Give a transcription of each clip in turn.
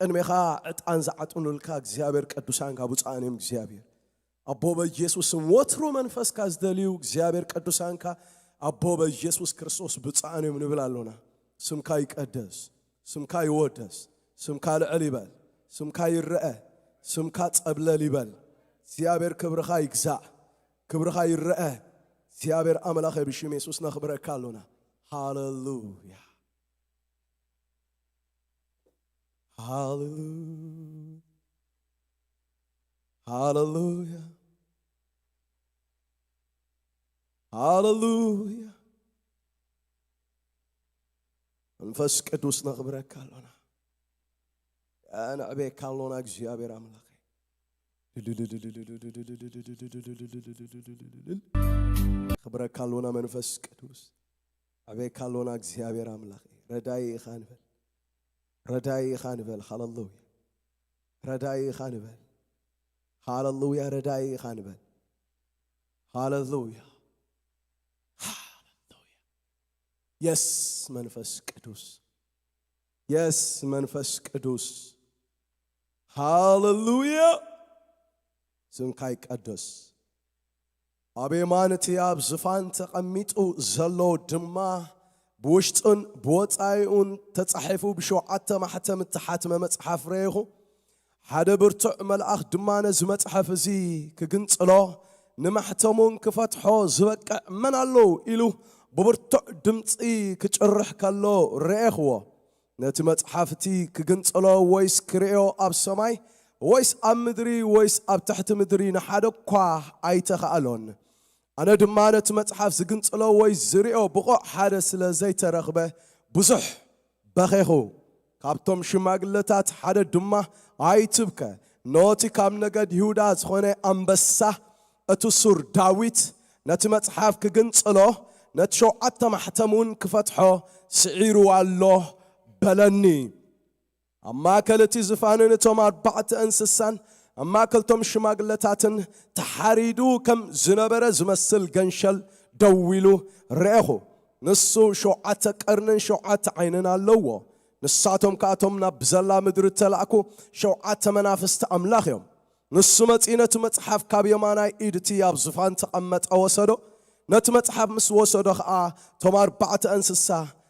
ቅድሜኻ ዕጣን ዝዓጥኑልካ እግዚኣብሔር ቅዱሳንካ ብፁዓን እዮም እግዚኣብሔር። ኣቦ በኢየሱስ ስም ወትሩ መንፈስካ ዝደልዩ እግዚኣብሔር ቅዱሳንካ ኣቦ በኢየሱስ ክርስቶስ ብፁዓን እዮም ንብል ኣሎና። ስምካ ይቀደስ፣ ስምካ ይወደስ፣ ስምካ ልዕል ይበል፣ ስምካ ይረአ፣ ስምካ ጸብለል ይበል። እግዚኣብሔር ክብርኻ ይግዛእ፣ ክብርኻ ይረአ። እግዚኣብሔር ኣምላኸ ብሽም የሱስ ነኽብረካ ኣሎና። ሃሌሉያ። ሃሌሉያ። ሃሌሉያ። ሃሌሉያ። መንፈስ ቅዱስ ነኽብረካ ኣሎና። ነዕቤካ ኣሎና እግዚኣብሔር ኣምላኸ። ነኽብረካ ኣሎና መንፈስ ቅዱስ። ነዕቤካ ኣሎና እግዚኣብሔር ኣምላኸ። ረዳይ ኢኻ ንበል። ረዳይ ኢኻ ንበል። ሃሌሉያ። ረዳይ ኢኻ ንበል። ሃሌሉያ። ረዳይ ኢኻ ንበል። ሃሌሉያ። ሃሌሉያ። የስ መንፈስ ቅዱስ። የስ መንፈስ ቅዱስ። ሃሌሉያ። ስምካ ይቀደስ። ኣብ የማን እቲ ኣብ ዝፋን ተቐሚጡ ዘሎ ድማ ብውሽጡን ብወጻኢኡን ተጻሒፉ ብሸውዓተ ማሕተም እተሓትመ መጽሓፍ ረኤኹ። ሓደ ብርቱዕ መልኣኽ ድማ ነዚ መጽሓፍ እዚ ክግንጽሎ ንማሕተሙን ክፈትሖ ዝበቅዕ መን ኣሎ ኢሉ ብብርቱዕ ድምጺ ክጭርሕ ከሎ ረኤኽዎ። ነቲ መጽሓፍ እቲ ክግንጽሎ ወይስ ክርእዮ ኣብ ሰማይ ወይስ ኣብ ምድሪ ወይስ ኣብ ትሕቲ ምድሪ ንሓደ እኳ ኣይተኻእሎን። ኣነ ድማ ነቲ መጽሓፍ ዝግንጽሎ ወይ ዝርእዮ ብቑዕ ሓደ ስለ ዘይተረኽበ ብዙሕ በኼኹ። ካብቶም ሽማግለታት ሓደ ድማ ኣይትብከ፣ ነቲ ካብ ነገድ ይሁዳ ዝኾነ ኣንበሳ እቲ ሱር ዳዊት ነቲ መጽሓፍ ክግንጽሎ ነቲ ሸውዓተ ማሕተም እውን ክፈትሖ ስዒሩ ኣሎ በለኒ። ኣብ ማእከል እቲ ዝፋንን እቶም ኣርባዕተ እንስሳን ኣብ ማእከል እቶም ሽማግለታትን ተሓሪዱ ከም ዝነበረ ዝመስል ገንሸል ደው ኢሉ ረኤኹ። ንሱ ሸውዓተ ቀርንን ሸውዓተ ዓይንን ኣለዎ። ንሳቶም ከኣቶም ናብ ብዘላ ምድሪ እተላእኩ ሸውዓተ መናፍስቲ ኣምላኽ እዮም። ንሱ መጺኡ ነቲ መጽሓፍ ካብ የማናይ ኢድ እቲ ኣብ ዙፋን ተቐመጠ ወሰዶ። ነቲ መጽሓፍ ምስ ወሰዶ ኸኣ እቶም ኣርባዕተ እንስሳ፣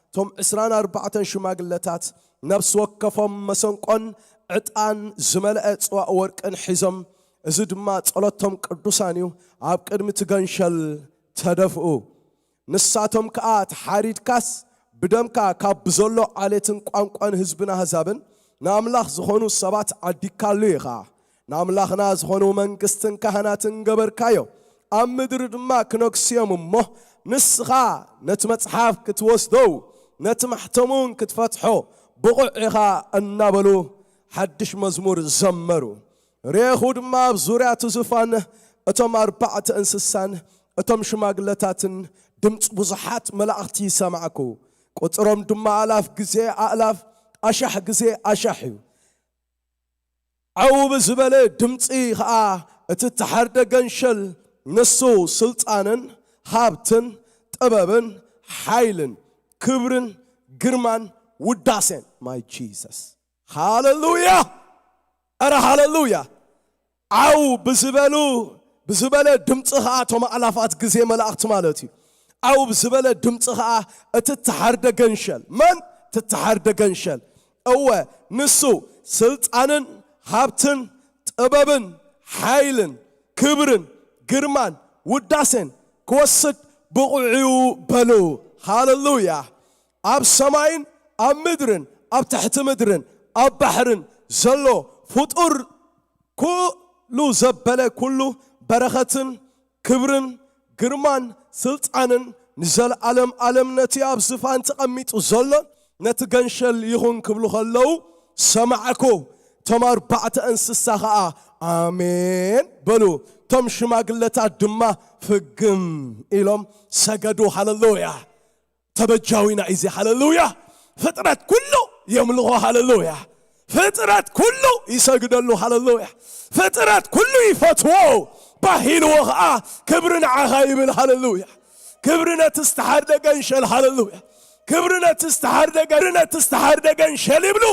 እቶም ዕስራን ኣርባዕተን ሽማግለታት ነፍሲ ወከፎም መሰንቆን ዕጣን ዝመልአ ጽዋእ ወርቅን ሒዞም፣ እዚ ድማ ጸሎቶም ቅዱሳን እዩ፣ ኣብ ቅድሚ እቲ ገንሸል ተደፍኡ። ንሳቶም ከኣ ተሓሪድካስ ብደምካ ካብ ብዘሎ ዓሌትን ቋንቋን ህዝብን ኣህዛብን ንኣምላኽ ዝኾኑ ሰባት ዓዲግካሉ ኢኻ። ንኣምላኽና ዝኾኑ መንግስትን ካህናትን ገበርካዮ። ኣብ ምድሪ ድማ ክነግሱ እዮም እሞ ንስኻ ነቲ መጽሓፍ ክትወስዶ ነቲ ማሕተሙን ክትፈትሖ ብቑዕ ኢኻ እናበሉ ሓድሽ መዝሙር ዘመሩ። ሬኹ ድማ ኣብ ዙርያ እቲ ዙፋን እቶም ኣርባዕተ እንስሳን እቶም ሽማግለታትን ድምፂ ብዙሓት መላእኽቲ ሰማዕኩ። ቁፅሮም ድማ ኣላፍ ግዜ ኣእላፍ ኣሻሕ ግዜ ኣሻሕ እዩ። ዓው ብዝበለ ድምፂ ኸዓ እቲ እተሓርደ ገንሸል ንሱ ስልጣንን ሃብትን ጥበብን ሓይልን ክብርን ግርማን ውዳሴን ማይ ጂሰስ ሃሌሉያ። ኧረ ሃሌሉያ። ዓው ብዝበሉ ብዝበለ ድምፂ ኸዓ እቶም ኣእላፋት ግዜ መላእኽቲ ማለት እዩ። ዓው ብዝበለ ድምፂ ኸዓ እቲ እተሓርደ ገንሸል መን ትተሓርደ ገንሸል እወ ንሱ ስልጣንን ሃብትን ጥበብን ሓይልን ክብርን ግርማን ውዳሴን ክወስድ ብቑዕ እዩ በሉ። ሃሌሉያ። ኣብ ሰማይን ኣብ ምድርን ኣብ ትሕቲ ምድርን ኣብ ባሕርን ዘሎ ፍጡር ኩሉ ዘበለ ኩሉ በረኸትን ክብርን ግርማን ስልጣንን ንዘለኣለም ኣለም ነቲ ኣብ ዝፋን ተቐሚጡ ዘሎ ነቲ ገንሸል ይኹን ክብሉ ከለዉ ሰማዕኩ። እቶም ኣርባዕተ እንስሳ ኸዓ ኣሜን በሉ። እቶም ሽማግለታት ድማ ፍግም ኢሎም ሰገዱ። ሃሌሉያ። ተበጃዊና እዩ እዚ። ሃሌሉያ። ፍጥረት ኩሉ የምልኾ። ሃሌሉያ። ፍጥረት ኩሉ ይሰግደሉ። ሃሌሉያ። ፍጥረት ኩሉ ይፈትዎ። ባሂልዎ ኸዓ ክብሪ ንዓኻ ይብል። ሃሌሉያ። ክብሪ ነቲ ዝተሓርደ ገንሸል። ሃሌሉያ። ክብሪ ነቲ ዝተሓርደ ገ- ነቲ ዝተሓርደ ገንሸል ይብሉ።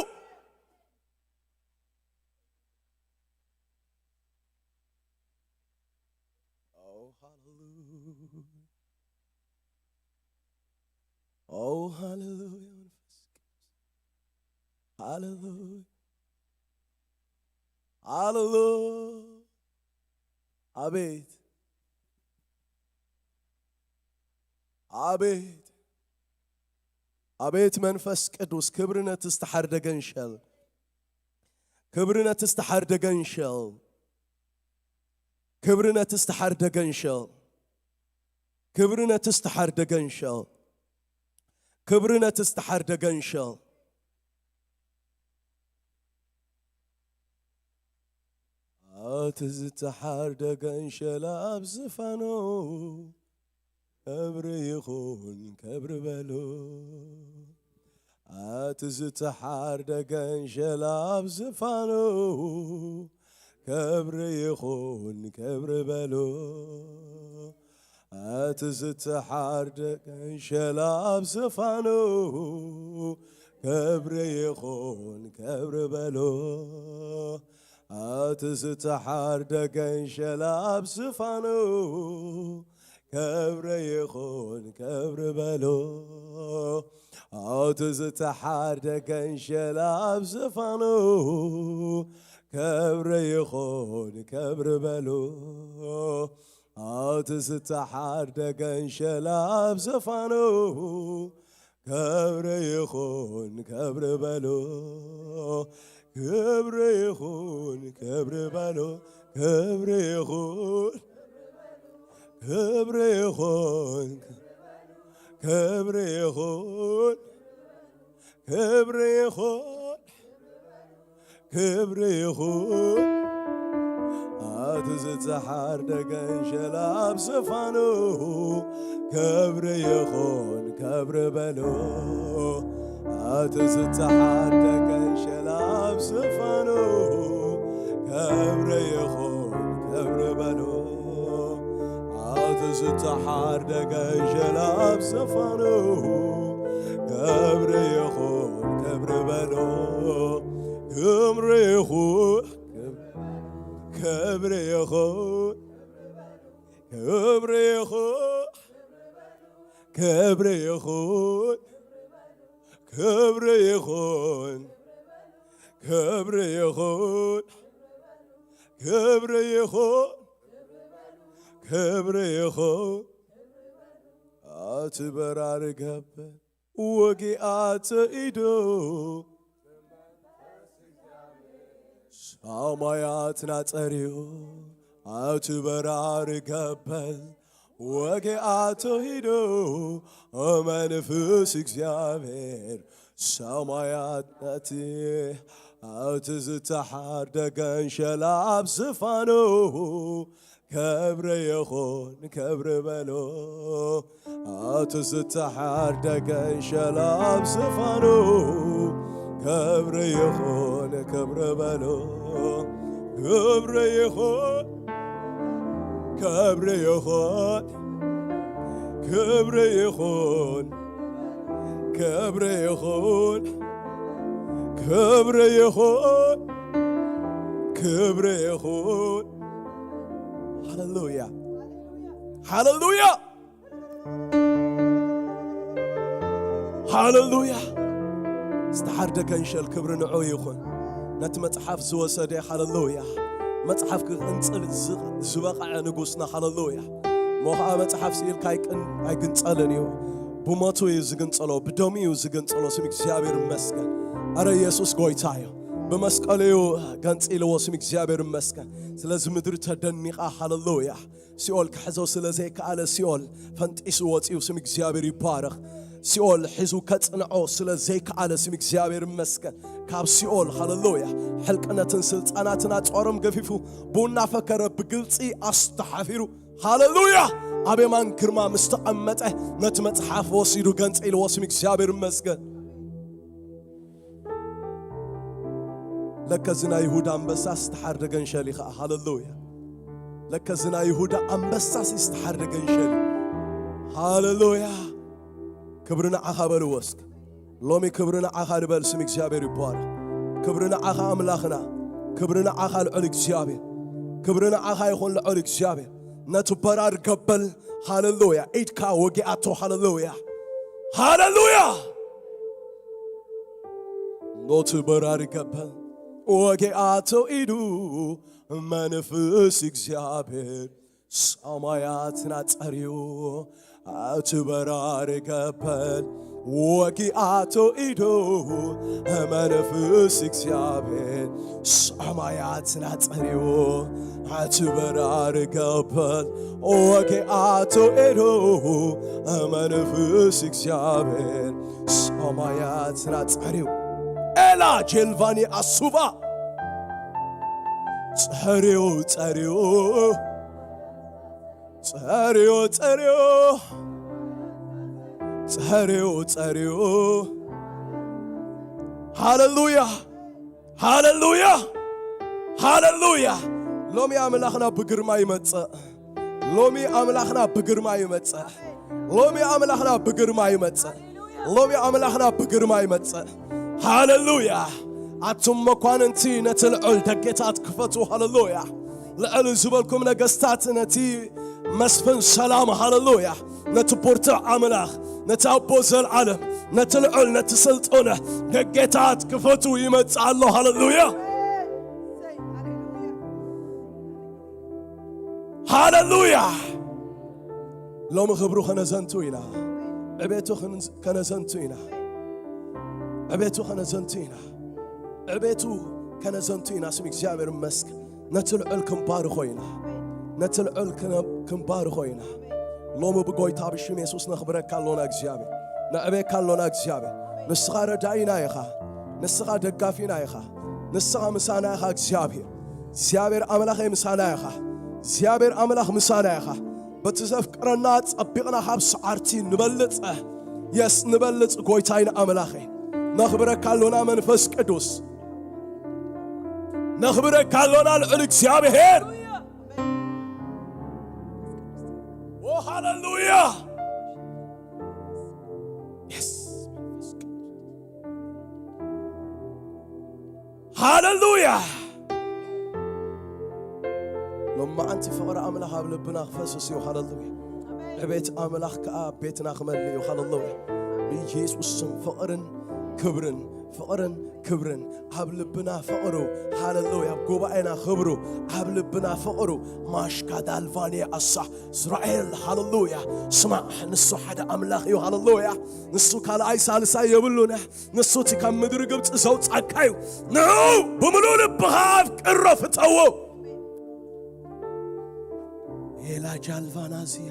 ኦ ሃሌሉያ መንፈስ ቅዱስ። ሃሌሉያ። ሃሌሉያ። ኣቤት። ኣቤት። ኣቤት መንፈስ ቅዱስ፣ ክብሪ ነቲ ዝተሓርደ ገንሸል። ክብሪ ነቲ ዝተሓርደ ገንሸል። ክብሪ ነቲ ዝተሓርደ ገንሸል። ክብሪ ነቲ ዝተሓርደ ገንሸል። ክብሪ ነቲ ዝተሓርደ ገንሸል። ኣቲ ዝተሓርደ ገንሸል ኣብ ዝፋኑ ክብሪ ይኹን ክብሪ በሉ። ኣቲ ዝተሓርደ ገንሸል ኣብ ዝፋኑ ክብሪ ይኹን ክብሪ በሉ። ኣቲ ዝተሓርደ ገንሸል ኣብ ዝፋኑ ክብሪ ይኹን ክብሪ በሉ። ኣቲ ዝተሓርደ ገንሸል ኣብ ዝፋኑ ክብሪ ይኹን ክብሪ በሉ። ኣቲ ዝተሓርደ ገንሸል ኣብ ዝፋኑ ክብሪ ይኹን ክብሪ በሉ። ኣቲ ዝተሓርደ ገንሸል ኣብ ዝፋኑ ክብሪ ይኹን ክብሪ በሉ። ክብሪ ይኹን ክብሪ በሉ። ክብሪ ይኹን ክብሪ ይኹን ክብሪ ይኹን ክብሪ ይኹን ክብሪ ይኹን። ኣቲ ዝተሓርደ ገንሸል ኣብ ዝፋኑ ክብሪ ይኹን ክብሪ በሉ። ኣቲ ዝተሓርደ ገንሸል ኣብ ዝፋኑ ክብሪ ይኹን ክብሪ በሉ። ኣቲ ዝተሓርደ ገንሸል ኣብ ዝፋኑ ክብሪ ይኹን ክብሪ በሉ። ክብሪ ይኹን ክብሪ ይኹን ክብሪ ይኹን ክብሪ ይኹን ክብሪ ይኹን ክብሪ ይኹን ክብሪ ይኹን ክብሪ ይኹን። ኣቲ በራሪ ገበል ወጊኣተ ኢዱ ሰማያትና ጸሪዩ ኣቲ በራሪ ገበል ወጊኣተ ኢዱ መንፍስ እግዚኣብሔር ሰማያት ነቲ ኣቲ ዝተሓርደ ገንሸል ኣብ ዝፋኑ ክብሪ ይኹን ክብሪ በሉ። ኣቲ ዝተሓርደ ገንሸል ኣብ ዝፋኑ ክብሪ ይኹን ክብሪ በሉ። ክብሪ ይኹን ክብሪ ይኹን ክብሪ ይኹን ክብሪ ይኹን ክብሪ ይኹን ክብሪ ይኹን። ሃሌሉያ ሃሌሉያ ሃሌሉያ። ዝተሓርደ ገንሸል ክብሪ ንዑ ይኹን። ነቲ መጽሓፍ ዝወሰደ ሃሌሉያ። መጽሓፍ ክቕንጽል ዝ- ዝበቕዐ ንጉስና ሃሌሉያ። እሞ ኸዓ መጽሓፍ ስኢልካ ኣይቅን- ኣይግንጸልን እዩ። ብሞቱ እዩ ዝግንጸሎ፣ ብደሙ እዩ ዝግንጸሎ። ስም እግዚኣብሔር ይመስገን። ኣረ ኢየሱስ ጎይታ እዩ። ብመስቀሉ እዩ ገንጺልዎ። ስም እግዚኣብሔር ይመስገን። ስለዚ ምድሪ ተደኒቓ ሃሌሉያ። ሲኦል ክሕዞ ስለ ዘይከኣለ ሲኦል ፈንጢሱ ወፂኡ። ስም እግዚኣብሔር ይባረኽ። ሲኦል ሒዙ ከጽንዖ ስለ ዘይከኣለ ስም እግዚኣብሔር ይመስገን። ካብ ሲኦል ሃሌሉያ ሕልቅነትን ስልጣናትን ኣጽዋሮም ገፊፉ ብኡ እናፈከረ ብግልጺ ኣስተሓፊሩ ሃሌሉያ ኣብ የማን ግርማ ምስ ተቐመጠ ነቲ መጽሓፍ ወሲዱ ገንጺልዎ። ስም እግዚኣብሔር ይመስገን። ለከ እዚ ናይ ይሁዳ ኣንበሳ ዝተሓርደ ገንሸል እዩ ኸዓ። ሃሌሉያ። ለከ እዚ ናይ ይሁዳ ኣንበሳ ዝተሓርደ ገንሸል እዩ። ሃሌሉያ። ክብሪ ንዓኻ በልዎ እስኪ። ሎሚ ክብሪ ንዓኻ ንበል፣ ስም እግዚኣብሔር ይባረኽ። ክብሪ ንዓኻ ኣምላኽና። ክብሪ ንዓኻ ልዑል እግዚኣብሔር። ክብሪ ንዓኻ ይኹን ልዑል እግዚኣብሔር። ነቲ በራሪ ገበል፣ ሃሌሉያ፣ ኢድካ ወጊኣቶ። ሃሌሉያ፣ ሃሌሉያ። ነቲ በራሪ ገበል ወጊኣቶ ኢዱ መንፈስ እግዚኣብሔር ሰማያትና ጸርዩ፣ እቲ በራሪ ገበል ወጊኣቶ ኢዱ መንፈስ እግዚኣብሔር ሰማያትና ጸርዩ፣ እቲ በራሪ ገበል ወጊኣቶ ኢዱ መንፈስ እግዚኣብሔር ሰማያትና ጸርዩ። ኤላ ጀልቫኒ ኣሱባ ጸርዩ፣ ጸርዩ፣ ጸርዮ፣ ጸርዮ፣ ጸርዮ፣ ጸርዮ። ሃሌሉያ፣ ሃሌሉያ፣ ሃሌሉያ። ሎሚ ኣምላኽና ብግርማ ይመጽእ። ሎሚ ኣምላኽና ብግርማ ይመጽእ። ሎሚ ኣምላኽና ብግርማ ይመጽእ። ሎሚ ኣምላኽና ብግርማ ይመጽእ። ሃሌሉያ። ኣቱም መኳንንቲ ነቲ ልዑል ደገታት ክፈቱ። ሃሌሉያ። ልዕል ዝበልኩም ነገስታት ነቲ መስፍን ሰላም፣ ሃሌሉያ፣ ነቲ ብርቱዕ ኣምላኽ፣ ነቲ ኣቦ ዘልዓለም፣ ነቲ ልዑል፣ ነቲ ስልጡን ደገታት ክፈቱ ይመጽእ ኣሎ። ሃሌሉያ፣ ሃሌሉያ። ሎሚ ክብሩ ከነዘንቱ ኢና። ዕቤቱ ከነዘንቱ ኢና። ዕቤቱ ከነዘንቱ ኢና። ዕቤቱ ከነዘንቱ ኢና። ስም እግዚኣብሔር ይመስገን። ነቲ ልዑል ክንባርኾ ኢና። ነቲ ልዑል ክነ-፣ ክንባርኾ ኢና። ሎሚ ብጎይታ ብሽም የሱስ ነኽብረካ ኣሎና እግዚኣብሔር። ነዕቤካ ኣሎና እግዚኣብሔር። ንስኻ ረዳኢና ኢኻ። ንስኻ ደጋፊና ኢኻ። ንስኻ ምሳና ኢኻ እግዚኣብሔር። እግዚኣብሔር ኣምላኸይ ምሳና ኢኻ። እግዚኣብሔር ኣምላኽ ምሳና ኢኻ። በቲ ዘፍቅረና ጸቢቕና ካብ ሰዓርቲ ንበልጽ። የስ ንበልጽ ጎይታይን ኣምላኸይ። ነኽብረካ ኣሎና መንፈስ ቅዱስ። ነኽብረካ ኣሎና ልዑል እግዚኣብሔር። ኦ ሃሌሉያ። የስ መንፈስ ቅዱስ። ሃሌሉያ። ሎማዓንቲ ፍቕሪ ኣምላኽ ኣብ ልብና ክፈስስ እዩ። ሃሌሉያ። ዕቤት ኣምላኽ ከኣ ኣብ ቤትና ክመልእ እዩ። ሃሌሉያ። ብኢየሱስ ስም ፍቕርን ክብርን፣ ፍቕርን ክብርን ኣብ ልብና ፍቕሩ። ሃሌሉያ። ኣብ ጉባኤና ክብሩ፣ ኣብ ልብና ፍቕሩ። ማሽካ ዳልቫንየ ኣሳ እስራኤል። ሃሌሉያ። ስማዕ፣ ንሱ ሓደ ኣምላኽ እዩ። ሃሌሉያ። ንሱ ካልኣይ ሳልሳይ የብሉን። ንሱ እቲ ካብ ምድሪ ግብፂ ዘውፃካ እዩ። ንዑ ብምሉእ ልብኻ ኣፍቅሮ፣ ፍተዎ። ኤላ ጃልቫናዝያ።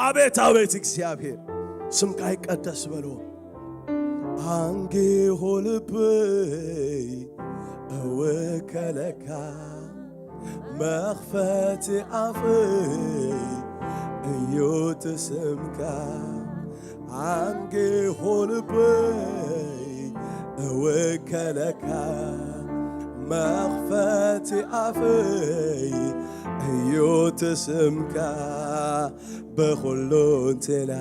ኣቤት፣ ኣቤት፣ እግዚኣብሔር ስምካ ይቀደስ በሎ። ኣንጊሆ ልበይ እወከለካ፣ መኽፈቲ ኣፈይ እዩ እቲ ስምካ። ኣንጊሆ ልበይ እወከለካ፣ መኽፈቲ ኣፈይ እዩ እቲ ስምካ። ብኹሉ እንትና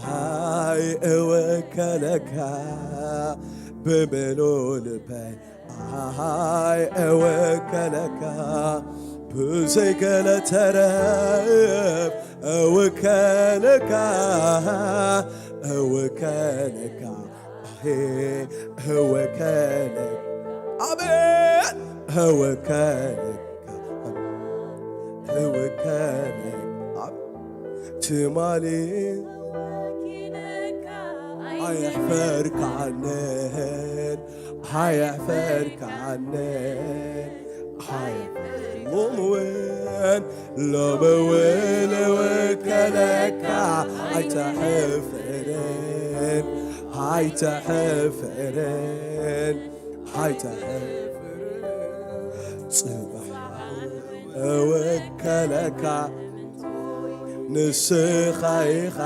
ሃይ እወከለካ፣ ብምሉእ ልበይ ኣሃይ እወከለካ፣ ብዘይ ገለ ተረፍ እወከለካ፣ እወከለካ፣ ኣሄ እወከለካ፣ ኣቤት እወከለካ፣ እወከለካ፣ ትማሊ ኣየሕፈርካንን፣ ኣየሕፈርካንን፣ ኣየ-፣ ሎሚ እውን፣ ሎሚ እውን እወከለካ፣ ኣይተሕፍርን፣ ኣይተሕፍርን፣ ኣይተሕፍርን። ጽባሕ እወከለካ ንስኻ ኢኻ።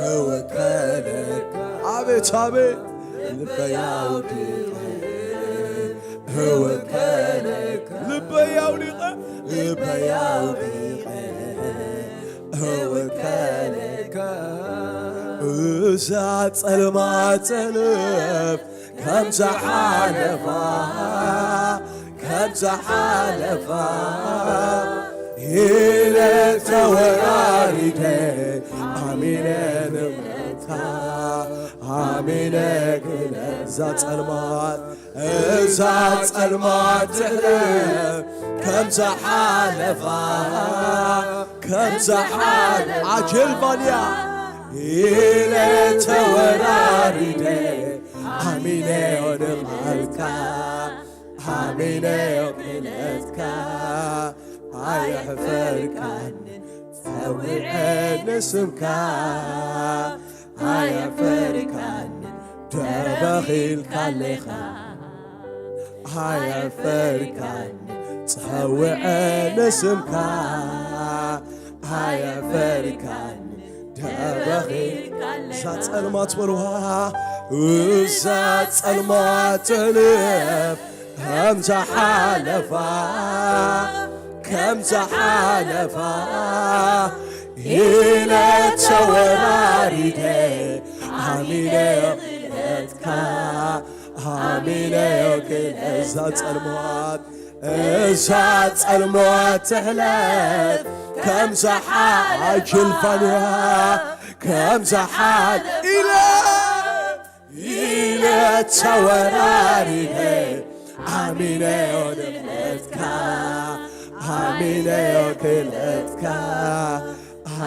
እወከለካ። ኣቤት፣ ኣቤት። ልበይ ኣውዲቐ እወከለካ። ልበይ ኣውዲቐ፣ ልበይ ኣውዲቐ እወከለካ። እዛ ጸልማ ጸለፍ ከም ዝሓለፋ፣ ከም ዝሓለፋ ኢለ ተወራሪደ፣ ኣሚነ ንብረትካ፣ ኣሚነ ክለ እዛ ጸልማት፣ እዛ ጸልማት ትሕለፍ፣ ከም ዝሓለፋ፣ ከም ዝሓለ ኣጀልባልያ ኢለ ተወራሪደ፣ ኣሚነዮ ንቓልካ፣ ኣሚነዮ ክእለትካ፣ ኣየሕፈርካን ጸዊዐ ንስምካ፣ ኣየሕፈርካን ደበኺልካ ኣለኻ። ኣየሕፈርካን ጸዊዐ ንስምካ፣ ኣየሕፈርካን ደበኺ እዛ ጸልማት በልዋ፣ እዛ ጸልማት ትሕለፍ፣ ከም ዝሓለፋ፣ ከም ዝሓለፋ ኢለ ተወራሪደ፣ ኣሚነ ክእለትካ፣ ኣሚነ ክእለ እዛ ጸልማት እዛ ጸልማት ትሕለፍ፣ ከም ዝሓ-፣ ኣጀልባልያ፣ ከም ዝሓል ኢለ፣ ኢለ ተወራሪደ፣ ኣሚነዮ ድሕነትካ፣ ኣሚነዮ ክእለትካ፣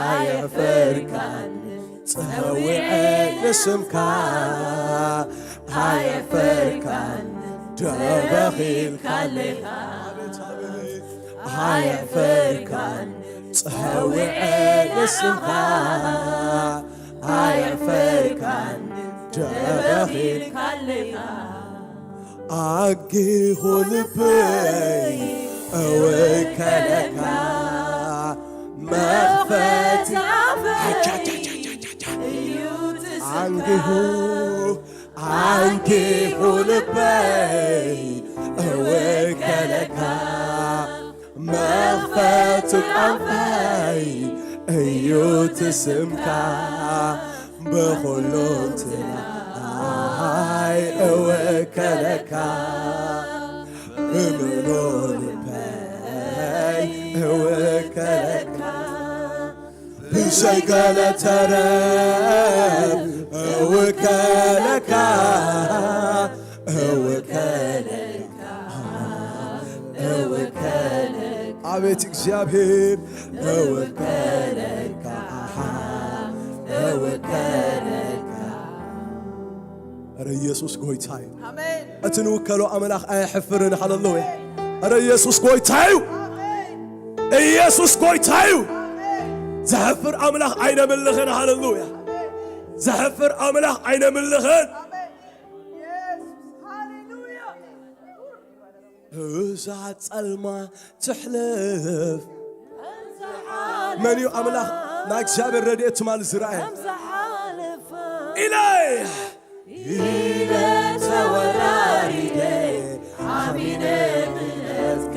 ኣየሕፈርካን ጸዊዐ ንስምካ፣ ኣየሕፈርካን ደበኺልካ ኣለኻ። ኣየሕፈርካን ጸዊዐ ንስምካ፣ ኣየሕፈርካን ደበኺልካ ኣለኻ። ኣንጊሁ ልበይ እውከለካ፣ መኽፈቲ ኣፈይ ኣንጊሁ፣ ኣንጊሁ ልበይ እውከለካ፣ መኽፈቲ ቋንቋይ እዩ እቲ ስምካ፣ ብኹሉ እንትናይ እውከለካ፣ ብምሉእ ልበይ እውከለካ፣ ብዘይ ገለ ተረፍ እውከለካ፣ እውከለካ፣ እውከለካ። ኣቤት እግዚኣብሔር፣ እውከለካ፣ እውከለካ። እረ ኢየሱስ ጎይታ እዩ። ኣሜን። እቲ ንውከሎ ኣምላኽ ኣየሕፍርን። ሃሌሉያ። እረ ኢየሱስ ጎይታ እዩ። ኣሜን። ኢየሱስ ጎይታ እዩ። ኣሜን። ዘሕፍር ኣምላኽ ኣይነምልኽን። ሃሌሉያ። ኣሜን። ዘሕፍር ኣምላኽ ኣይነምልኽን። ኣሜን። ኢየሱስ፣ ሃሌሉያ። እዛ ጸልማ ትሕለፍ። መን እዩ ኣምላኽ ናይ እግዚኣብሔር ረድኤት ትማል ዝረኣየ? ኢለ ኢለ ተወራሪደ፣ ኣሚነ ምሕረትካ፣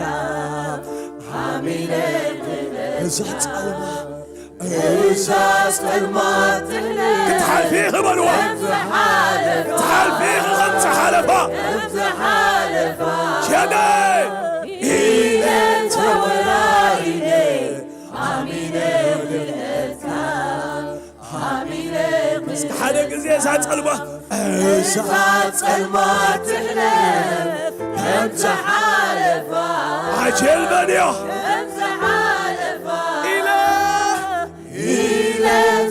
ኣሚነ ምሕረትካ። እዛ ጸልማ እዛ ጸልማት ክትሓልፊ ኢኺ በልዋ። ክትሓልፊ ኢኺ ከም ዝሓለፋ። ሸገይ ኢለ ተወራሪደ፣ ኣሚነ ክልእካ፣ ኣሚነ እስኪ ሓደ ግዜ እዛ ጸልማት፣ እዛ ጸልማት ትሕለፍ ከም ዝሓለፋ። ኣጀልበንዮ ከም ዝሓለፋ። ኢለ ኢለ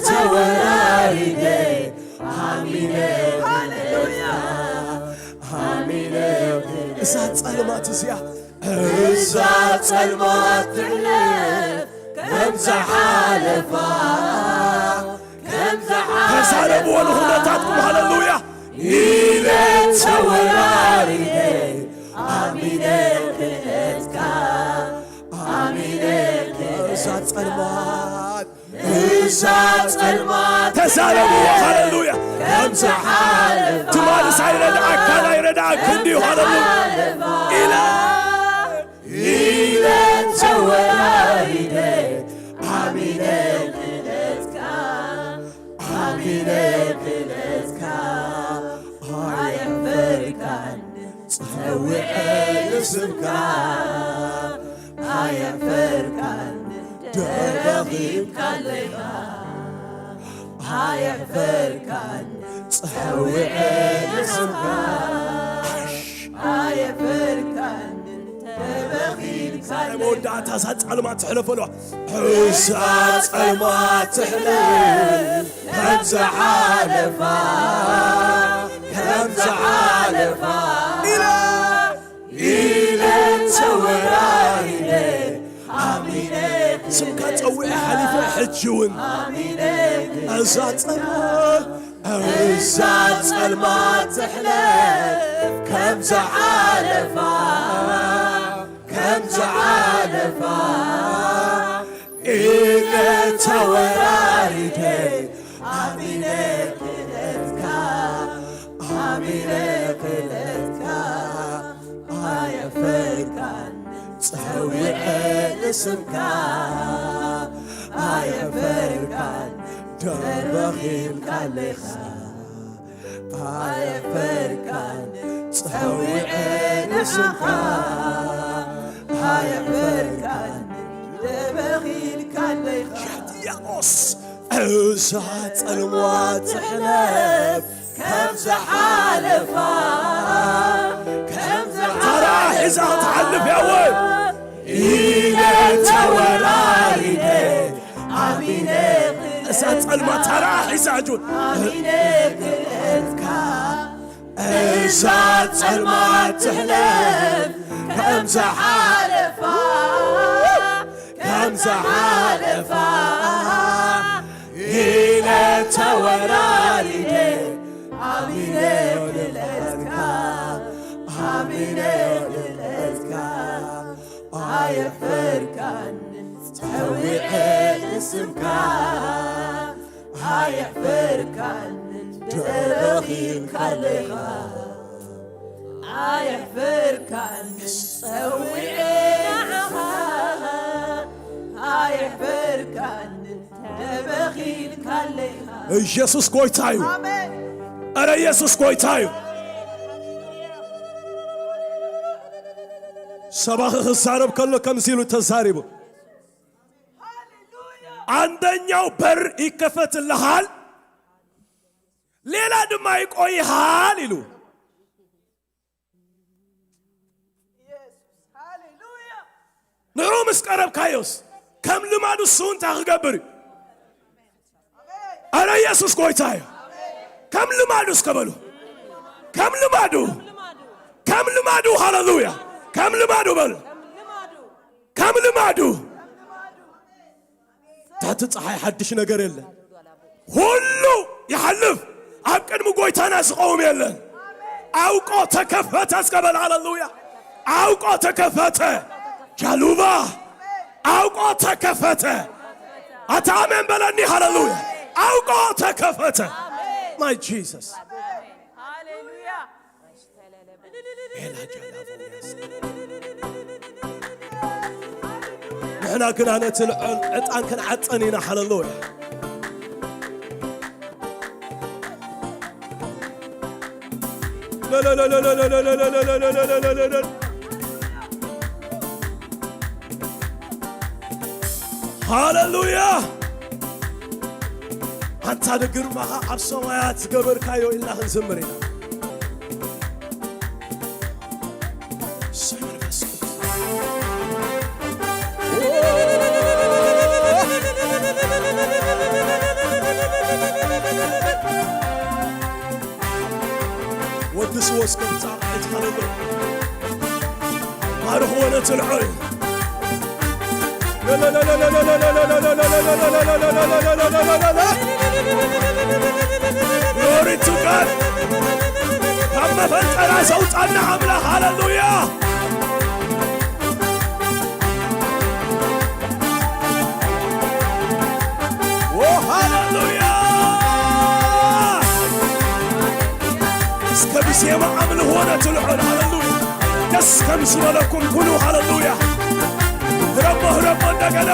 ተወራሪደ፣ ኣሚነ ሃሌሉያ። ኣሚነ እዛ ጸልማት እዚኣ፣ እዛ ጸልማት ትሕለፍ ከም ዝሓለፋ፣ ከም ዝሓለፋ። ተዛረብዎ ንኹነታትኩም፣ ሃሌሉያ። ኢለ ተወራሪደ፣ ኣሚነ ክእለትካ፣ ኣሚነ ክእለትካ። እዛ ጸልማት እዛ ጸልማት ተዛረብዎ፣ ሃሌሉያ። ከም ዝሓለፋ። ትማልስ ኣይረድኣካን ኣይረድኣክን ድዩ? ሃሌሉያ። ኢለ ኢለ ተወራሪደ፣ ኣሚነ ክእለትካ፣ ኣሚነ ክእለትካ፣ ኣየሕፈርካ ውዕል ስምካ ኣየፈርካን ደረኺብካ ኣለኻ። ኣየፈርካን ጸዊዐ ንስኻ ኣየፈርካን ተበኺልካ ናይ መወዳእታ እዛ ጸልማት ትሕለፍ ኣለዋ። እዛ ጸልማት ትሕለፍ ከም ዝሓለፋ ከም ዝሓለፋ ኢላ ኢለ ተወራሪደ ኣሚነ ስምካ ጸዊዐ ሓሊፈ ሕጂ እውን ኣዛ ጸልማ እዛ ጸልማ ትሕለፍ ከም ዝሓለፋ ከም ዝሓለፋ ኢለ ተወራሪደ ኣሚነ ክእለትካ ኣሚነ ክእለትካ ኣየፈርካን ጸዊዐ ንስምካ ኣየፈርካን ተረኺብካ ኣለኻ ኣየፈርካን ጸዊዐ ንስምካ ኣየፈርካን ተበኺልካ ኣለኻ ሻትያቆስ እዛ ጸልማ ትሕለፍ ከም ዝሓለፋ ከም ዝሓለፋ ተራ ሒዛ ትሓልፍ ያወ ኢለ ተወራሪደ ኣሚነ እዛ ጸልማ ተራ ሒዛ ጁን ኣሚነ ክእለትካ እዛ ጸልማ ትሕለፍ ከም ዝሓለፋ ከም ዝሓለፋ ኢለ ተወራሪደ ኣሚነ ክእለትካ ኣሚነ ክእለትካ ኣየፈርካን ጸዊዐ ንስምካ ኣየሕፈርካን ተረኺብካ ኣለኻ ኣየሕፈርካን ጸዊዐ ንዓኻ ኣየሕፈርካን ተበኺልካ ኣለኻ ኢየሱስ ጎይታ እዩ። ኣረ ኢየሱስ ጎይታ እዩ። ሰባኺ ክዛረብ ከሎ ከምዚ ኢሉ ተዛሪቡ። አንደኛው በር ይከፈትልሃል፣ ሌላ ድማ ይቆይሃል ኢሉ። ንዑ ምስ ቀረብካዮስ ከም ልማዱ እሱ እንታይ ክገብር እዩ? ኣረ ኢየሱስ ጎይታ እዩ። ከም ልማዱ እስከ በሉ። ከም ልማዱ፣ ከም ልማዱ፣ ሃሌሉያ። ከም ልማዱ በሉ። ከም ልማዱ። ታሕቲ ፀሓይ ሓድሽ ነገር የለን። ሁሉ ይሓልፍ፣ ኣብ ቅድሚ ጎይታና ዝቐውም የለን። ኣውቆ ተከፈተ እስከ በል። ሃሌሉያ። ኣውቆ ተከፈተ። ጃሉባ ኣውቆ ተከፈተ። ኣታ ኣሜን በለኒ። ሃሌሉያ። ኣውቆ ተከፈተ። My Jesus። ንሕና ግና ነቲ ልዑል ዕጣን ክንዓጥን ኢና። ሃሌሉያ። ሃሌሉያ። ኣንታ ንግርማኻ ኣብ ሰማያት ዝገበርካዮ ኢልና ክንዝምር ኢና። እሰይ መንፈስ ቅዱስ። ወዲ ስወስ ከምጻ ኣይትኸለሉ። ባርኽዎ ነቲ ልዑል። Glory to God። ካብ መፈንጠራ ዘውጻና ኣምላኽ። ሃሌሉያ። ኦ ሃሌሉያ። እስከ ብዜማ ኣምልኽዎ ነቲ ልዑል። ሃሌሉያ። ደስ ከም ዝበለኩም ኩኑ። ሃሌሉያ። ህረሞ ህረሞ እንደገና።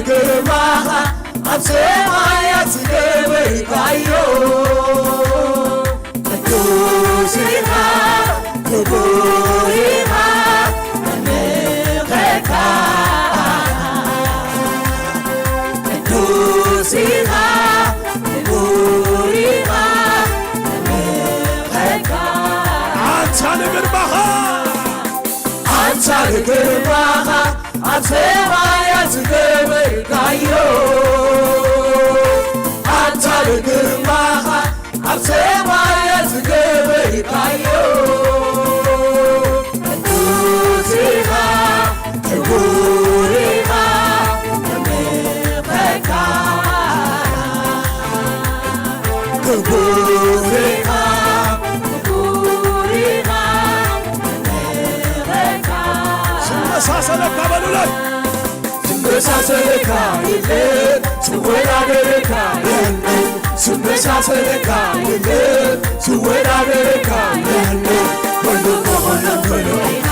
ግርማኻ ኣብ ሰማያት ዝገበርካዮ፣ ቅዱስ ኢኻ፣ ክቡር ኢኻ፣ ነምልኸካ። ቅዱስ ኢኻ፣ ክቡር ኢኻ፣ ነምልኸካ። ኣንታ ንግርማኻ፣ ኣንታ ንግርማኻ ኣብ ሰማያት ዝገበርካዮ፣ ኣንታ ንግርማኻ ኣብ ሰማያት ዝገበርካዮ፣ ቅዱስ ኢኻ፣ ክቡር ኢኻ፣ ነምልኸካ። ክቡር ኢኻ፣ ክቡር ኢኻ፣ ነምልኸካ። ዝመሳሰለካ በሉለይ። ዝመሳሰለካ የለን፣ ዝወዳደረካ የለን። ዝመሳሰለካ የለን፣ ዝወዳደረካ የለን። ኩሉ ብኹሉ ምሉእ ኢኻ፣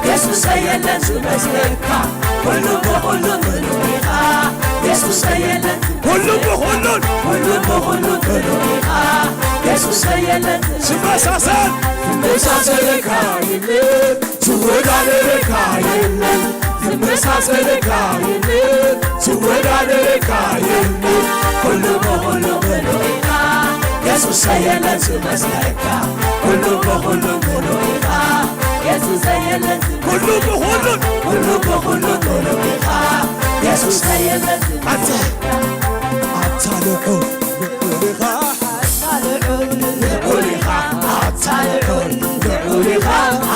የሱሰይ የለን ዝመስለካ። ኩሉ ብኹሉ ምሉእ ኢኻ፣ የሱሰይ የለን። ኩሉ ብኹሉን፣ ኩሉ ብኹሉ ምሉእ ኢኻ፣ የሱሰይ የለን ዝመሳሰል። ዝመሳሰለካ የለን፣ ዝወዳደረካ የለን፣ ዝመሳሰለካ የለን፣ ዝወዳደረካ የለን። ኩሉ ብኹሉ ምሉእ ኢኻ፣ የሱሰይ የለን ዝመስለካ። ኩሉ ብኹሉ ምሉእ ኢኻ፣ የሱሰይ የለን ዝመስለካ። ኩሉ ብኹሉ፣ ኩሉ ብኹሉ ምሉእ ኢኻ፣ የሱሰይ የለን ኣታ፣ ዝመስለካ። ኣታ ልዑል፣ ልዑል ኢኻ። ኣታ ልዑል፣ ልዑል ኢኻ፣ ኣታ ልዑል፣ ልዑል ኢኻ፣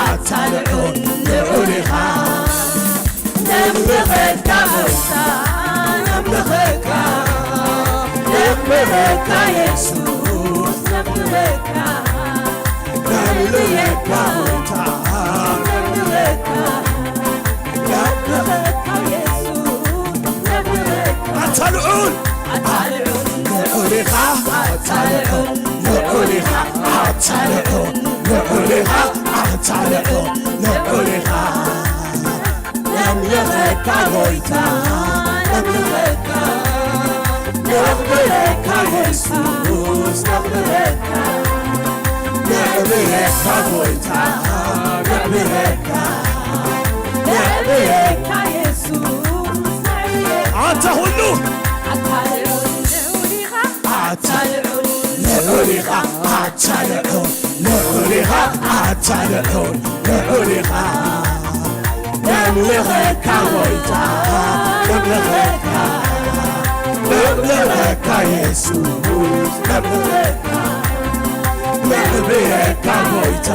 ኣታ ልዑል፣ ልዑል ኢኻ። ነምልኸካ ጎይታ፣ ነምልኸካ፣ ነምልኸካ የሱስ፣ ነምልኸካ፣ ነምልኸካ ጎይታ፣ ነምልኸካ፣ ነምልኸካ የሱስ፣ ነምልኸካ። ኣታ ልዑል፣ ኣታ ልዑል፣ ልዑል ኢኻ፣ ኣታ ልዑል፣ ልዑል ኢኻ፣ ኣታ ልዑል፣ ልዑል ኢኻ፣ ኣታ ልዑል፣ ልዑል ኢኻ። ነምልኸካ ጎይታ፣ ነምልኸካ፣ ነኽብረካ የሱስ፣ ነኽብረካ፣ ነኽብረካ ጎይታ፣ ነኽብረካ፣ ነኽብረካ የሱስ፣ ነኽብረካ። ኣታ ኩሉ፣ ኣታ ልዑል፣ ልዑል ኢኻ፣ ኣታ ልዑል፣ ልዑል ኢኻ፣ ኣታ ልዑል፣ ልዑል ኢኻ፣ ኣታ ልዑል፣ ልዑል ኢኻ። ነምልኸካ ጎይታ፣ ነምልኸካ፣ ነምልኸካ የሱስ፣ ነምልኸካ፣ ነዕብየካ ጎይታ፣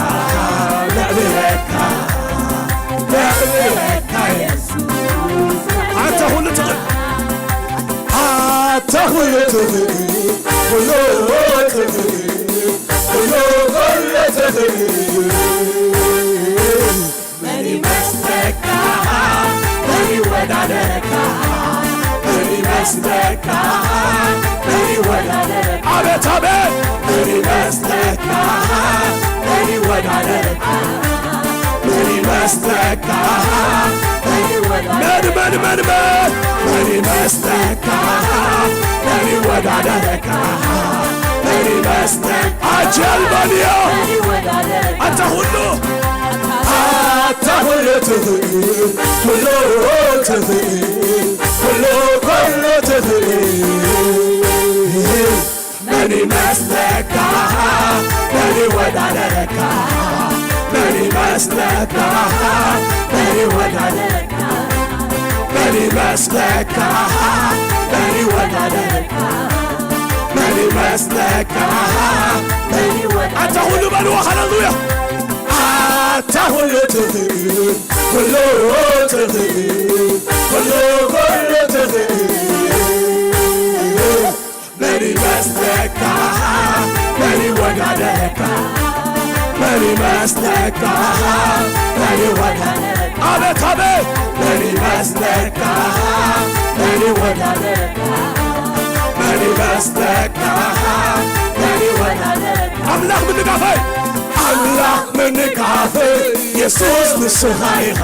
ነዕብየካ፣ ነዕብየካ የሱስ። ኣታ ኩሉ ትኽእል፣ ኣታ ኩሉ ትኽእል፣ ኩሉ ትኽእል፣ ኩሉ ኩሉ ትኽእል። መን ይመስለካ? መን ይወዳደረካ? መን ይመስለካ? መን ይወዳደረካ? ኣቤት፣ ኣቤት! መን ይመስለካ? መን ይወዳደረካ? መን ይመስለካ? መን ይወዳደረካ? መን፣ መን፣ መን፣ መን? መን ይመስለካ? መን ይወዳደረካ? መን ይመስለካ? ኣጀል በልዮ! መን ይወዳደረካ? ኣታ ኩሉ ኣታ ኩሉ ትኽእል፣ ኩሉ ትኽእል፣ ኩሉ ኩሉ ትኽእል። መን ይመስለካ? መን ይወዳደረካ? መን ይመስለካ? መን ይወዳደረካ? መን ይመስለካ? መን ይወዳደረካ? መን ይመስለካ? መን ይወዳደረካ? ኣታ ኩሉ በልዎ፣ ሃሌሉያ! ኣታ ኩሉ ትኽእል፣ ኩሉ ትኽእል፣ ኩሉ ኩሉ ትኽእል። መን ይመስለካ? መን ይወዳደረካ? መን ይመስለካ? መን ይወዳደረካ? ኣቤት፣ ኣቤት! መን ይመስለካ? መን ይወዳደረካ? መን ይመስለካ? መን ይወዳደረካ? ኣምላኽ ምድጋፈይ! ኣምላኽ ምንጋፍ የሱስ ንስኻ ኢኻ።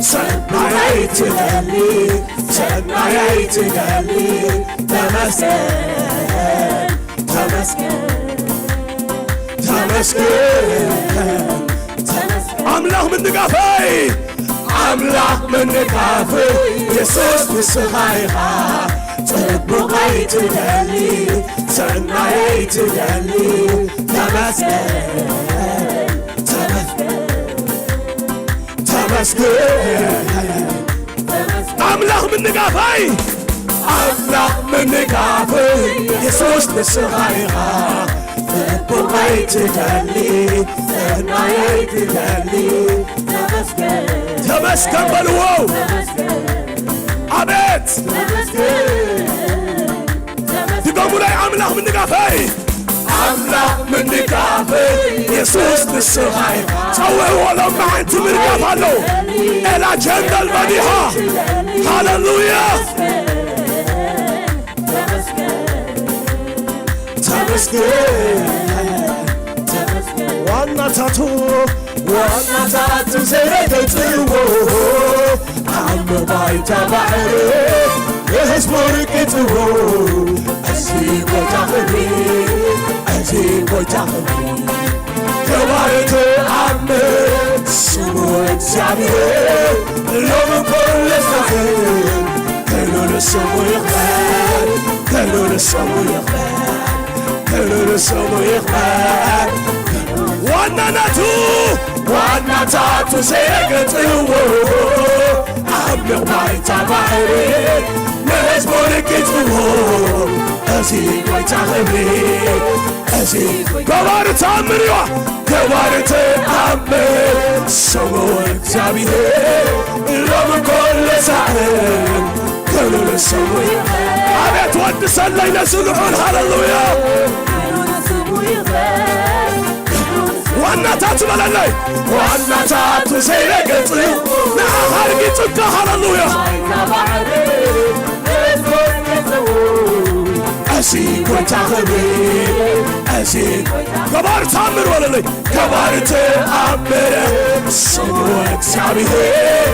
ሰናይ ትደሊ፣ ሰናይ ትደሊ፣ ተመስገን፣ ተመስገን፣ ተመስገን፣ ተመስገን። ኣምላኽ ምንጋፈይ፣ ኣምላኽ ምንጋፍ የሱስ ንስኻ ኢኻ። ጽቡቐይ ትደሊ፣ ሰናየይ ትደሊ፣ ተመስገን፣ ተመስገን፣ ተመስገን። ኣምላኽ ምንጋፈይ፣ ኣምላኽ ምንጋፈይ የሱስ ንስኻ ኢኻ። ጽቡቐይ ትደሊ፣ ሰናየይ ትደሊ፣ ተመስገን፣ ተመስገን በልዎ። ተመስገን፣ ኣቤት ተመስገን፣ ተመስገን። ድገሙለይ፣ ኣምላኽ ምንጋፈይ፣ ኣምላኽ ምንጋፈይ የሱስ ንስኻ ኢኻ። ጸውዕዎ፣ ሎም መዓንቲ ምንጋፍ ኣለዉ። ኤላ ጀንደል መዲኻ። ሃሌሉያ። ተመስገን፣ ተመስገን። ዋናታቱ፣ ዋናታቱ ዘይረገጽዎ ኣብ ባይታ ባሕሪ ንህዝቡ ርግጽዎ። እዚ ጎይታ ክብሪ፣ እዚ ጎይታ ክብሪ። ክብሪ ተኣምር ስሙ እግዚኣብሔር ሎም ኩሉ ዘመን ክብሪ ስሙ ይኽበር፣ ክብሪ ስሙ ይኽበር፣ ክብሪ ስሙ ይኽበር። ዋናናቱ፣ ዋናታቱ ዘይረገጽዎ ኣብ ልቕ ባይታ ባሕሪ ንህዝቡ ርግጽዎ። እዚ ጎይታ ክብሪ፣ እዚ ገባሪ ተኣምር እዩ። ገባሪ ተኣምር ስሙ እግዚኣብሔር ሎም ኩሉ ዛዕር ክብሪ ስሙ። ኣቤት ወዲ ሰለይ ነዚ ልዑል ሃሌሉያ። ዋናታቱ በለለይ፣ ዋናታቱ ዘይረገጽ ንዓኻ ርጊጽካ ሃሌሉያ። እዚ ጎይታ ክብሪ፣ እዚ ገባሪ ተኣምር በለለይ፣ ገባሪ ተኣምር ስሙ እግዚኣብሔር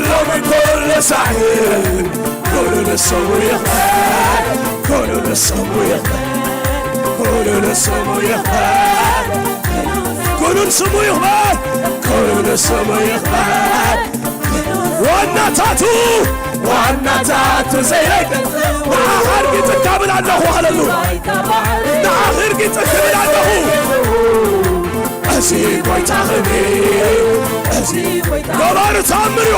ሎም ኩሉ ዛዕር ክብሪ ስሙ ይኽበር፣ ክብሪ ስሙ ይኽበር፣ ክብሪ ስሙ ይኽበር፣ ክብሪ ስሙ ይኽበር፣ ክብሪ ስሙ ይኽበር። ዋናታቱ፣ ዋናታቱ ዘይረግ ንዓኻ ርጊጽካ ብል ኣለኹ። ሃሌሉያ። ንዓኺ ርጊጽ ክብል ኣለኹ። እዚ ጎይታ ክብሪ፣ እዚ ጎይታ ገባሪ ተኣምር እዩ።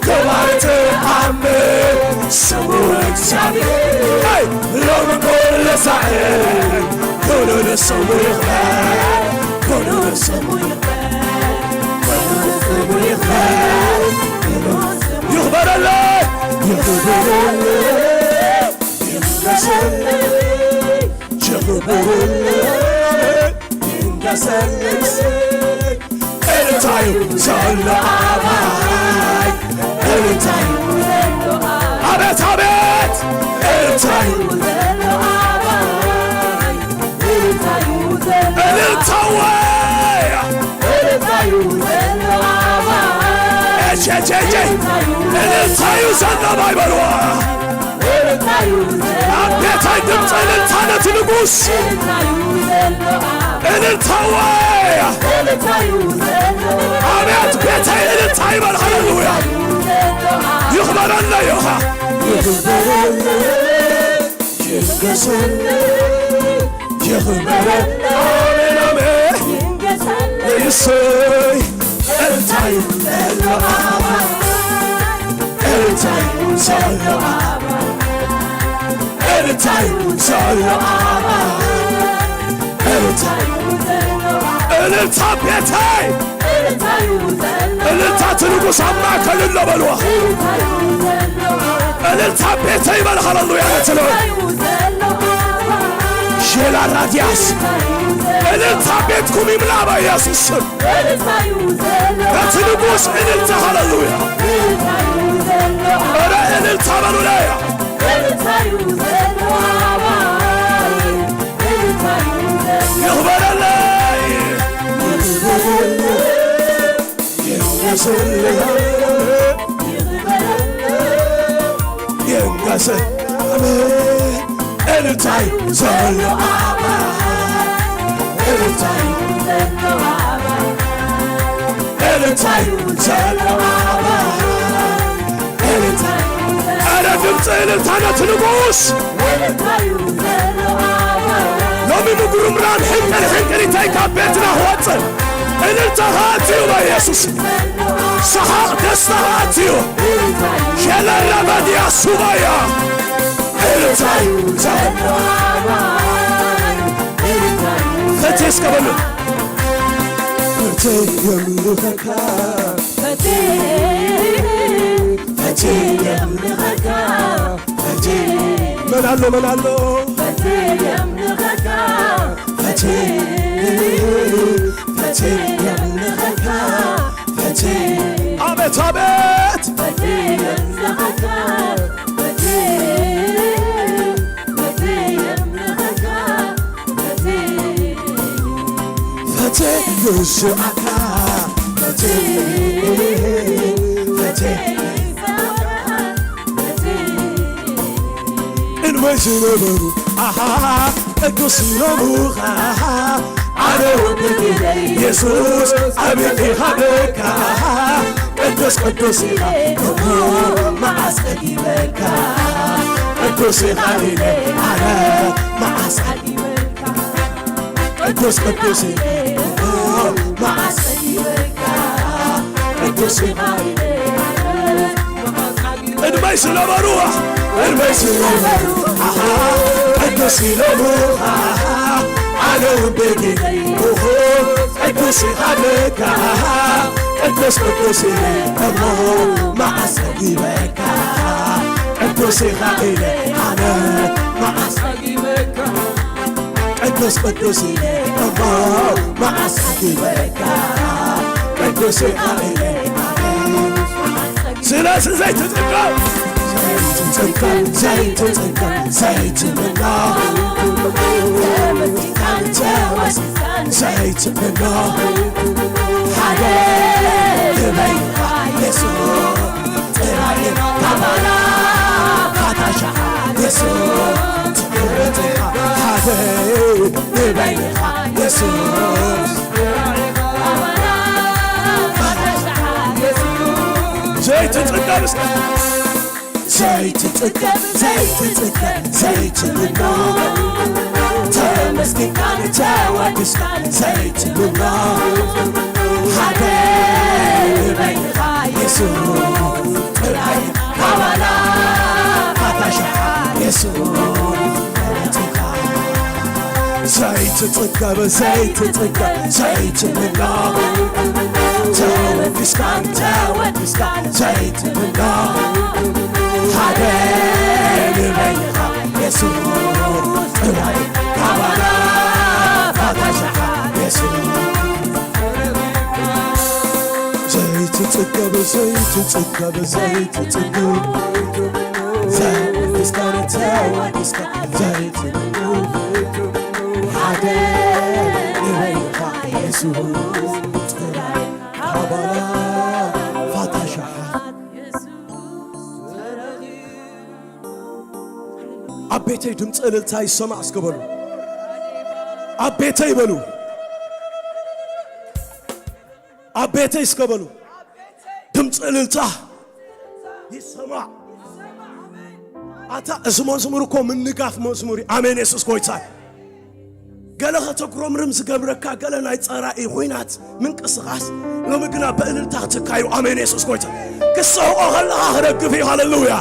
ገባሪ ተኣምር ስሙ እግዚኣብሔር። ኣይ፣ ሎም ኩሉ ዛዕር ክብሪ ስሙ ይኽበር፣ ክብሪ ስሙ ይኽበር፣ ክብሪ ስሙ ይኽበር። ይኽበረለይ፣ ይኽበረለይ፣ ይኽበረለይ፣ ይኽበረለይ። እንታይ እዩ ዘሎ ኣባይ? እንታይ እዩ ዘሎ ኣባይ? ኣቤት፣ ኣቤት! እንታይ እዩ ዘሎ ኣባይ? እንታይ እዩ ዘሎ እልልታ ወይ! እንታይ እዩ ዘሎ ኣባይ? ኤች፣ ኤች፣ ኤች፣ ኤች! እንታይ እዩ እልልታ እዩ ዘሎ ኣባይ በልዋ! ኣብ ቤተይ ድምፂ እልልታ ነቲ ንጉስ። እልልታ ወይ! ኣቤት ቤተይ እልልታ ይበል። ሃሌሉያ! ይኽበረለይ ኢኻ። ይኽበረለይ። ኣሜን፣ ኣሜን። ይሰይ። እንታይ እዩ ዘሎ ኣባይ? እንታይ እዩ ዘሎ ኣባይ? እንታይ እዩ ዘሎ ኣባይ? እንታይ እዩ ዘሎ ኣባይ? እልልታ ቤተይ! እንታይ እዩ ዘሎ እልልታ እቲ ንጉስ ኣብ ማእከል ኣሎ በልዋ። እንታይ እዩ ዘሎ ኣባይ? እልልታ ቤተይ በል። ሃሌሉያ! ነቲ ልዑል እንታይ እዩ ዘሎ ኣባይ? ሼላ ራድያስ እንታይ እዩ ዘሎ እልልታ ቤትኩም ይምላ በኢየሱስ ስም። እልልታ እዩ ዘሎ ነቲ ንጉስ እልልታ። ሃሌሉያ! እልልታ እዩ ዘሎ ኣባይ። ኧረ እልልታ በሉለይ። እልልታ እዩ ዘሎ ኣባይ። እልልታ እዩ ዘሎ ይኽበረለይ። የንገሰ። ኣሜን። እልልታ እዩ ዘሎ ኣባ፣ እልልታ እዩ ዘሎ ኣባ፣ እልልታ እዩ ዘሎ ኣባ፣ እልልታ እዩ። ኣረ ድምፂ እልልታ ነቲ ንጉስ። ሎሚ ምጉርምራም ሕንቅል ሕንቅሊተይ ካብ ቤትና ክወፅእ እልልታ ከኣትዩ በኢየሱስ። ሰሓቕ ደስታ ከኣትዩ። ሸለረበድያ ሱባያ እልልታ እዩ። ፈቴ እስከ በሉ። ፈቴ የምልኸካ፣ ፈቴ፣ ፈቴ የምልኸካ፣ ፈቴ። መን ኣሎ፣ መን ኣሎ? ፈቴ የምልኸካ፣ ፈቴ፣ ፈቴ የምልኸካ፣ ፈቴ። ኣቤት፣ ኣቤት። ፈቴ የምልኸካ፣ ፈቴ፣ ፈቴ የምልኸካ፣ ፈቴ። ፈቴ ይስዓካ፣ ፈቴ፣ ፈቴ ይስዓካ፣ ፈቴ። ቅድመይ ዝነበሩ ኣሃ ቅዱስ ኢሎሙኻ ኣሃ ኣነ ውድድረይ ኢየሱስ ኣቤት ይሃበካ ኣሃ ቅዱስ ቅዱስ ኢኻ እሞ መዓስ ጠጊበካ ቅዱስ ኢኻ ኢለ ኣነ መዓስ ቅዱስ ቅዱስ ኢለ እሞ መዓስ ጠጊበካ ቅዱስ ኢኻ ኢለ ኣነ ቅድመይ ዝነበሩ፣ ቅድመይ ዝነበሩ፣ ኣሃ፣ ቅዱስ ኢሎሙ፣ ኣሃ፣ ኣነ እውን ብግደይ፣ ኦሆ፣ ቅዱስ ኢኻ በቃ፣ ኣሃ፣ ቅዱስ፣ ቅዱስ ኢለ፣ እሞ፣ መዓስ ጠጊበካ፣ ኣሃ፣ ቅዱስ ኢኻ ኢለ፣ ኣነ፣ መዓስ ጠጊበካ። ቅዱስ ቅዱስ ኢለ እሞ መዓስ ይበካ ቅዱስ ኢኻ ኢለ ስለዚ ዘይትጽገብ ዘይትጽገብ ዘይትጽገብ ዘይትምኖ ዘይትምኖ ሓደ ልበይ ኢኻ የሱስ ጥራይ ካባና ካታሻ የሱስ ትምህርትኻ ሓደ ንበይንኻ የሱስ ዘይትጽገብ እስከ ዘይትጽገብ ዘይትጽገብ ዘይትምኖ ተመስግንካን ተወድስካን ዘይትምኖ ሓደ ንበይንኻ የሱስ ጥራይ ካባና ካታሻ የሱስ ዘይትጽገብ ዘይትጽገብ ዘይትምኖ ተወድስካን ተወድስካን ዘይትምኖ ሓደ ንበይንኻ የሱስ ጥራይ ካባና ካታሻ የሱስ ዘይትጽገብ ዘይትጽገብ ዘይትጽገብ ዘይትስካር ተወዲስካ ዘይትጽገብ ሓደ ንበይኻ የሱስ ጥራይ ካባና ፋታ ሸሓት ኣብ ቤተይ ድምፂ እልልታ ይሰማዕ እስከ በሉ። ኣብ ቤተይ በሉ። ኣብ ቤተይ እስከ በሉ። ድምፂ እልልታ ይሰማዕ። ኣታ እዚ መዝሙር እኮ ምንጋፍ መዝሙር እዩ። ኣሜን። የሱስ ጎይታ እዩ። ገለ ከተጉረምርም ዝገብረካ ገለ ናይ ፀራኢ ኹናት ምንቅስቓስ ሎሚ ግና ብእልልታ ክትካዩ። ኣሜን። የሱስ ጎይታ። ክስሕቆ ከለኻ ክረግፍ እዩ። ሃሌሉያ።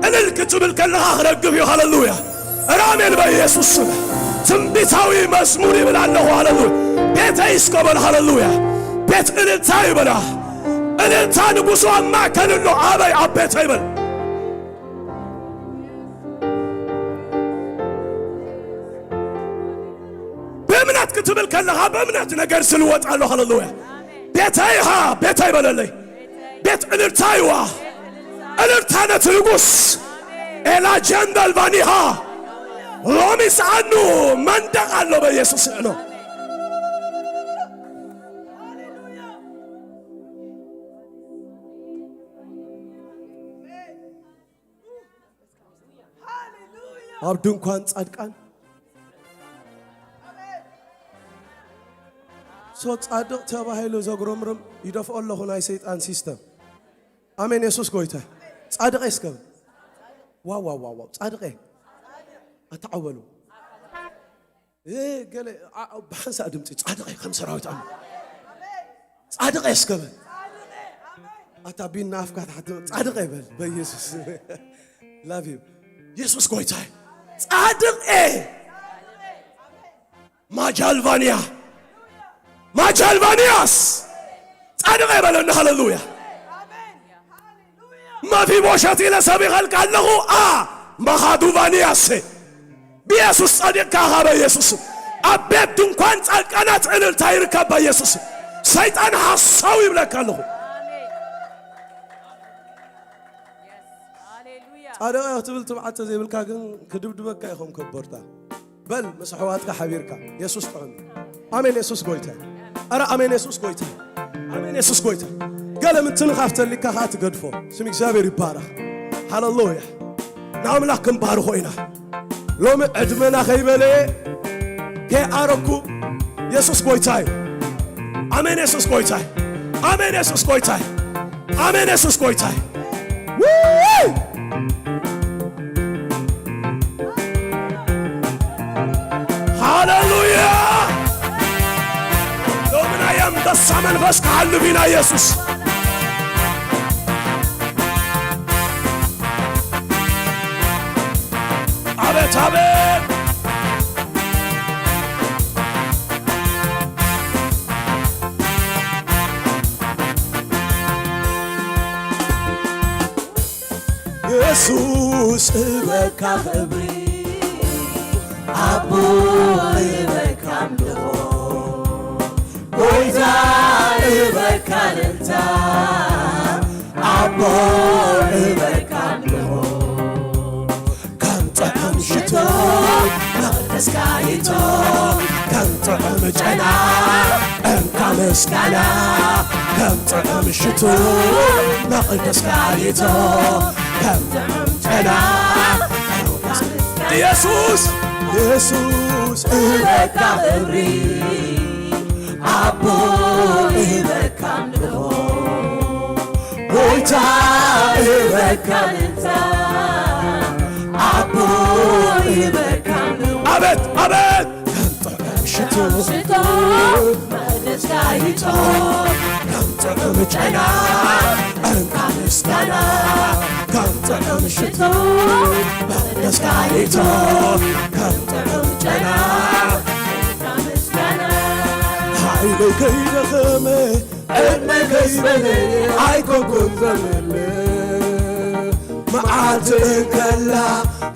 እልል ክትብል ከለኻ ክረግፍ እዩ። ሃሌሉያ። ራሜን በኢየሱስ ስም ትንቢታዊ መዝሙር ይብል ኣለኹ። ሃሌሉያ። ቤተይ እስከ በል። ሃሌሉያ። ቤት እልልታ ይበላ። እልልታ ንጉሱ ኣብ ማእከል ኣሎ። ኣበይ ኣብ ቤተይ በል። ብእምነት ክትብል ከለኻ ብእምነት ነገር ዝልወጥ ኣሎ። ሃሌሉያ። ቤተይ ሃ ቤተይ በለለይ። ቤት እልልታ ይዋ እልልታ ነቲ ንጉስ ኤላ ጀንደል ባኒኻ ሎሚ ሰኣኑ መንደቕ ኣሎ በኢየሱስ እዕኖ። ኣብ ድንኳን ጻድቃን ሶ ጻድቕ ተባሂሉ ዘጉረምርም ይደፍኦ ኣለኹ ናይ ሰይጣን ሲስተም። ኣሜን። የሱስ ጎይታ። ጻድቐ እስከ በል። ዋው ዋው ዋው ዋው። ጻድቐ ኣተዓወሉ። እ፣ ገለ ኣ-፣ ብሓንሳእ ድምፂ ጻድቐ ከም ሰራዊት ኣምላኽ። ጻድቐ እስከ በል። ኣታ ቢና ኣፍካ ትሓቲ ጻድቐ በል በኢየሱስ። ላቭ ዩ። የሱስ ጎይታ። ጻድቐ። ማጃልቫንያ። ማጃልቫንያስ። ጻድቐ በለና። ሃሌሉያ። መፊቦሸት ኢለ ሰብ ይኸልካ ኣለኹ። ኣ፣ መኻዱቫንያስ። ብየሱስ ጸዲቕካ ኢኻ በኢየሱስ። ኣብ ቤት ድንኳን ጻድቃናት እልልታ ይርከብ በኢየሱስ። ሰይጣን ሓሳው ይብለካ ኣለኹ። ሃሌሉያ። ጻድቕ ክትብል ትብዓት ዘይብልካ ግን ክድብድበካ ኢኹም ከበርታ። በል ምስ ኣሕዋትካ ሓቢርካ የሱስ ጥዕም። ኣሜን የሱስ ጎይታ። ኣረ ኣሜን የሱስ ጎይታ። ኣሜን የሱስ ጎይታ። ገለ ምትንኻፍ ተሊካ ኸዓ ትገድፎ። ስም እግዚኣብሔር ይባረኽ። ሃሌሉያ። ንኣምላኽ ክንባርኾ ኢና። ሎሚ ዕድመና ከይበለየ ከይኣረኩ የሱስ ጎይታ እዩ። ኣሜን የሱስ ጎይታ እዩ። ኣሜን የሱስ ጎይታ እዩ። ኣሜን የሱስ ጎይታ እዩ። ውይ! ሃሌሉያ! ሎሚ ናይ ኣንበሳ መንፈስ ክሓልፍ ኢና የሱስ። ኣቤት ኣቤት! የሱስ እበካ ክብሪ ኣቦ እበካ ኣምልኾ ጎይታ እበካ እልልታ ኣቦ እበካ ኣምልኾ ከም ጥዑም ሽቶ መቕደስካ ይቶ ከም ጥዑም ጨና እንካ ምስጋና ከም ጥዑም ሽቶ መቕደስካ ይቶ ከም ጥዑም ጨና ኢየሱስ ኢየሱስ እበካ ክብሪ ኣቦ እበካ ኣምልኾ ጎይታ እበካ እልልታ ኣቦ እበካ ኣምልኾ ኣቤት ኣቤት ከም ጥዑም ሽቶ ሽቶ መቅደስካ ይቶ ከም ጥዑም ጨና እንካ ምስጋና ከም ጥዑም ሽቶ መቅደስካ ይቶ ከም ጥዑም ጨና እንካ ምስጋና ሓይለይ ከይደኸመ ዕድመይ ከይበለ ኣይኮንኩን ዘምል መዓልቲ እንከላ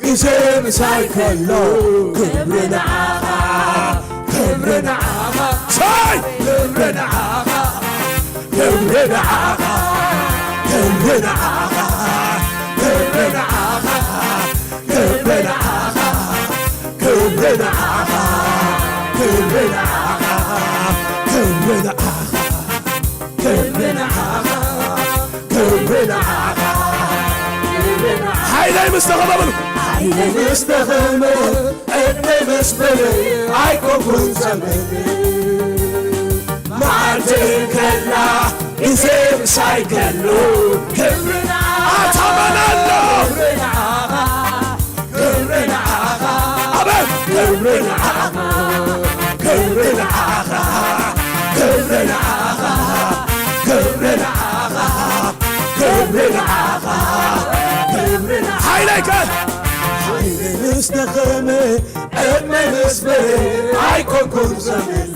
ግዜ ምሳይ ከሎ ክብሪ ንዓኻ ክብሪ ንዓኻ ሳይ ክብሪ ንዓኻ ክብሪ ንዓኻ ክብሪ ንዓኻ ክብሪ ንዓኻ ክብሪ ንዓኻ ክብሪ ንዓኻ ክብሪ ንዓኻ ክብሪ ንዓኻ ክብሪ ንዓኻ ክብሪ ንዓኻ ሓይለይ ምስ ደኸመ በሉ ሓይለይ ምስ ደኸመ ዕድመይ ምስ በለ ኣይኮንኩን ዘመን መዓልቲ እንከላ ግዜ ምሳይ ከሎ ክብሪ ንዓኻ ኣታመናለሁ ክብሪ ንዓኻ ክብሪ ንዓኻ ኣቤት ክብሪ ንዓኻ ክብሪ ንዓኻ ክብሪ ንዓኻ ክብሪ ንዓኻ ክብሪ ንዓኻ ክብሪ ንዓኻ ሓይለይከ ሓይለይ ምስ ደኸመ ዕድመይ ምስ በለ ኣይኮንኩን ዘምል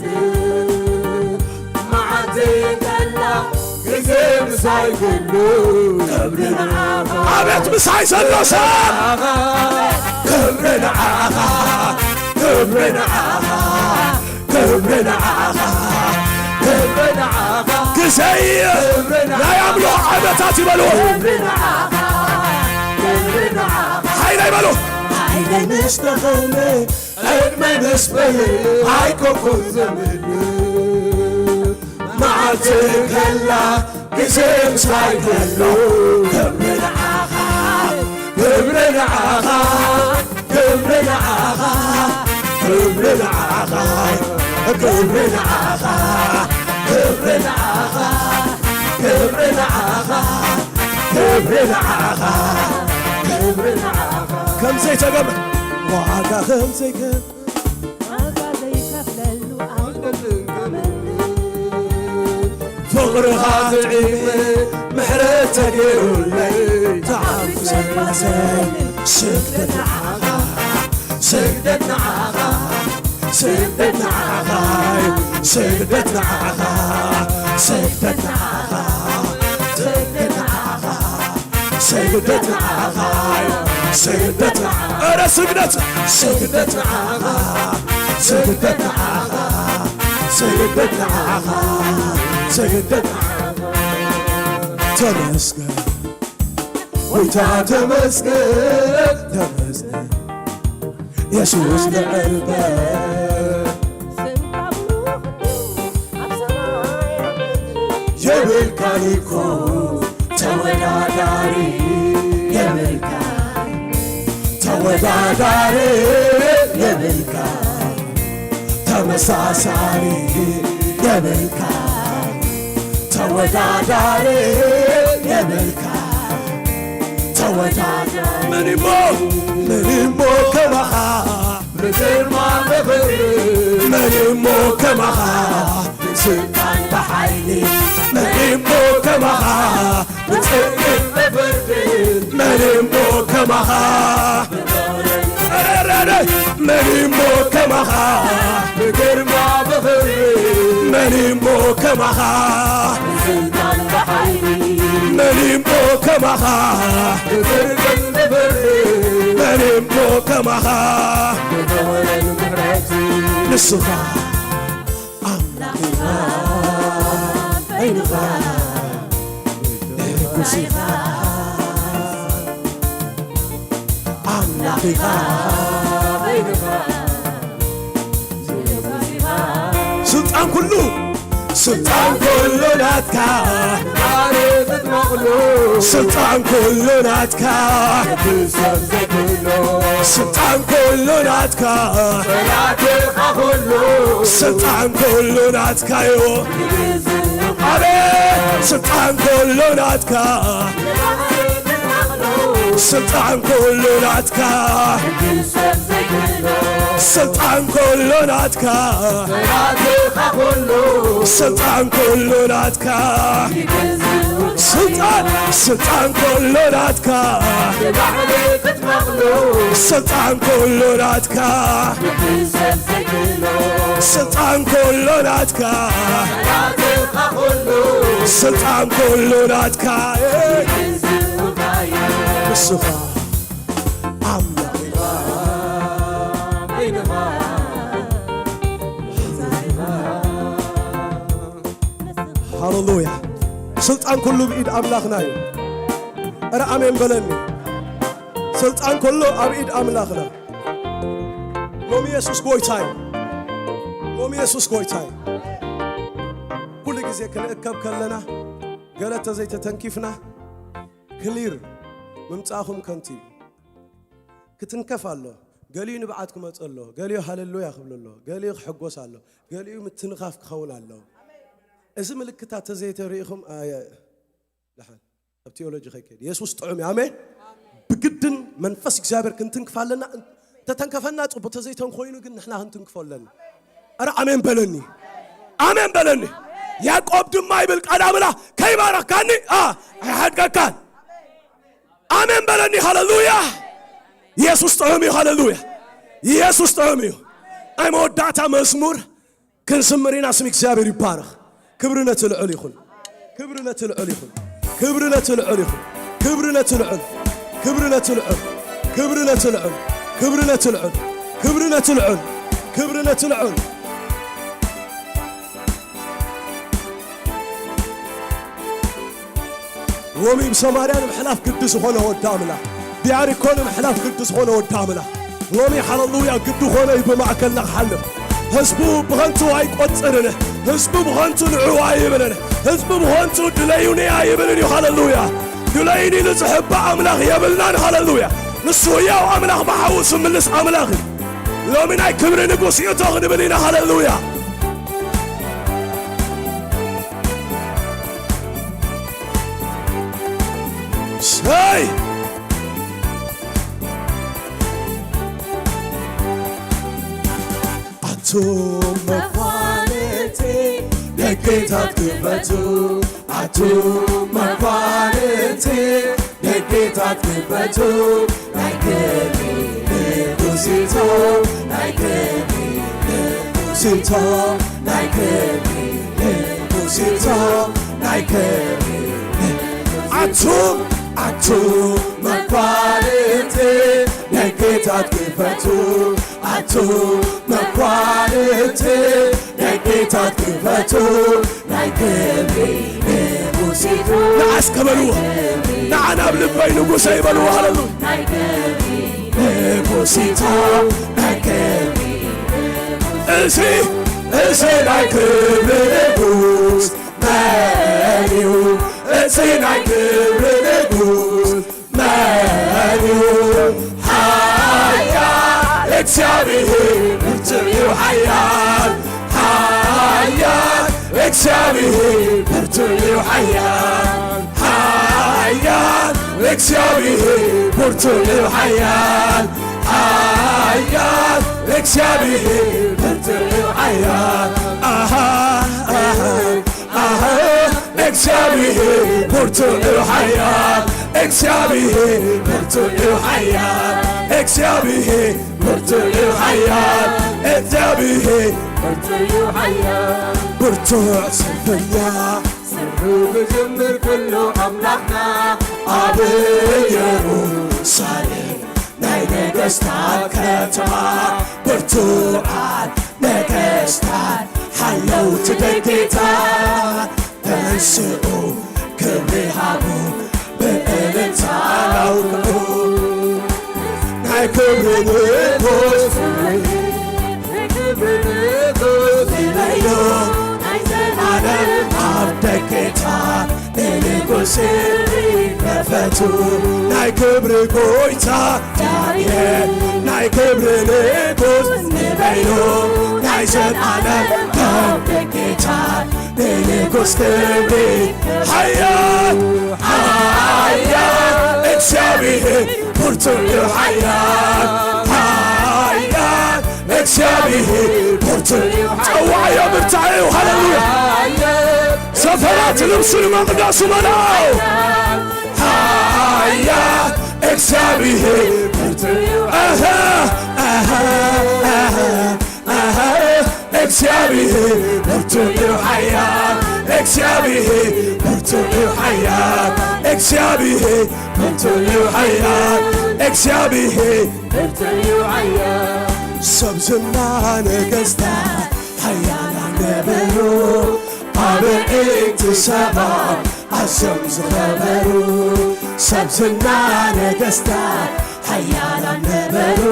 መዓልቲ ከላ ግዜ ምሳይ ኩሉ ክብሪ ንዓኻ ኣቤት ምሳይ ዘሎ ሰብ ክብሪ ንዓኻ ክብሪ ንዓኻ ክብሪ ንዓኻ ክብሪ ንዓኻ ግዜ ናይ ኣምልኾ ዓመታት ይበልዎ ክብሪ ንዓኻ ክብሪ ንዓኻ ሓይለይ በሉ ሓይለይ ምስ ደኸመ ዕድመይ ምስ በለ ኣይኮንኩን ዘምል መዓልቲ ከላ ግዜ ምሳይ ከሎ ክብሪ ንዓኻ ክብሪ ንዓኻ ክብሪ ክብሪ ንዓኻ፣ ክብሪ ንዓኻ፣ ክብሪ ንዓኻ፣ ክብሪ ንዓኻ፣ ክብሪ ንዓኻ፣ ክብሪ ንዓኻ። ከም ዘይተገመ ዋጋ ከም ዘይገመ ዋጋ ዘይከፍለሉ ኣልቦ ፍቕርኻ ጥዒመ ምሕረት ተገይሩለይ ተዓዊተ ስግደት ንዓኻ፣ ስግደት ንዓኻ፣ ስግደት ንዓኻ፣ ስግደት ንዓኻ፣ ስግደት ንዓኻ፣ ስግደት ንዓኻ፣ ስግደት ንዓኻ፣ ስግደት ንዓ-፣ ኧረ ስግደት፣ ስግደት ንዓኻ፣ ስግደት ንዓኻ፣ ስግደት ንዓኻ፣ ስግደት ንዓኻ። ተመስገን ጎይታ ተመስገን፣ ተመስገን የሱስ ንዕልበ የብልካን እኮ ተወዳዳሪ የብልካ፣ ተወዳዳሪ የብልካ፣ ተመሳሳሊ የብልካ፣ ተወዳዳሪ የብልካ፣ ተወዳዳሪ መን እሞ፣ መን እሞ ከማኻ ብግርማ ብኽብሪ መን እሞ ከማኻ ብስልጣን ብሓይሊ መን እሞ ከማኻ ብጽድቅን ብፍርድን መን እሞ ከማኻ ኧረ መን እሞ ከማኻ ብግርማ ብኽብሪ መን እሞ ከማኻ ብስልጣን ብሓይሊ መን እሞ ከማኻ ብጽድቅን ብፍርድን መን እሞ ከማኻ ብኽብርን ምሕረትን ንስኻ ኣምላኽ ኢኻ በይንኻ ንጉስ ኢኻ ኣምላኽ ኢኻ በይንኻ ንጉስ ኢኻ ስልጣን ኩሉ ስልጣን ኩሉ ናትካ ባርነት መቕሎ ስልጣን ኩሉ ናትካ ክሰብ ዘይብሎ ስልጣን ኩሉ ናትካ ጠላትኻ ኩሉ ስልጣን ኩሉ ናትካ እዩ። ኣቤት ስልጣን ኩሉ ናትካ ስልጣን ኩሉ ናትካ ስልጣን ኩሉ ናትካ ስልጣን ኩሉ ናትካ ስልጣን ስልጣን ኩሉ ናትካ ስልጣን ኩሉ ናትካ ስልጣን ኩሉ ናትካ ስልጣን ኩሉ ናትካ ንስኻ ኣምላኽ ኢኻ ሃሌሉያ ስልጣን ኩሉ ብኢድ ኣምላኽና እዩ እረ ኣሜን በለኒ ስልጣን ኩሉ ኣብ ኢድ ኣምላኽና ሎሚ የሱስ ጎይታ እዩ ሎሚ የሱስ ጎይታ እዩ ኩሉ ግዜ ክንእከብ ከለና ገለ ተዘይተተንኪፍና ክሊር ምምፃእኹም ከንቱ እዩ ክትንከፍ ኣሎ ገሊኡ ንብዓት ክመፀ ኣሎ ገሊኡ ሃለሉያ ክብል ኣሎ ገሊኡ ክሕጎስ ኣሎ ገሊኡ ምትንኻፍ ክኸውን ኣለዎ እዚ ምልክታት ተዘይተሪኢኹም ኣየ ደሓን ኣብ ቴዎሎጂ ከይከድ የሱስ ጥዑም እዩ ኣሜን ብግድን መንፈስ እግዚኣብሔር ክንትንክፍ ኣለና ተተንከፈና ፅቡቅ ተዘይተን ኮይኑ ግን ንሕና ክንትንክፎ ኣለና ኧረ ኣሜን በለኒ ኣሜን በለኒ ያዕቆብ ድማ ይብል ቃል ኣምላኽ ከይባረኽካኒ ኣይሓድገካን ኣሜን በለኒ ሃለሉያ ኢየሱስ ጥዑም እዩ ሃለሉያ ኢየሱስ ጥዑም እዩ ናይ መወዳእታ መዝሙር ክንዝምር ኢና ስም እግዚኣብሔር ይባረኽ ክብሪ ነቲ ልዑል ይኹን ክብሪ ነቲ ልዑል ይኹን ክብሪ ነቲ ልዑል ይኹን ክብሪ ነቲ ልዑል ክብሪ ነቲ ልዑል ክብሪ ነቲ ልዑል ክብሪ ነቲ ልዑል ክብሪ ነቲ ልዑል ክብሪ ነቲ ልዑል ሎሚ ብሰማርያ ንምሕላፍ ግዲ ዝኾነ ወዲ ኣምላኽ ብያሪኮ ንምሕላፍ ግዲ ዝኾነ ወዲ ኣምላኽ ሎሚ ሃለሉያ ግዲ ኾነ እዩ ብማእከልና ክሓልፍ ህዝቡ ብኸንቱ ኣይቆጽርን ህዝቡ ብኸንቱ ንዑ ኣይብልን ህዝቡ ብኸንቱ ድለዩኒ ኣይብልን እዩ ሃለሉያ ድለዩኒ ኢሉ ዝሕባእ ኣምላኽ የብልናን ሃለሉያ ንሱ ህያው ኣምላኽ ብሓዉ ዝምልስ ኣምላኽ እዩ ሎሚ ናይ ክብሪ ንጉስ እዩ እቶ ክንብል ኢና። ሃሌሉያ። ሰይ ኣቱም መኳንንቲ ደገታት ክፈቱ፣ ኣቱም መኳንንቲ ደገታት ክፈቱ፣ ናይ ክብሪ ንጉስ እቶ፣ ናይ ክብሪ ንጉስ እቶ፣ ናይ ክብሪ ንጉስ እቶ፣ ናይ ክብሪ ንጉስ እቶ። ኣቱም፣ ኣቱም መኳንንቲ ደገታት ክፈቱ፣ ኣቱም መኳንንቲ ደገታት ክፈቱ፣ ናይ ክብሪ ንጉስ እቶ። ንዓስ ከበልዎ፣ ንዓ ናብ ልበይ ንጉሰይ በልዎ። ሃሌሉያ። ናይ ክብሪ ንጉስ እቶ፣ ናይ ክብሪ ንጉስ። እዚ፣ እዚ ናይ ክብሪ ንጉስ መን እዩ? እዚ ናይ ክብሪ ንጉስ መን እዩ? ሓያል እግዚኣብሔር ብርቱዕ እዩ ሓያል። ሓያል እግዚኣብሔር ብርቱዕ እዩ ሓያል። ሓያል እግዚኣብሔር ብርቱዕ እዩ ሓያል። ሓያል እግዚኣብሔር ብርቱዕ እዩ ሓያል። ኣሃ፣ ኣሃ። ኣሃ፣ እግዚኣብሔር ብርቱዕ እዩ ሓያል፣ እግዚኣብሔር ብርቱዕ እዩ ሓያል፣ እግዚኣብሔር ብርቱዕ እዩ ሓያል፣ እግዚኣብሔር ብርቱዕ እዩ ሓያል። ብርቱዕ ሰልፈኛ ስርሑ ክጅምር ከሎ ኣምላኽና ኣብ ኢየሩሳሌም ናይ ነገስታት ከተማ ብርቱዓት ነገስታት ሓለውቲ ደጌታት ተንስኡ ክብሪ ሃቡ ብእልልታ ኣውቅዑ ናይ ክብሪ ንጉስ ንበይኑ ናይ ዘላለም ኣብ ደጌታት ንንጉስ ክፈቱ ናይ ክብሪ ጎይታ ዳንኤል ናይ ክብሪ ንጉስ ንበይኑ ናይ ዘላለም ካብ ደጌታ ንንጉስ ክብሪ ሓያል ሓያል እግዚኣብሔር ብርቱዕ እዩ ሓያል ሓያል እግዚኣብሔር ብርቱዕ እዩ። ጸዋዕዮ ብርታዕ እዩ። ሃሌሉያ። ሰፈራት ልብሱ ንመቕደሱ መላው ሓያል እግዚኣብሔር ብርቱዕ እዩ። ኣሃ፣ ኣሃ፣ ኣሃ፣ ኣሃ፣ እግዚኣብሔር ብርቱዕ እዩ ሓያል። እግዚኣብሔር ብርቱዕ እዩ ሓያል። እግዚኣብሔር ብርቱዕ እዩ ሓያል። እግዚኣብሔር ብርቱዕ እዩ ሓያል። ሰብ ዝና ነገስታት ሓያላን ነበሩ፣ ኣብ ኣዒንቲ ሰባ ኣዝዮም ዝኸበሩ። ሰብ ዝና ነገስታት ሓያላን ነበሩ፣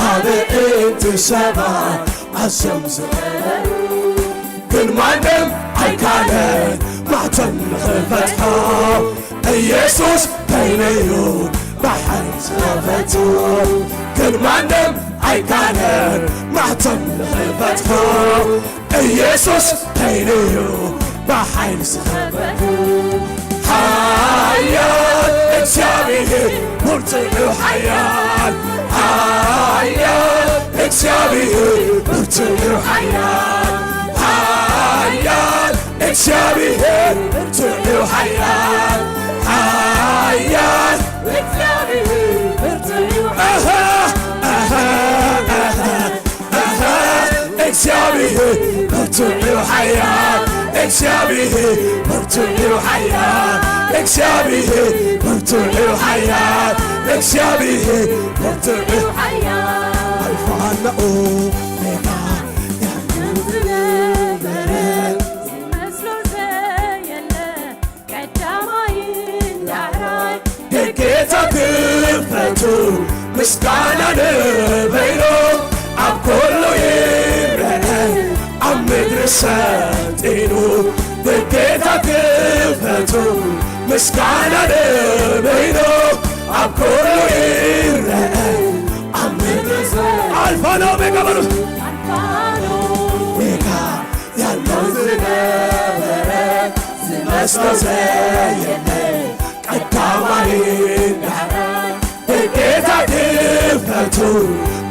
ኣብ ኣዒንቲ ሰባ ኣዝዮም ዝኸበሩ። ግን ማንም ኣይካለን ማዕተብ ንኽፈትሖ፣ ኢየሱስ በይነዩ ብሓይሊ ዝኸፈቱ። ግን ማንም ኣይካለን ማዕተብ ንኽፈትሖ፣ ኢየሱስ በይነዩ ብሓይሊ ዝኸፈቱ። ሓያል እግዚኣብሔር ብርቱዕ እዩ ሓያል። ሓያል እግዚኣብሔር ብርቱዕ እዩ ሓያል። ሓያል እግዚኣብሔር ብርቱዕ እዩ ሓያል። ሓያል እግዚኣብሔር ብርቱዕ እዩ። ኣሃ፣ ኣሃ፣ ኣሃ፣ ኣሃ፣ እግዚኣብሔር ብርቱዕ እዩ ሓያል። እግዚኣብሔር ብርቱዕ እዩ ሓያል። እግዚኣብሔር ብርቱዕ እዩ ሓያል። እግዚኣብሔር ብርቱዕ እዩ ሓያል። ኣልፋና ኦሜጋ ዝነበረ ዝመስሎ ዘየለ ቀዳማይን ዳሕራይ ደጌታ ክፈቱ ምስጋና ንበይኑ ኣብ ኩሉ ይረአ ኣብ ምድሪ ሰልጢኑ ደጌታ ክፈቱ ምስጋና ንበይኑ ኣብ ኩሉ ይረአ ኣብ ምድሪ ሰልጢኑ ኣልፋ ኦሜጋ በሉ። ኦሜጋ ያለው ዝነበረ ዝመስሎ ዘየለ ቀዳማይ ዳሕራይ ጌታ ክፈቱ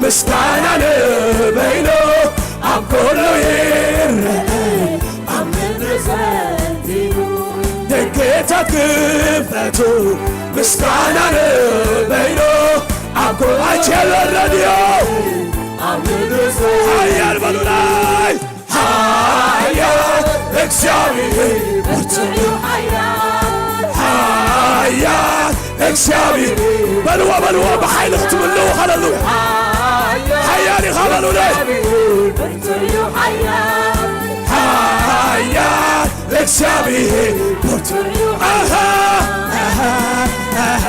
ምስጋና ንበይኖ ኣብ ኩሉ ይረኣይ ኣብ ምድሪ ሰንቲኑ ደጌታት ክፈቱ ምስጋና ንበይኖ ኣብ ኩሉ ኣቸለ ረድዮ ኣብ ምድሪ ሰንቲኑ ሓያል በሉ ላይ ሓያል እግዚኣብሔር ብርቱዕ እዩ። ሓያል ሓያል እግዚኣብሔር በልዎ በልዎ ብሓይሊ ክትምልኡ ሃለሉያ ሓያል ኢኻ በሉለይ ሓያል እግዚኣብሔር ብርቱዕ እዩ። ኣሃ ኣሃ ኣሃ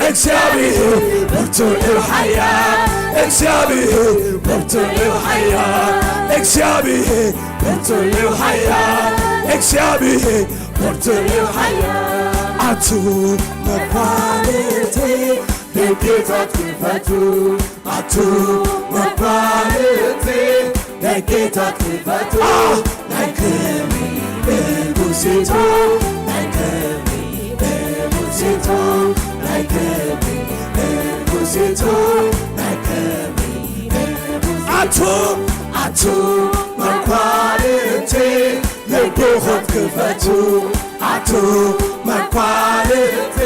እግዚኣብሔር ብርቱዕ እዩ ሓያል እግዚኣብሔር ብርቱዕ እዩ ሓያል እግዚኣብሔር ብርቱዕ እዩ ሓያል እግዚኣብሔር ብርቱዕ እዩ ሓያል ኣቱ መኳንንቲ ደጌታት ክፈቱ ኣቱ መኳንንቲ ደጌታት ክፈቱ ናይ ክብሪ ንጉሲቶ ናይ ክብሪ ንጉሲቶ ናይ ክብሪ ንጉሲቶ ናይ ክብሪ ንጉሲቶ ኣቱ ኣቱ መኳንንቲ ልብኹም ክፈቱ ኣቱ መኳንንቲ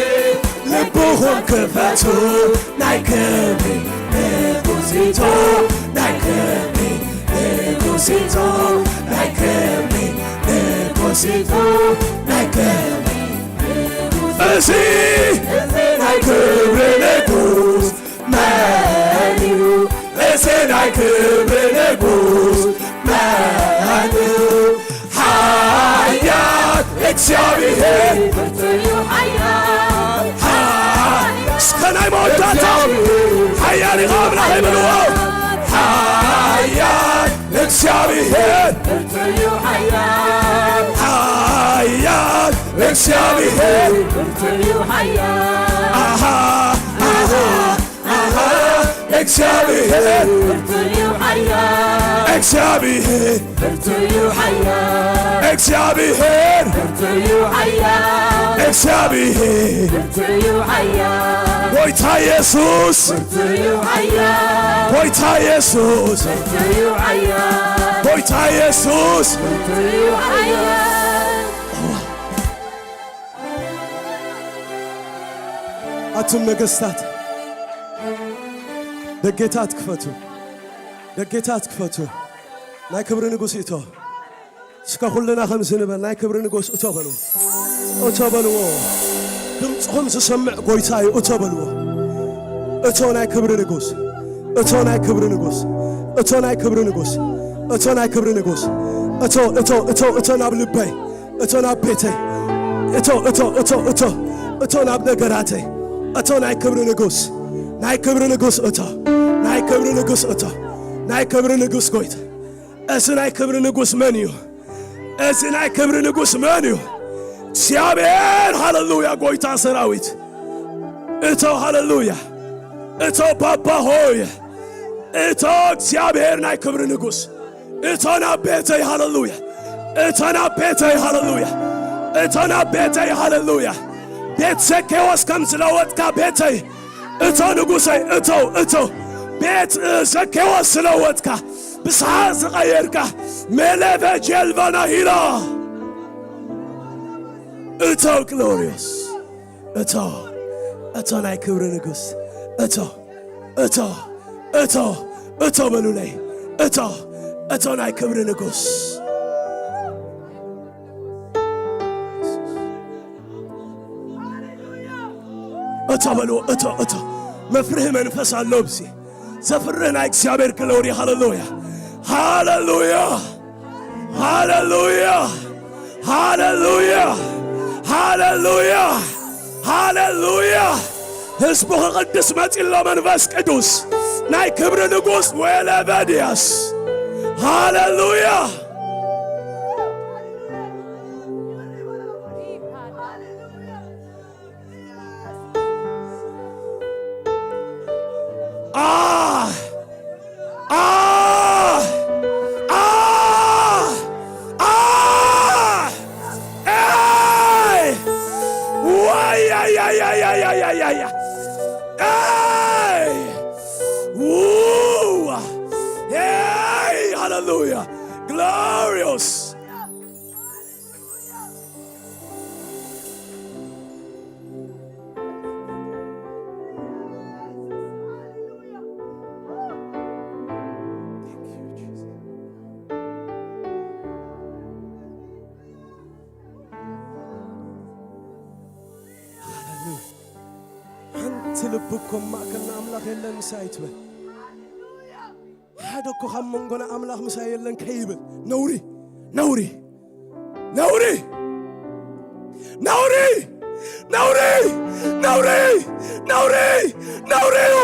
ልብኹም ክፈቱ ናይ ክብሪ ንጉሲቶ ናይ ክብሪ ንጉሲቶ ናይ ክብሪ ንጉሲቶ ናይ ክብሪ እዚ ናይ ክብሪ ንጉስ መን እዩ እዚ ናይ ክብሪ ንጉስ መን እዩ ሓያል እግዚኣብሔር እስከ ናይ መወዳእታ ሓያል ኢኻ ኣምላኸይ በልዎ ሓያል እግዚኣብሔር ሓያል እግዚኣብሔር ኣሃ ኣሃ ኣሃ እግዚኣብሔር ብርቱዕ እዩ ሓያል እግዚኣብሔር ብርቱዕ እዩ ሓያል እግዚኣብሔር ብርቱዕ እዩ ሓያል እግዚኣብሔር ብርቱዕ እዩ ሓያል ጎይታ ኢየሱስ ብርቱዕ እዩ ሓያል ጎይታ ኢየሱስ ብርቱዕ እዩ ሓያል ጎይታ ኢየሱስ ብርቱዕ እዩ ሓያል ኣቱም ነገስታት ደጌታት ክፈቱ ደጌታት ክፈቱ ናይ ክብሪ ንጉስ እቶ እስከ ኩልና ከምዚ ንበል ናይ ክብሪ ንጉስ እቶ በልዎ እቶ በልዎ ድምፅኹም ዝሰምዕ ጎይታ እዩ እቶ በልዎ እቶ ናይ ክብሪ ንጉስ እቶ ናይ ክብሪ ንጉስ እቶ ናይ ክብሪ ንጉስ እቶ ናይ ክብሪ ንጉስ እቶ እቶ እቶ እቶ ናብ ልበይ እቶ ናብ ቤተይ እቶ እቶ እቶ እቶ እቶ ናብ ነገራተይ እቶ ናይ ክብሪ ንጉስ ናይ ክብሪ ንጉስ እቶ ናይ ክብሪ ንጉስ እቶ ናይ ክብሪ ንጉስ ጎይታ እዚ ናይ ክብሪ ንጉስ መን እዩ? እዚ ናይ ክብሪ ንጉስ መን እዩ? እግዚኣብሔር ሃለሉያ ጎይታ ሰራዊት እቶ ሃለሉያ እቶ ባባ ሆይ እቶ እግዚኣብሔር ናይ ክብሪ ንጉስ እቶ ናብ ቤተይ ሃለሉያ እቶ ናብ ቤተይ ሃለሉያ እቶ ናብ ቤተይ ሃለሉያ ቤት ዘኬዎስ ከም ዝለወጥካ ቤተይ እቶ ንጉሰይ እቶ እቶ ቤት ዘኬዎስ ዝለወጥካ ብስሓ ዝቐየርካ መለበ ጀልባና ሂላ እቶ ግሎሪዮስ እቶ እቶ ናይ ክብሪ ንጉስ እቶ እቶ እቶ እቶ በሉለይ እቶ እቶ ናይ ክብሪ ንጉስ እቶ በልዎ እቶ እቶ መፍርህ መንፈስ ኣሎ ብዚ ዘፍርህ ናይ እግዚኣብሔር ግሎሪ ሃለሉያ ሃለሉያ ሃለሉያ ሃለሉያ ሃለሉያ ሃለሉያ ህዝቡ ክቕድስ መጺሎ መንፈስ ቅዱስ ናይ ክብሪ ንጉስ ወለበድያስ ሃለሉያ Hallelujah. Glorious. ሓንቲ ልቢ እኮ ኣብ ማእከልና ኣምላኽ የለን ምሳይ ትብል። ሓደ እኮ ካብ መንጎና ኣምላኽ ምሳይ የለን ከይብል። ነውሪ፣ ነውሪ፣ ነውሪ፣ ነውሪ፣ ነውሪ፣ ነውሪ፣ ነውሪ፣ ነውሪ እዩ።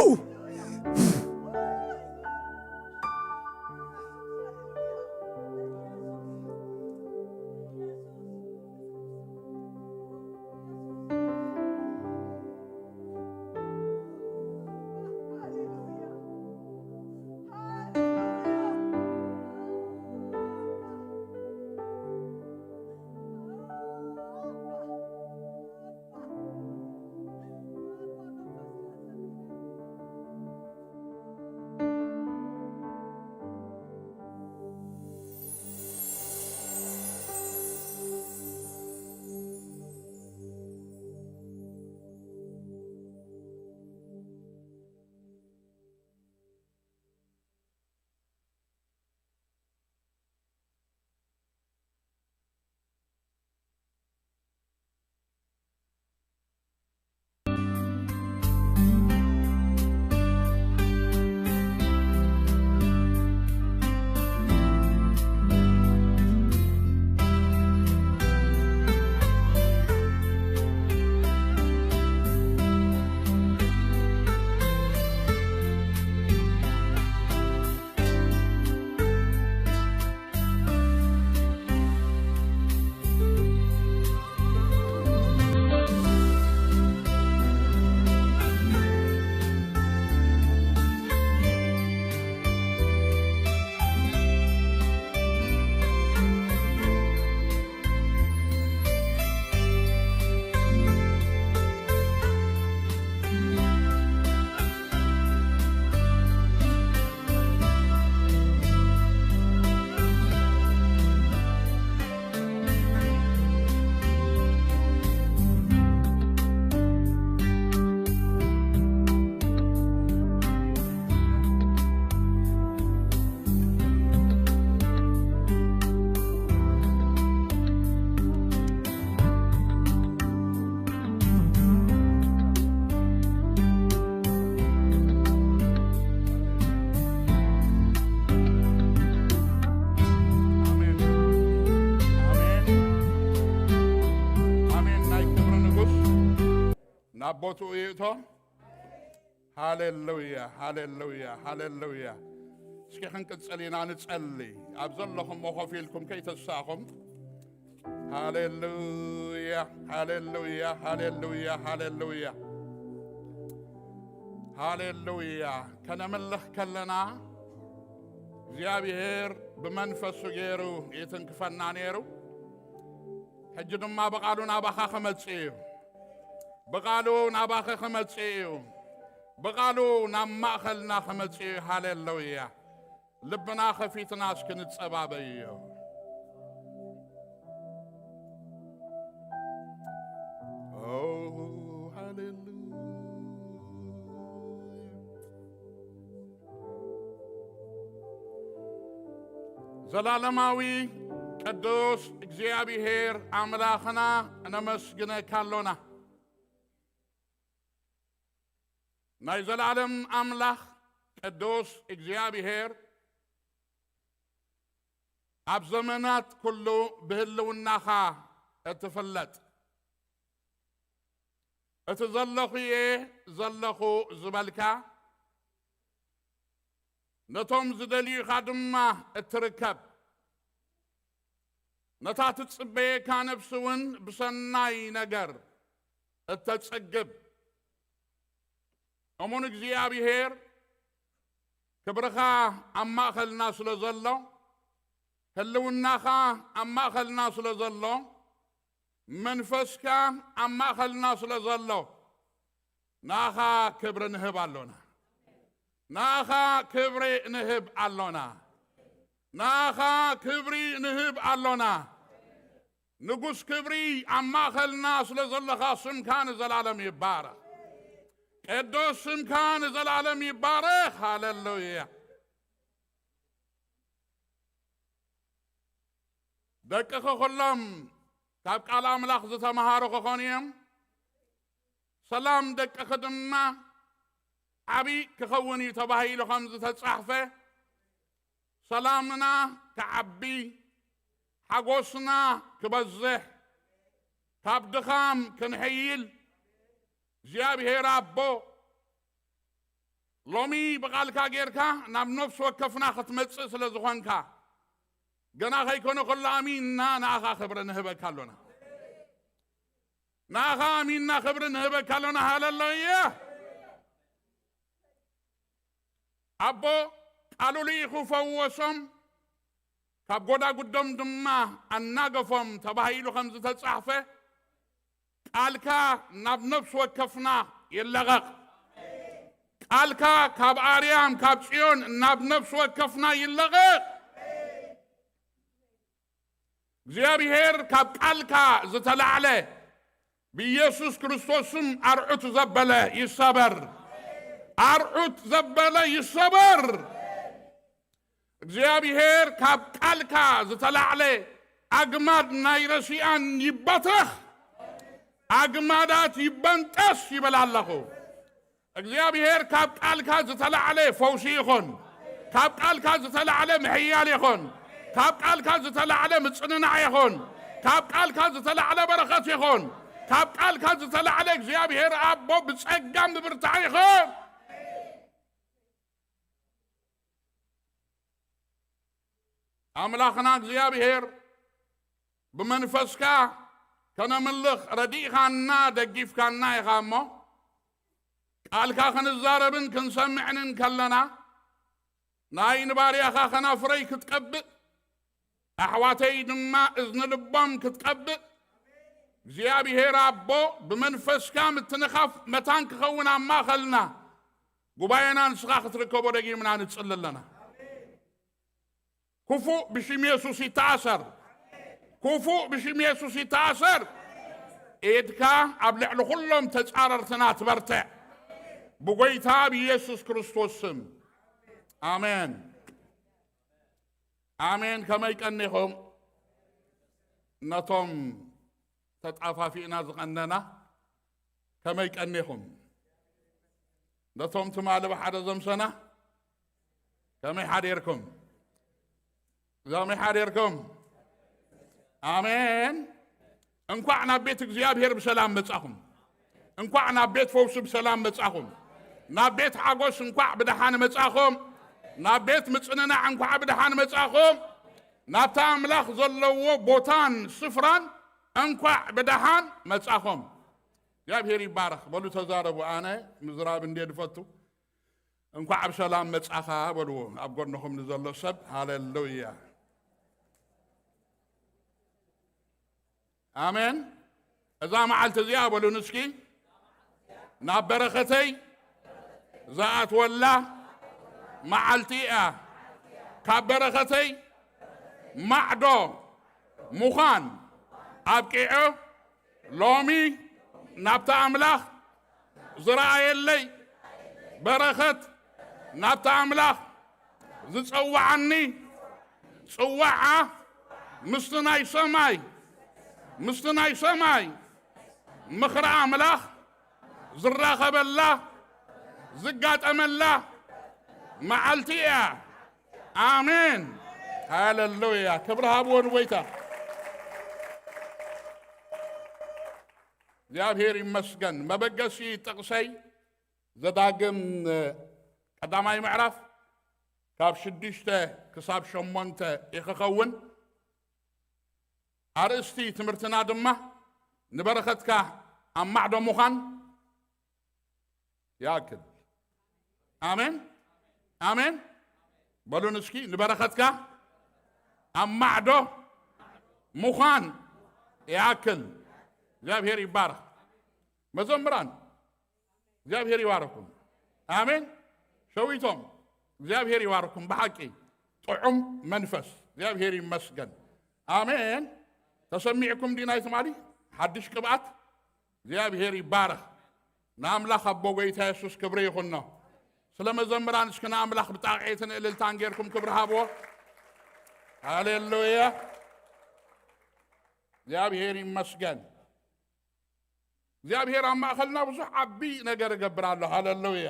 ኣሜን። ኣሜን። ኣሜን። ናይ ክብሪ ንጉስ ናብ ቦትኡ ይእቶ። ሃሌሉያ፣ ሃሌሉያ፣ ሃሌሉያ። እስኪ ክንቅጽል ኢና ንጸሊ። ኣብ ዘለኹም ኮፍ ኢልኩም ከይተሳኹም። ሃሌሉያ፣ ሃሌሉያ፣ ሃሌሉያ፣ ሃሌሉያ። ሃሌሉያ። ከነምልኽ ከለና እግዚኣብሔር ብመንፈሱ ገይሩ ይትንክፈና ነይሩ። ሕጂ ድማ ብቓሉ ናባኻ ክመጽእ እዩ። ብቓሉ ናባኸ ክመጽእ እዩ። ብቓሉ ናብ ማእኸልና ክመጽእ እዩ። ሃሌሉያ። ልብና ኸፊትና እስኪ ንጸባበዮ። ኦ፣ ሃሌሉያ። ዘላለማዊ ቅዱስ እግዚኣብሔር ኣምላኽና እነመስግነካ ኣሎና። ናይ ዘላለም ኣምላኽ ቅዱስ እግዚኣብሔር፣ ኣብ ዘመናት ኩሉ ብህልውናኻ እትፍለጥ፣ እቲ ዘለኹ እየ ዘለኹ ዝበልካ፣ ነቶም ዝደልዩኻ ድማ እትርከብ፣ ነታ ትጽበየካ ነፍሲ እውን ብሰናይ ነገር እተጸግብ፣ እሙን እግዚኣብሔር፣ ክብርኻ ኣብ ማእኸልና ስለ ዘሎ፣ ህልውናኻ ኣብ ማእኸልና ስለ ዘሎ፣ መንፈስካ ኣብ ማእኸልና ስለ ዘሎ፣ ንኣኻ ክብሪ ንህብ ኣሎና። ንኣኻ ክብሪ ንህብ ኣሎና። ንኣኻ ክብሪ ንህብ ኣሎና። ንጉስ ክብሪ፣ ኣብ ማእኸልና ስለ ዘለኻ ስምካ ንዘላለም ይባረኽ። ቅዱስ ስምካ ንዘላለም ይባረኽ። ሃሌሉያ። ደቅኺ ኩሎም ካብ ቃል ኣምላኽ ዝተምሃሩ ክኾኑ እዮም። ሰላም ደቅኺ ድማ ዓቢ ክኸውን እዩ ተባሂሉ ከም ዝተጻሕፈ፣ ሰላምና ክዓቢ፣ ሓጎስና ክበዝሕ፣ ካብ ድኻም ክንሕይል፣ እግዚኣብሔር ኣቦ፣ ሎሚ ብቓልካ ጌርካ ናብ ነፍሲ ወከፍና ክትመጽእ ስለ ዝኾንካ፣ ገና ከይኮነ ከሎ ኣሚንና ንኣኻ ክብሪ ንህበካ ኣሎና። ንኣኻ ኣሚንና ክብሪ ንህበካ ኣሎና። ሃሌሉያ። ኣቦ ቃሉ ልኢኹ ፈወሶም፣ ካብ ጎዳጉዶም ድማ ኣናገፎም ተባሂሉ ከም ዝተጻሕፈ፣ ቃልካ ናብ ነፍሲ ወከፍና ይለቐቕ። ቃልካ ካብ ኣርያም ካብ ጽዮን ናብ ነፍሲ ወከፍና ይለቐቕ። እግዚኣብሔር ካብ ቃልካ ዝተላዕለ ብኢየሱስ ክርስቶስ ስም ኣርዑት ዘበለ ይሰበር። ኣርዑት ዘበለ ይሰበር። እግዚኣብሔር ካብ ቃልካ ዝተላዕለ ኣግማድ ናይ ረሲኣን ይበተኽ፣ ኣግማዳት ይበንጠስ ይብል ኣለኹ። እግዚኣብሔር ካብ ቃልካ ዝተላዕለ ፈውሲ ይኹን፣ ካብ ቃልካ ዝተላዕለ ምሕያል ይኹን፣ ካብ ቃልካ ዝተላዕለ ምጽንናዕ ይኹን፣ ካብ ቃልካ ዝተላዕለ በረኸት ይኹን፣ ካብ ቃልካ ዝተላዕለ እግዚኣብሔር ኣቦ ብጸጋ ምብርታዕ ይኹን። ኣምላኽና እግዚኣብሔር ብመንፈስካ ከነምልኽ ረዲእኻና፣ ደጊፍካና ኢኻ እሞ፣ ቃልካ ክንዛረብን ክንሰምዕን እንከለና፣ ናይ ንባርያኻ ኸናፍረይ ክትቀብእ፣ ኣሕዋተይ ድማ እዝኒ ልቦም ክትቀብእ፣ እግዚኣብሔር ኣቦ ብመንፈስካ ምትንኻፍ መታን ክኸውን ኣብ ማእኸልና፣ ጉባኤና ንስኻ ክትርከቦ ደጊምና ንጽሊ ኣለና። ክፉእ ብሽም የሱስ ይተኣሰር። ክፉእ ብሽም የሱስ ይተኣሰር። ኢድካ ኣብ ልዕሊ ኩሎም ተጻረርትና ትበርትዕ። ብጎይታ ብኢየሱስ ክርስቶስ ስም። ኣሜን። ኣሜን። ከመይ ቀኒኹም? ነቶም ተጣፋፊእና ዝቐነና ከመይ ቀኒኹም? ነቶም ትማሊ ብሓደ ዘምሰና ከመይ ሓዲርኩም? ከመይ ሓዲርኩም? ኣሜን። እንኳዕ ናብ ቤት እግዚኣብሔር ብሰላም መጻኹም። እንኳዕ ናብ ቤት ፈውሲ ብሰላም መጻኹም። ናብ ቤት ሓጎስ እንኳዕ ብደሓን መጻኹም። ናብ ቤት ምጽንናዕ እንኳዕ ብደሓን መጻኹም። ናብታ ኣምላኽ ዘለዎ ቦታን ስፍራን እንኳዕ ብደሓን መጻኹም። እግዚኣብሔር ይባረኽ። በሉ ተዛረቡ። ኣነ ምዝራብ እንዴ ድፈቱ። እንኳዕ ብሰላም መጻኻ በልዎ ኣብ ጎንኹም ንዘሎ ሰብ። ሃሌሉያ። ኣሜን። እዛ መዓልቲ እዚኣ በሉን እስኪ፣ ናብ በረኸተይ ዝኣትወላ መዓልቲ እያ። ካብ በረኸተይ ማዕዶ ምዃን ኣብቂዑ፣ ሎሚ ናብታ ኣምላኽ ዝረኣየለይ በረኸት፣ ናብታ ኣምላኽ ዝጸውዓኒ ጽዋዓ ምስቲ ናይ ሰማይ፣ ምስቲ ናይ ሰማይ ምኽሪ ኣምላኽ ዝራኸበላ፣ ዝጋጠመላ መዓልቲ እያ። ኣሜን። ሃሌሉያ። ክብሪ ሃብዎ ንጎይታ። እግዚኣብሔር ይመስገን። መበገሲ ጥቕሰይ ዘዳግም ቀዳማይ ምዕራፍ ካብ ሽዱሽተ ክሳብ ሸሞንተ ይኽኸውን። ኣርእስቲ ትምህርትና ድማ ንበረኸትካ ኣብ ማዕዶ ምዃን ይኣክል። ኣሜን፣ ኣሜን። በሉን እስኪ፣ ንበረኸትካ ኣብ ማዕዶ ምዃን ይኣክል። እግዚኣብሔር ይባረኽ። መዘምራን፣ እግዚኣብሔር ይባረኩም። ኣሜን። ሸዊቶም፣ እግዚኣብሔር ይባረኩም። ብሓቂ ጥዑም መንፈስ። እግዚኣብሔር ይመስገን። ኣሜን። ተሰሚዕኩም ድዩ ናይ ትማሊ ሓድሽ ቅብኣት? እግዚኣብሔር ይባረኽ። ንኣምላኽ ኣቦ ጎይታ የሱስ ክብሪ ይኹኖ። ስለ መዘምራን እስኪ ንኣምላኽ ብጣቕዒትን እልልታን ጌርኩም ክብሪ ሃብዎ። ሃሌሉያ። እግዚኣብሔር ይመስገን። እግዚኣብሔር ኣብ ማእኸልና ብዙሕ ዓቢ ነገር እገብር ኣሎ። ሃሌሉያ።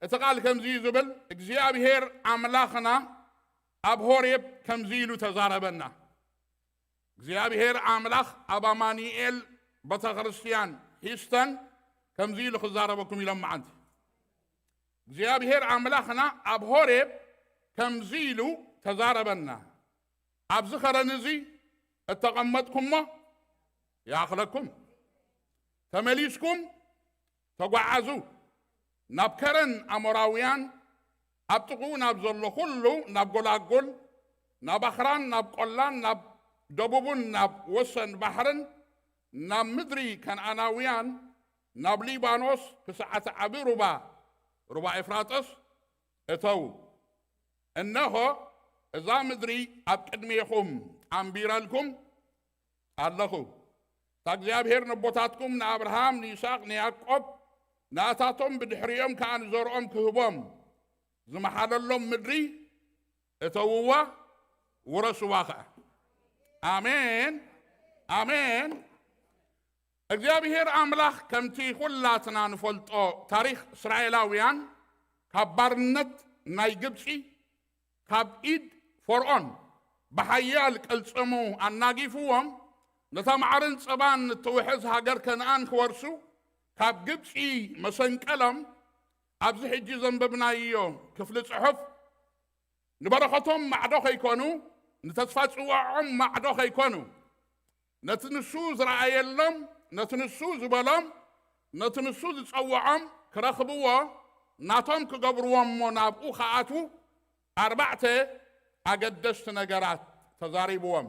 እቲ ቃል ከምዚ እዩ ዝብል፣ እግዚኣብሔር ኣምላኽና ኣብ ሆሬብ ከምዚ ኢሉ ተዛረበና። እግዚኣብሔር ኣምላኽ ኣብ ኣማኑኤል ቤተክርስትያን ሂስተን ከምዚ ኢሉ ክዛረበኩም ኢሎም መዓንቲ። እግዚኣብሔር ኣምላኽና ኣብ ሆሬብ ከምዚ ኢሉ ተዛረበና። ኣብዚ ኸረን እዚ እተቐመጥኩሞ ይኣኽለኩም። ተመሊስኩም ተጓዓዙ። ናብ ከረን ኣሞራውያን፣ ኣብ ጥቕኡ ናብ ዘሎ ኩሉ፣ ናብ ጎላጉል፣ ናብ ኣኽራን፣ ናብ ቆላን፣ ናብ ደቡብን፣ ናብ ወሰን ባሕርን፣ ናብ ምድሪ ከነኣናውያን፣ ናብ ሊባኖስ ክሳዕ እቲ ዓቢ ሩባ፣ ሩባ ኤፍራጥስ እተዉ። እነሆ እዛ ምድሪ ኣብ ቅድሜኹም ኣንቢረልኩም ኣለኹ። እታ እግዚኣብሔር ነቦታትኩም ንኣብርሃም፣ ንይስሐቅ፣ ንያዕቆብ፣ ንኣታቶም ብድሕሪኦም ከኣ ንዘርኦም ክህቦም ዝመሓለሎም ምድሪ እተውዋ፣ ውረስዋ ኸኣ። ኣሜን፣ ኣሜን። እግዚኣብሔር ኣምላኽ ከምቲ ኩላትና ንፈልጦ ታሪኽ እስራኤላውያን ካብ ባርነት ናይ ግብጺ ካብ ኢድ ፈርዖን ብሓያል ቅልጽሙ ኣናጊፍዎም ነታ መዓርን ጸባን እትውሕዝ ሃገር ከነኣን ክወርሱ ካብ ግብጺ መሰንቀሎም ኣብዚ ሕጂ ዘንበብናዮ ክፍሊ ጽሑፍ ንበረኸቶም ማዕዶ ከይኮኑ፣ ንተስፋ ጽዋዖም ማዕዶ ከይኮኑ፣ ነቲ ንሱ ዝረኣየሎም፣ ነቲ ንሱ ዝበሎም፣ ነቲ ንሱ ዝጸውዖም ክረኽብዎ ናቶም ክገብርዎ እሞ ናብኡ ክኣትዉ ኣርባዕተ ኣገደስቲ ነገራት ተዛሪብዎም።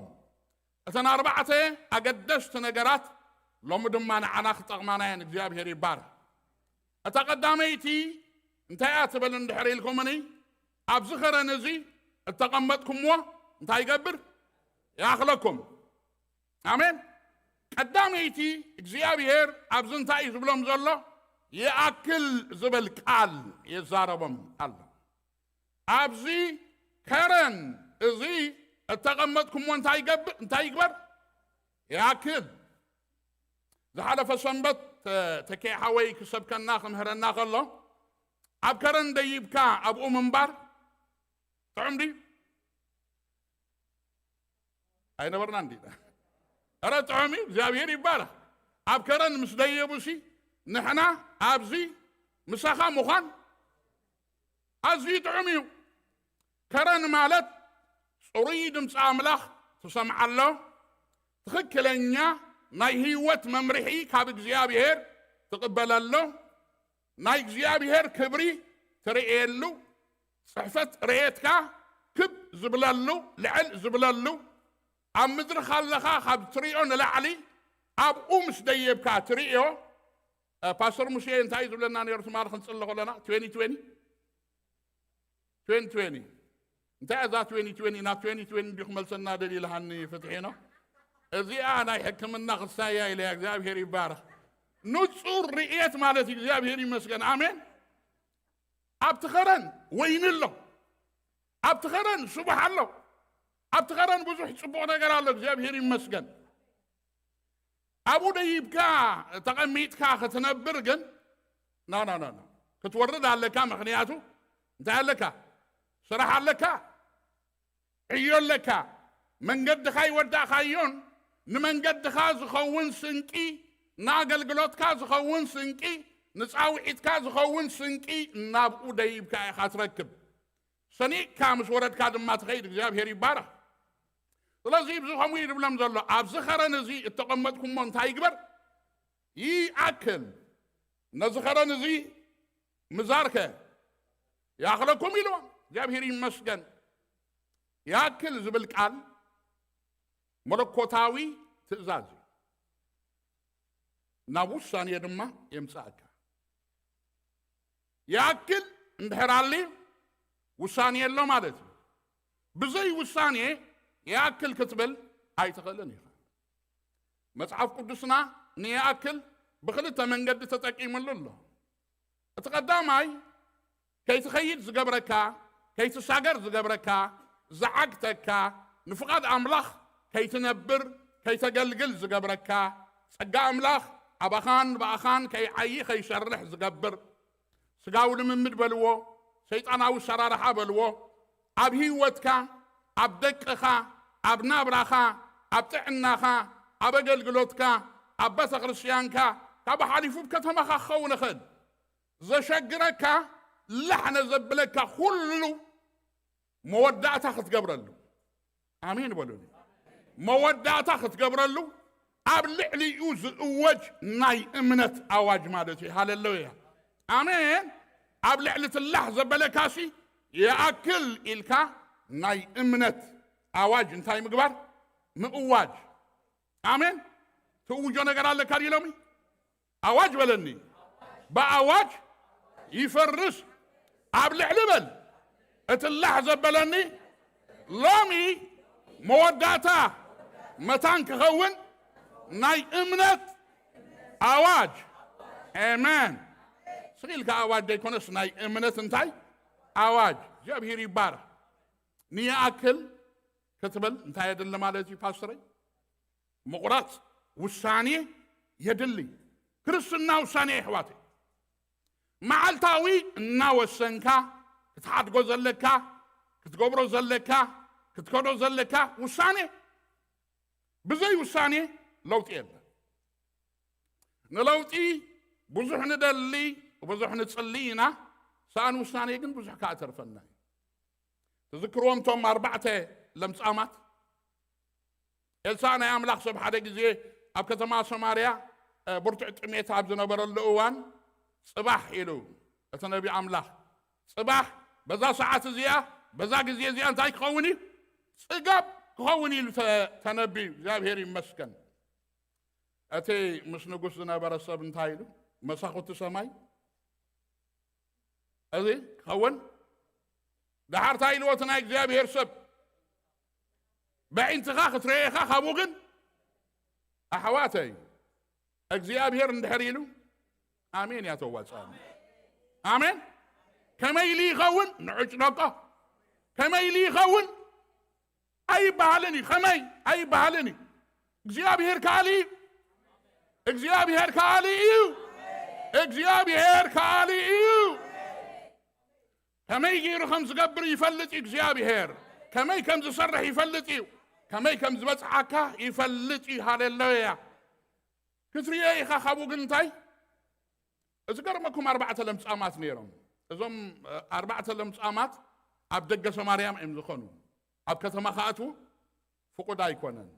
እተን ኣርባዕተ ኣገደስቲ ነገራት ሎሚ ድማ ንዓና ክጠቕማና እየን። እግዚኣብሔር ይባረኽ። እታ ቀዳመይቲ እንታይ እያ ትብል እንድሕር ኢልኩምኒ፣ ኣብዚ ኸረን እዚ እተቐመጥኩምዎ እንታይ ይገብር? ይኣኽለኩም። ኣሜን። ቀዳመይቲ እግዚኣብሔር ኣብዚ እንታይ እዩ ዝብሎም ዘሎ? ይኣክል ዝብል ቃል ይዛረቦም ኣሎ። ኣብዚ ከረን እዚ እተቐመጥኩምዎ እንታይ ይገብር? እንታይ ይግበር? ይኣክል። ዝሓለፈ ሰንበት፣ ተ-፣ ተኬ ሓወይ ክሰብከና ክምህረና ከሎ፣ ኣብ ከረን ደይብካ ኣብኡ ምንባር ጥዑም ድዩ? ኣይነበርና እንዲ። ኧረ ጥዑም እዩ፣ እግዚኣብሔር ይባረኽ። ኣብ ከረን ምስ ደየቡሲ ንሕና ኣብዚ ምሳኻ ምዃን ኣዝዩ ጥዑም እዩ። ከረን ማለት ጽሩይ ድምፂ ኣምላኽ ትሰምዓሎ፣ ትኽክለኛ ናይ ህይወት መምርሒ ካብ እግዚኣብሔር ትቕበለሎ፣ ናይ እግዚኣብሔር ክብሪ ትርእየሉ፣ ጽሕፈት ርእየትካ ክብ ዝብለሉ፣ ልዕል ዝብለሉ፣ ኣብ ምድሪ ካለኻ ካብ ትርእዮ ንላዕሊ ኣብኡ ምስ ደየብካ ትርእዮ። እ፣ ፓስተር ሙሴ እንታይ እዩ ዝብለና ነይሩ ትማሊ ክንጽሊ ከለና? ትዌንቲ ትዌንቲ? ትዌንቲ ትዌንቲ። እንታይ እዛ ትዌንቲ ትዌንቲ? ናብ ትዌንቲ ትዌንቲ እንዲኹ መልሰና ደልዩ ኢልሃኒ ፍትሒ ነው። እዚኣ ናይ ሕክምና ክሳያ ኢለ እግዚኣብሔር ይባረኽ። ንጹር ርእየት ማለት እዩ። እግዚኣብሔር ይመስገን። ኣሜን። ኣብቲ ኸረን ወይኒ ኣሎ። ኣብቲ ኸረን ስቡሕ ኣሎ። ኣብቲ ኸረን ብዙሕ ጽቡቕ ነገር ኣሎ። እግዚኣብሔር ይመስገን። ኣብኡ ደይብካ ተቐሚጥካ ክትነብር ግን፣ ና፣ ና፣ ና፣ ና። ክትወርድ ኣለካ። ምኽንያቱ እንታይ ኣለካ? ስራሕ ኣለካ፣ ዕዮ ኣለካ። መንገድኻ ይወዳእካዮን፣ ንመንገድኻ ዝኸውን ስንቂ፣ ንኣገልግሎትካ ዝኸውን ስንቂ፣ ንጻውዒትካ ዝኸውን ስንቂ ናብኡ ደይብካ ኢኻ ትረክብ። ሰኒቕካ ምስ ወረድካ ድማ ትኸይድ። እግዚኣብሔር ይባረኽ። ስለዚ ብዚ ከምኡ እዩ ዝብሎም ዘሎ፣ ኣብዚ ኸረን እዚ እተቐመጥኩሞ እንታይ ይግበር? ይኣክል። ነዚ ኸረን እዚ ምዛርከ ይኣኽለኩም ኢልዎም። እግዚኣብሔር ይመስገን። ይኣክል ዝብል ቃል መለኮታዊ ትእዛዝ እዩ። ናብ ውሳኔ ድማ የምጽኣካ። ይኣክል እንድሕር ኣልዩ ውሳኔ ኣሎ ማለት እዩ። ብዘይ ውሳኔ ይኣክል ክትብል ኣይትኽእልን ኢኻ። መጽሓፍ ቅዱስና ንይኣክል ብኽልተ መንገዲ ተጠቂምሉ ኣሎ። እቲ ቀዳማይ ከይትኸይድ ዝገብረካ፣ ከይትሳገር ዝገብረካ፣ ዝዓግተካ፣ ንፍቓድ ኣምላኽ ከይትነብር፣ ከይተገልግል ዝገብረካ፣ ጸጋ ኣምላኽ ኣባኻን ብኣኻን ከይዓዪ ከይሰርሕ ዝገብር፣ ስጋዊ ልምምድ በልዎ፣ ሰይጣናዊ ኣሰራርሓ በልዎ፣ ኣብ ህይወትካ፣ ኣብ ደቅኻ፣ ኣብ ናብራኻ፣ ኣብ ጥዕናኻ፣ ኣብ ኣገልግሎትካ፣ ኣብ ቤተ ክርስቲያንካ፣ ካብኡ ሓሊፉ ኣብ ከተማኻ ክኸውን ይኽእል። ዘሸግረካ፣ ላሕነ ዘብለካ ኩሉ መወዳእታ ክትገብረሉ። ኣሜን በሉኒ። መወዳእታ ክትገብረሉ ኣብ ልዕሊኡ ዝእወጅ ናይ እምነት ኣዋጅ ማለት እዩ። ሃሌሉያ። ኣሜን። ኣብ ልዕሊ ትላሕ ዘበለካሲ ይኣክል ኢልካ ናይ እምነት ኣዋጅ እንታይ ምግባር? ምእዋጅ። ኣሜን። ትእውጆ ነገር ኣለካ ድዩ ሎሚ? ኣዋጅ በለኒ። ብኣዋጅ ይፈርስ ኣብ ልዕሊ በል እቲ ላሕ ዘበለኒ ሎሚ መወዳእታ መታን ክኸውን ናይ እምነት ኣዋጅ። ኣሜን። ስቕ ኢልካ ኣዋጅ ዘይኮነስ ናይ እምነት እንታይ ኣዋጅ። እግዚኣብሔር ይባረኽ። ንይኣክል ክትብል እንታይ የድሊ ማለት እዩ ፓስተረይ? ምቑራጽ ውሳኔ የድሊ። ክርስትና ውሳኔ የሕዋተይ። መዓልታዊ እናወሰንካ ክትሓድጎ ዘለካ፣ ክትገብሮ ዘለካ፣ ክትከዶ ዘለካ ውሳኔ። ብዘይ ውሳኔ ለውጢ የለን። ንለውጢ ብዙሕ ንደሊ፣ ብዙሕ ንጽሊ ኢና። ሰኣን ውሳኔ ግን ብዙሕ ከኣ ተርፈና እዩ። ትዝክርዎም እቶም ኣርባዕተ ለምጻማት? ኤልሳዕ ናይ ኣምላኽ ሰብ ሓደ ግዜ ኣብ ከተማ ሰማርያ፣ እ፣ ብርቱዕ ጥሜት ኣብ ዝነበረሉ እዋን፣ "ጽባሕ" ኢሉ እቲ ነቢ ኣምላኽ፣ "ጽባሕ በዛ ሰዓት እዚኣ፣ በዛ ግዜ እዚኣ እንታይ ክኸውን እዩ? ጽጋብ ክኸውን" ኢሉ ተ-፣ ተነብዩ። እግዚኣብሔር ይመስገን። እቲ ምስ ንጉስ ዝነበረ ሰብ እንታይ ኢሉ? መሳኹቲ ሰማይ እዚ ክኸውን? ደሓር እንታይ ኢልዎ እቲ ናይ እግዚኣብሔር ሰብ? "በዒንትኻ ክትረኤኻ ካብኡ ግን ኣሕዋተይ፣ እግዚኣብሔር እንድሕር ኢሉ ኣሜን እያ ተዋጽኣኒ። ኣሜን። ከመይ ኢሉ ይኸውን? ንዑጭ ደቆ። ከመይ ኢሉ ይኸውን? ኣይበሃልን እዩ። ከመይ? ኣይበሃልን እዩ። እግዚኣብሔር ከኣሊ እዩ። እግዚኣብሔር ከኣሊ እዩ። እግዚኣብሔር ከኣሊ እዩ። ከመይ ገይሩ ከም ዝገብር ይፈልጥ እዩ እግዚኣብሔር። ከመይ ከም ዝሰርሕ ይፈልጥ እዩ። ከመይ ከም ዝበጽሓካ ይፈልጥ እዩ። ሃሌሉያ። ክትርእዮ ኢኻ። ካብኡ ግን እንታይ? እዚ ገርመኩም ኣርባዕተ ለምጻማት ነይሮም። እዞም፣ እ፣ ኣርባዕተ ለምጻማት ኣብ ደገ ሰማርያ እዮም ዝኾኑ። ኣብ ከተማ ክኣትዉ ፍቑድ ኣይኮነን።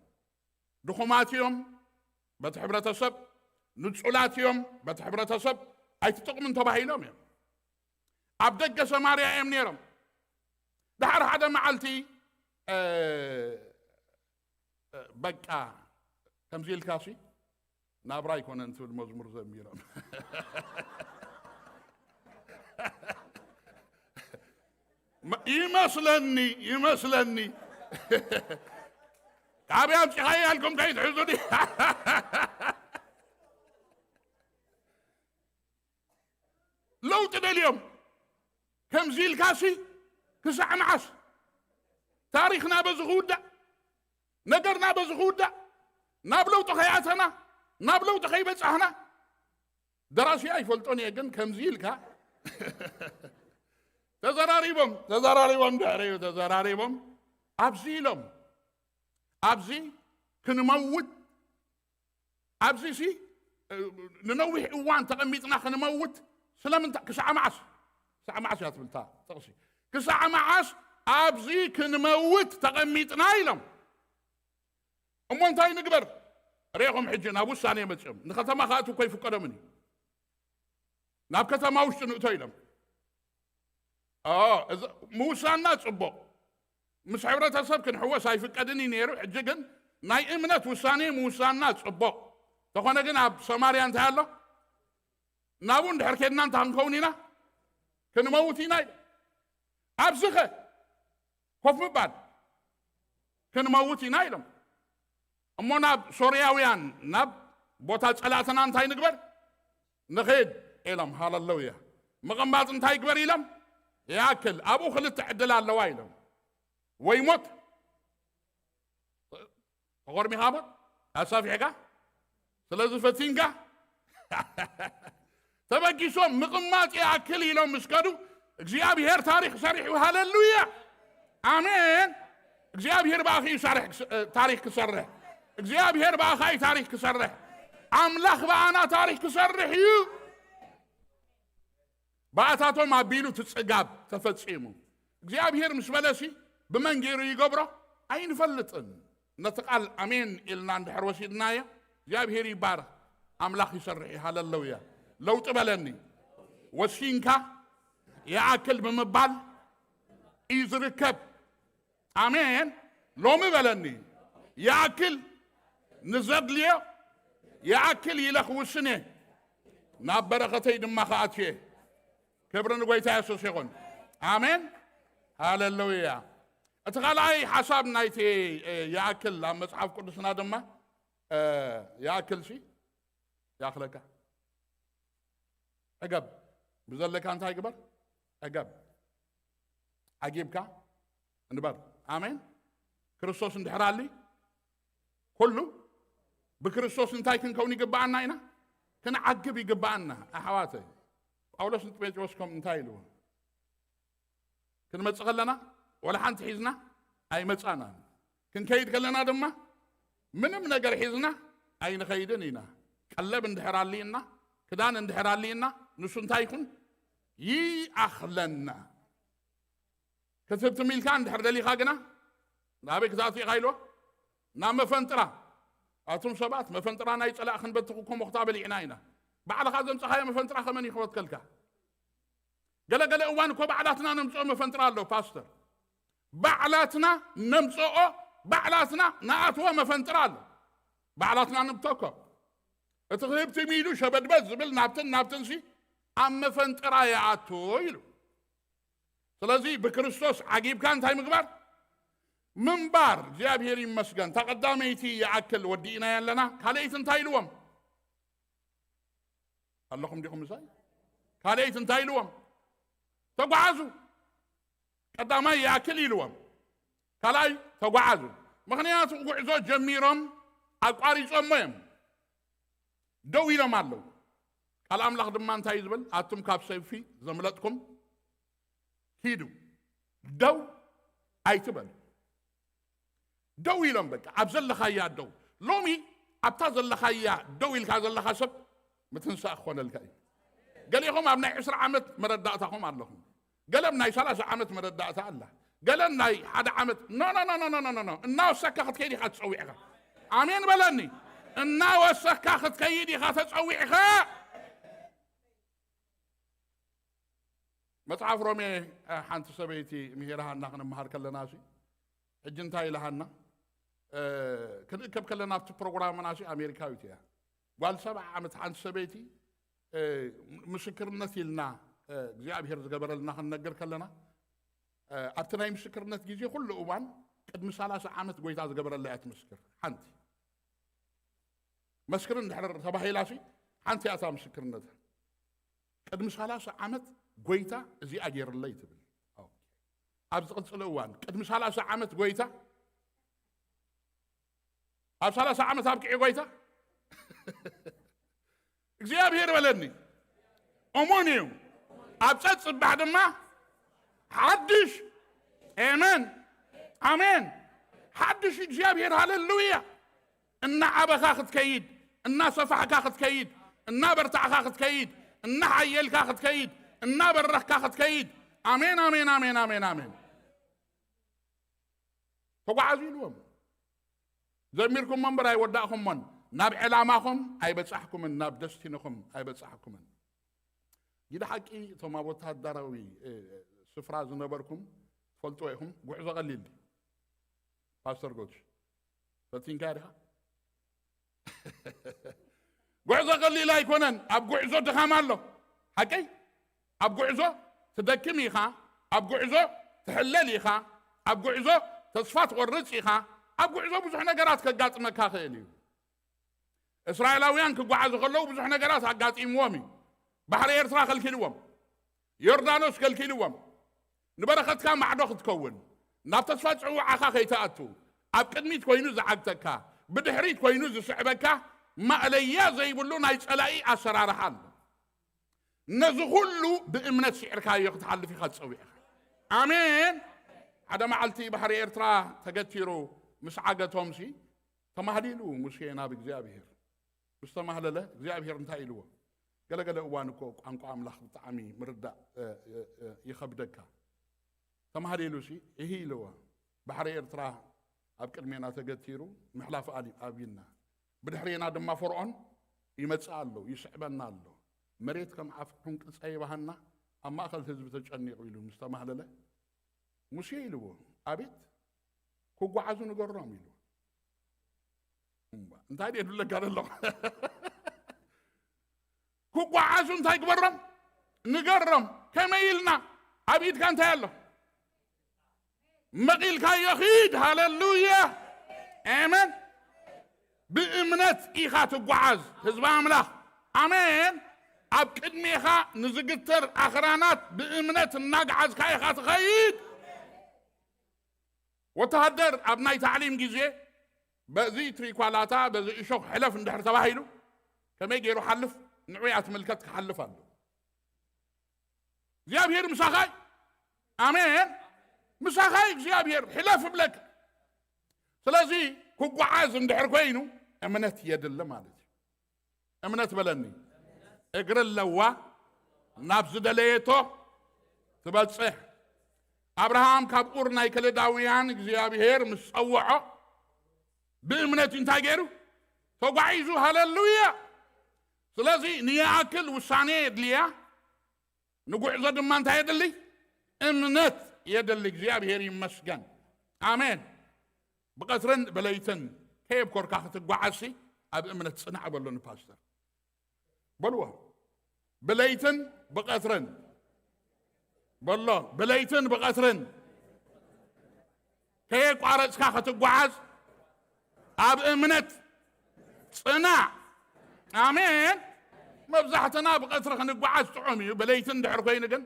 ድኹማት እዮም በቲ ሕብረተሰብ፣ ንጹላት እዮም በቲ ሕብረተሰብ፣ ኣይትጥቕሙን ተባሂሎም እዮም። ኣብ ደገ ሰማርያ እዮም ነይሮም። ደሓር ሓደ መዓልቲ፣ እ፣ እ፣ በቃ ከምዚ ኢልካሲ ናብራ ኣይኮነን ትብል መዝሙር ዘሚሮም። መ-፣ ይመስለኒ፣ ይመስለኒ። ካበይ ኣምጺኻዮ ያልኩም ከይትሕዙኒ። ለውጢ ደልዮም። ከምዚ ኢልካሲ ክሳዕ መዓስ? ታሪኽና በዚ ክውዳእ፣ ነገርና በዚ ክውዳእ፣ ናብ ለውጢ ከይኣተና፣ ናብ ለውጢ ከይበጻሕና፣ ደራሲ ኣይፈልጦን እየ፣ ግን ከምዚ ኢልካ ተዘራሪቦም፣ ተዘራሪቦም፣ ድሕሪኡ ተዘራሪቦም፣ ኣብዚ ኢሎም፣ ኣብዚ ክንመውት፣ ኣብዚ ሲ፣ እ፣ ንነዊሕ እዋን ተቐሚጥና ክንመውት፣ ስለምንታይ? ክሳዕ መዓስ? ክሳዕ መዓስ እያ ትብል እታ ጥቕሲ። ክሳዕ መዓስ ኣብዚ ክንመውት ተቐሚጥና ኢሎም። እሞ እንታይ ንግበር? ርኢኹም ሕጂ ናብ ውሳኔ መጺኦም። ንከተማ ክኣትዉ እኮ ይፍቀዶምን እዩ። ናብ ከተማ ውሽጢ ንእቶ ኢሎም። ኦ፣ እዚ ምውሳንና ጽቡቕ። ምስ ሕብረተሰብ ክንሕወስ ኣይፍቀድን እዩ ነይሩ። ሕጂ ግን ናይ እምነት ውሳኔ ምውሳንና ጽቡቕ። ተኾነ ግን ኣብ ሰማርያ እንታይ ኣሎ? ናብኡ እንድሕር ኬድና እንታይ ክንከውን ኢና? ክንመውት ኢና ኢሎም። ኣብዚኸ ኮፍ ምባል፣ ክንመውት ኢና ኢሎም። እሞ ናብ ሶርያውያን፣ ናብ ቦታ ጸላእትና እንታይ ንግበር? ንኸይድ ኢሎም። ሃለሉያ። ምቕማጥ እንታይ ይግበር ኢሎም? ይኣክል። ኣብኡ ክልተ ዕድል ኣለዋ ኢሎም። ወይ ሞት፣ ተኾርሚኻ ሞት ኣሳፊሕካ፣ ስለዚ ፈቲንካ ተበጊሶም ምቕማጥ ይኣክል ኢሎም ምስ ከዱ እግዚኣብሔር ታሪኽ ሰሪሑ። ሃለሉያ ኣሜን። እግዚኣብሔር ብኣኺ እዩ ሳርሕ ክስ- እ፣ ታሪኽ ክሰርሕ። እግዚኣብሔር ብኣኻ እዩ ታሪኽ ክሰርሕ። ኣምላኽ ብኣና ታሪኽ ክሰርሕ እዩ። ብኣታቶም ኣቢሉ እቲ ጽጋብ ተፈጺሙ። እግዚኣብሔር ምስ በለሲ ብመን ገይሩ ይገብሮ? ኣይንፈልጥን። ነቲ ቃል ኣሜን ኢልና እንድሕር ወሲድናዮ እግዚኣብሔር ይባረኽ። ኣምላኽ ይሰርሕ እዩ። ሃለሉያ። ለውጢ በለኒ። ወሲንካ ይኣክል ብምባል እዩ ዝርከብ። ኣሜን። ሎሚ በለኒ ይኣክል፣ ንዘድልዮ ይኣክል ኢለ ክውስን እየ፣ ናብ በረኸተይ ድማ ክኣትየ። ክብሪ ንጎይታ የሱስ ይኹን። ኣሜን። ሃለሉያ። እቲ ካልኣይ ሓሳብ ናይቲ እ፣ ይኣክል ኣብ መጽሓፍ ቅዱስና ድማ እ፣ ይኣክል ሲ ይኣክለካ። ዕገብ። ብዘለካ እንታይ ግበር? ዕገብ። ዓጊብካ እንበር። ኣሜን። ክርስቶስ እንድሕር ኣሊ ኩሉ ብክርስቶስ እንታይ ክንከውን ይግብኣና ኢና? ክንዓግብ ይግብኣና። ኣሕዋተይ፣ ጳውሎስ ንጢሞቴዎስ ከም እንታይ ኢልዎ? ክንመጽእ ከለና ወላ ሓንቲ ሒዝና ኣይመጻናን። ክንከይድ ከለና ድማ ምንም ነገር ሒዝና ኣይንኸይድን ኢና። ቀለብ እንድሕር ኣሊና፣ ክዳን እንድሕር ኣሊና፣ ንሱ እንታይ ይኹን ይኣኽለና። ክትህብትም ኢልካ እንድሕር ደሊኻ ግና ናበይ ክትኣቱ ኢኻ ኢልዎ? ናብ መፈንጥራ። ኣቱም ሰባት፣ መፈንጥራ ናይ ጸላእ ክንበትኽ እኮ ሞኽታ በሊዕና ኢና። ባዕልኻ ዘምጻኻዮ መፈንጥራ ከመን ይኽበትከልካ? ገለ ገለ እዋን እኮ ባዕላትና ነምጽኦ መፈንጥራ ኣሎ ፓስተር። ባዕላትና ነምጽኦ፣ ባዕላትና ንኣትዎ መፈንጥራ ኣሎ። ባዕላትና ንብተኮ። እቲ ክህብትም ኢሉ ሸበድበድ ዝብል ናብትን ናብትንሲ ኣብ መፈንጥራ ይኣቱ ኢሉ። ስለዚ ብክርስቶስ ዓጊብካ እንታይ ምግባር? ምንባር። እግዚኣብሔር ይመስገን። እታ ቀዳመይቲ ይኣክል ወዲእና ኣለና። ካልኣይቲ እንታይ ኢልዎም ኣለኹም ዲኹም ምሳይ? ካልኣይቲ እንታይ ኢልዎም? ተጓዓዙ። ቀዳማይ ይኣክል ኢልዎም፣ ካልኣይ ተጓዓዙ። ምኽንያቱ ጉዕዞ ጀሚሮም ኣቋሪጾሞ እዮም፣ ደው ኢሎም ኣለዉ። ቃል ኣምላኽ ድማ እንታይ እዩ ዝብል? ኣቱም ካብ ሰይፊ ዘምለጥኩም ኪዱ፣ ደው ኣይትበሉ። ደው ኢሎም በቃ ኣብ ዘለኻያ ደው። ሎሚ ኣብታ ዘለኻያ ደው ኢልካ ዘለኻ ሰብ ምትንሳእ ክኾነልካ እዩ። ገሊኹም ኣብ ናይ ዕስራ ዓመት መረዳእታኹም ኣለኹም። ገለም ናይ ሰላሳ ዓመት መረዳእታ ኣላ። ገለን ናይ ሓደ ዓመት። ኖ ኖ ኖ ኖ ኖ ኖ ኖ። እናወሰካ ክትከይድ ኢኻ ተጸዊዕኻ። ኣሜን በለኒ። እናወሰካ ክትከይድ ኢኻ ተጸዊዕኻ። መጽሓፍ ሮሜ፣ እ፣ ሓንቲ ሰበይቲ ምሂርሃና ክንመሃር ከለና ሲ፣ ሕጂ እንታይ ኢልሃና? እ፣ ክንእከብ ከለና ኣብቲ ፕሮግራምና ሲ ኣሜሪካዊት እያ። ጓል ሰብዓ ዓመት ሓንቲ ሰበይቲ፣ እ፣ ምስክርነት ኢልና፣ እ፣ እግዚኣብሔር ዝገበረልና ክንነግር ከለና፣ እ፣ ኣብቲ ናይ ምስክርነት ግዜ ኩሉ እዋን ቅድሚ ሰላሳ ዓመት ጎይታ ዝገበረላ እያ ትምስክር። ሓንቲ መስክር እንድሕር ተባሂላ ሲ ሓንቲ እያ እታ ምስክርነታ። ቅድሚ ሰላሳ ዓመት ጎይታ እዚኣ ገይርለይ ትብል። ኦኬ። ኣብ ዝቕጽል እዋን ቅድሚ ሰላሳ ዓመት ጎይታ፣ ኣብ ሰላሳ ዓመት ኣብቂዑ ጎይታ እግዚኣብሔር በለኒ። እሙን እዩ። ኣብ ጸጽባሕ ድማ ሓድሽ። ኤመን። ኣሜን። ሓድሽ እግዚኣብሔር። ሃሌሉያ። እናዓበኻ ክትከይድ፣ እናሰፋሕካ ክትከይድ፣ እናበርታዕካ ክትከይድ፣ እናሓየልካ ክትከይድ፣ እናበረኽካ ክትከይድ። ኣሜን፣ ኣሜን፣ ኣሜን፣ ኣሜን፣ ኣሜን። ተጓዓዙ ኢልዎም። ዘሚርኩሞ እምበር ኣይወዳእኩሞን። ናብ ዕላማኹም ኣይበጻሕኩምን፣ ናብ ደስቲንኹም ኣይበጻሕኩምን። ጊዳ ሓቂ እቶም ኣብ ወተሃደራዊ፣ እ፣ ስፍራ ዝነበርኩም ትፈልጥዎ ኢኹም። ጉዕዞ ቀሊል ድዩ? ፓስተር ጎች፣ ፈቲንካ ዲኻ? ጉዕዞ ቀሊል ኣይኮነን። ኣብ ጉዕዞ ድኻም ኣሎ። ሓቀይ? ኣብ ጉዕዞ ትደክም ኢኻ፣ ኣብ ጉዕዞ ትሕለል ኢኻ፣ ኣብ ጉዕዞ ተስፋ ትቆርጽ ኢኻ። ኣብ ጉዕዞ ብዙሕ ነገራት ከጋጥመካ ክእል እዩ። እስራኤላውያን ክጓዓዙ ከለዉ ብዙሕ ነገራት ኣጋጢምዎም እዩ። ባሕሪ ኤርትራ ከልኪልዎም፣ ዮርዳኖስ ከልኪልዎም፣ ንበረኸትካ ማዕዶ ክትከውን፣ ናብ ተስፋ ጽውዓኻ ከይትኣቱ፣ ኣብ ቅድሚት ኮይኑ ዝዓግተካ፣ ብድሕሪት ኮይኑ ዝስዕበካ፣ ማእለያ ዘይብሉ ናይ ጸላኢ ኣሰራርሓ ኣሎ። ነዚ ኩሉ ብእምነት ስዒርካዮ ክትሓልፍ ኢኻ ትጸዊዕኻ። ኣሜን። ሓደ መዓልቲ ባሕሪ ኤርትራ ተገቲሩ ምስ ዓገቶምሲ፣ ተማህሊሉ ሙሴ ናብ እግዚኣብሔር። ምስ ተማህለለ እግዚኣብሔር እንታይ ኢልዎ? ገለገለ እዋን እኮ ቋንቋ ኣምላኽ ብጣዕሚ ምርዳእ፣ እ፣ እ፣ እ፣ ይኸብደካ። ተማህሊሉሲ እሂ ኢልዎ። ባሕሪ ኤርትራ ኣብ ቅድሜና ተገቲሩ ምሕላፍ ኣሊ-፣ ኣብይና። ብድሕሬና ድማ ፈርዖን ይመጽእ ኣሎ፣ ይስዕበና ኣሎ። መሬት ከም ዓፍ ሑንቅጸ ይባሃና፣ ኣብ ማእከል ህዝቢ ተጨኒቑ ኢሉ ምስ ተማህለለ፣ ሙሴ ኢልዎ፣ ኣቤት ክጓዓዙ ንገሮም ኢልዎ። እምባ፣ እንታይ ድየ ድብለካ ዘለኹ? ክጓዓዙ እንታይ ግበሮም? ንገሮም። ከመይ ኢልና? ኣብ ኢድካ እንታይ ኣሎ? መቒልካዮ ኺድ። ሃለሉያ። ኣሜን። ብእምነት ኢኻ ትጓዓዝ፣ ህዝቢ ኣምላኽ። ኣሜን። ኣብ ቅድሜኻ ንዝግተር ኣኽራናት ብእምነት እናግዓዝካ ኢኻ ትኸይድ። ወተሃደር ኣብ ናይ ታዕሊም ግዜ በዚ ትሪኳላታ፣ በዚ እሾኽ ሕለፍ እንድሕር ተባሂሉ፣ ከመይ ገይሩ ሓልፍ? ንዑ እያ ትምልከት፣ ክሓልፍ ኣሎ። እግዚኣብሔር ምሳኻ እዩ። ኣሜን። ምሳኻ እዩ እግዚኣብሔር፣ ሕለፍ እብለካ። ስለዚ ክጓዓዝ እንድሕር ኮይኑ እምነት የድሊ ማለት እዩ። እምነት በለኒ። እግሪ ኣለዋ ናብ ዝደለየቶ ትበጽሕ። ኣብርሃም ካብ ኡር ናይ ከለዳውያን እግዚኣብሔር ምስ ጸውዖ ብእምነት እዩ እንታይ ገይሩ? ተጓዒዙ። ሃሌሉያ። ስለዚ ንይኣክል ውሳኔ የድልያ፣ ንጉዕዞ ድማ እንታይ የድሊ? እምነት የድሊ። እግዚኣብሔር ይመስገን። ኣሜን። ብቐትርን ብለይትን ከየብኮርካ ክትጓዓዝሲ ኣብ እምነት ጽናዕ በሎ ንፓስተር። በልዎ። ብለይትን ብቐትርን በሎ። ብለይትን ብቐትርን ከየቋረጽካ ክትጓዓዝ ኣብ እምነት ጽናዕ። ኣሜን። መብዛሕትና ብቐትሪ ክንጓዓዝ ጥዑም እዩ፣ ብለይቲ እንድሕር ኮይኑ ግን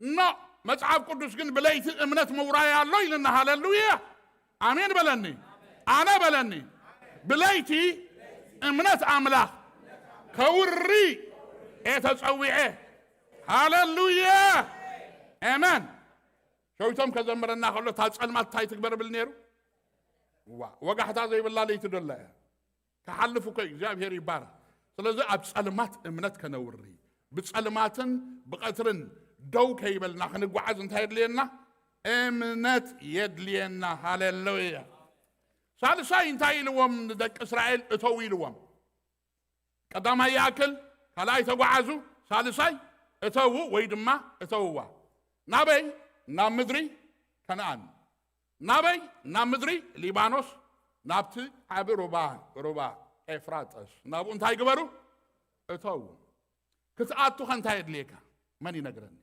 ኖ። መጽሓፍ ቅዱስ ግን ብለይቲ እምነት ምውራይ ኣሎ ኢልና። ሃሌሉያ። ኣሜን በለኒ። ኣነ በለኒ። ብለይቲ እምነት ኣምላኽ ከውሪ እየ ተጸዊዐ። ሃሌሉያ። ኣሜን። ሸዊቶም ከዘምረና ከሎ እታ ጸልማት እንታይ ትግበር ብል ነይሩ? ዋ፣ ወጋሕታ ዘይብላ ለይቲ ደላ እያ። ክሓልፍ እኮ እዩ። እግዚኣብሔር ይባረክ። ስለዚ ኣብ ጸልማት እምነት ከነውሪ፣ ብጸልማትን ብቐትርን ደው ከይበልና ክንጓዓዝ እንታይ የድልየና? እምነት የድልየና። ሃሌሉያ። ሳልሳይ እንታይ ኢልዎም ንደቂ እስራኤል? እተው ኢልዎም። ቀዳማይ ይኣክል፣ ካልኣይ ተጓዓዙ፣ ሳልሳይ እተዉ ወይ ድማ እተውዋ። ናበይ? ናብ ምድሪ ከነኣን። ናበይ? ናብ ምድሪ ሊባኖስ፣ ናብቲ ዓቢ ሩባ፣ ሩባ ኤፍራጠስ። ናብኡ እንታይ ግበሩ? እተዉ። ክትኣቱ ከ እንታይ የድልየካ? መን ይነግረኒ?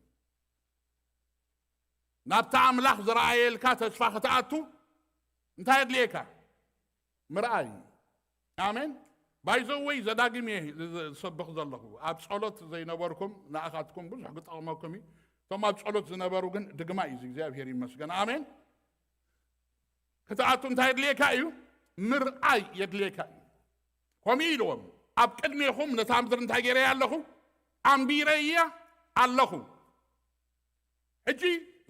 ናብቲ ኣምላኽ ዝረኣየልካ ተስፋ ክትኣቱ እንታይ የድልየካ? ምርኣይ። ኣሜን። ባይዘወይ ዘዳግም እየ ዝሰብኽ ዘለኹ። ኣብ ጸሎት ዘይነበርኩም ንኣኻትኩም ብዙሕ ክጠቕመኩም እዩ። እቶም ኣብ ጸሎት ዝነበሩ ግን ድግማ እዩ። እግዚኣብሔር ይመስገን። ኣሜን። ክትኣቱ እንታይ የድልየካ እዩ? ምርኣይ የድልየካ እዩ። ከምኡ ኢልዎም፣ ኣብ ቅድሜኹም ነታ ምድሪ እንታይ ገይረያ ኣለኹ? ኣንቢረያ ኣለኹ። ሕጂ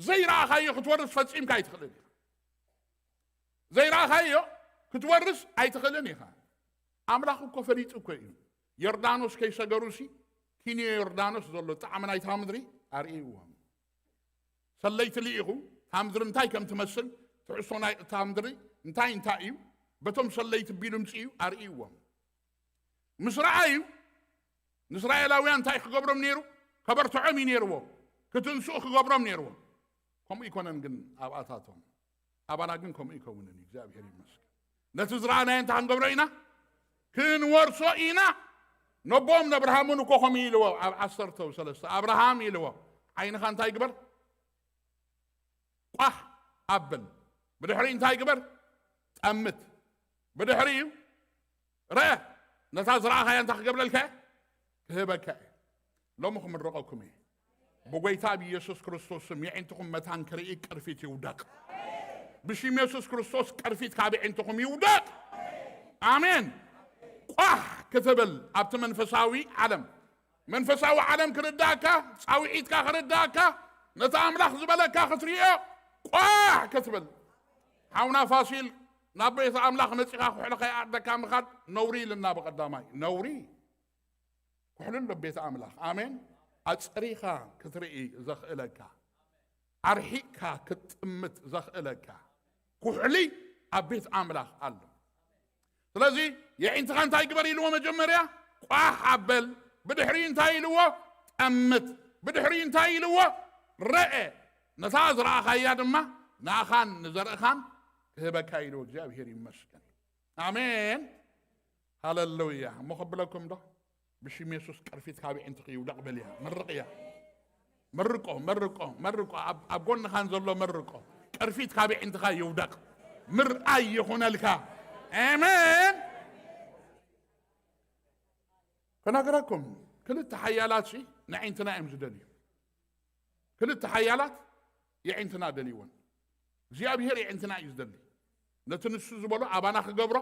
ዘይረኣኻዮ ክትወርስ ፈጺምካ ኣይትኽእልን ኢኻ። ዘይረኣኻዮ ክትወርስ ኣይትኽእልን ኢኻ። ኣምላኽ እኮ ፈሊጡ እኮ እዩ። ዮርዳኖስ ከይሰገሩሲ፣ ኪንዮ ዮርዳኖስ ዘሎ ጣዕሚ ናይታ ምድሪ ኣርእይዎም። ሰለይቲ ልኢኹ፣ እታ ምድሪ እንታይ ከም ትመስል፣ ትሕዝቶ ናይ እታ ምድሪ እንታይ እንታይ እዩ፣ በቶም ሰለይቲ ቢሉ ምጽኡ ኣርእይዎም። ምስ ረኣዩ፣ ንእስራኤላውያን እንታይ ክገብሮም ነይሩ? ከበርትዖም እዩ ነይርዎ። ክትንስኡ ክገብሮም ነይርዎ። ከምኡ ይኮነን ግን ኣብኣታቶም። ኣባና ግን ከምኡ ይከውንን እዩ። እግዚኣብሔር ይመስገን። ነቲ ዝረኣናዮ እንታይ ክንገብሮ ኢና? ክንወርሶ ኢና። ነቦም ነብርሃምን እኮ ከምኡ ኢልዎ፣ ኣብ ዓሰርተ ሰለስተ ኣብርሃም ኢልዎ፣ ዓይንኻ እንታይ ግበር? ቋሕ ኣብል። ብድሕሪ እንታይ ግበር? ጠምት። ብድሕሪኡ ርአ፣ ነታ ዝረኣኻያ እንታይ ክገብረልካ እየ? ክህበካ እየ። ሎሚ ክምረቐኩም እየ። ብጎይታ ብኢየሱስ ክርስቶስ ስም የዒንትኹም መታን ክርኢ ቅርፊት ይውደቕ። ብሽም የሱስ ክርስቶስ ቅርፊት ካብ የዒንትኹም ይውደቕ። ኣሜን። ቋሕ ክትብል ኣብቲ መንፈሳዊ ዓለም፣ መንፈሳዊ ዓለም ክርዳእካ፣ ጻውዒትካ ክርዳእካ፣ ነቲ ኣምላኽ ዝበለካ ክትርእዮ ቋሕ ክትብል። ሓውና ፋሲል፣ ናብ ቤት ኣምላኽ መጺኻ ኩሕሊ ከይኣደካ ምኻድ ነውሪ ኢልና ብቐዳማይ። ነውሪ። ኩሕሊ ኣሎ ቤት ኣምላኽ። ኣሜን። ኣጽሪኻ ክትርኢ ዘኽእለካ፣ ኣርሒቕካ ክትጥምት ዘኽእለካ ኩሕሊ ኣብ ቤት ኣምላኽ ኣሎ። ስለዚ የዒንትኻ እንታይ ግበር ኢልዎ? መጀመርያ ቋሕ ኣበል። ብድሕሪ እንታይ ኢልዎ? ጠምት። ብድሕሪ እንታይ ኢልዎ? ረአ። ነታ ዝረኣኻያ ድማ ንኣኻን ንዘርእኻን ክህበካ ኢልዎ። እግዚኣብሔር ይመስገን። ኣሜን። ሃለሉያ። እሞ ከብለኩም ዶ? ብሽም የሱስ ቅርፊት ካብ የዒንትኺ ይውደቕ በልያ። መርቕያ። መርቆ፣ መርቆ፣ መርቆ። ኣብ፣ ኣብ ጎንኻን ዘሎ መርቆ። ቅርፊት ካብ የዒንትኻ ይውደቕ። ምርኣይ ይኹነልካ። ኣሜን። ከነገረኩም፣ ክልተ ሓያላት ሲ ንዒንትና እዮም ዝደልዩ። ክልተ ሓያላት የዒንትና ደልይወን። እግዚኣብሔር የዒንትና እዩ ዝደሊ። ነቲ ንሱ ዝበሎ ኣባና ክገብሮ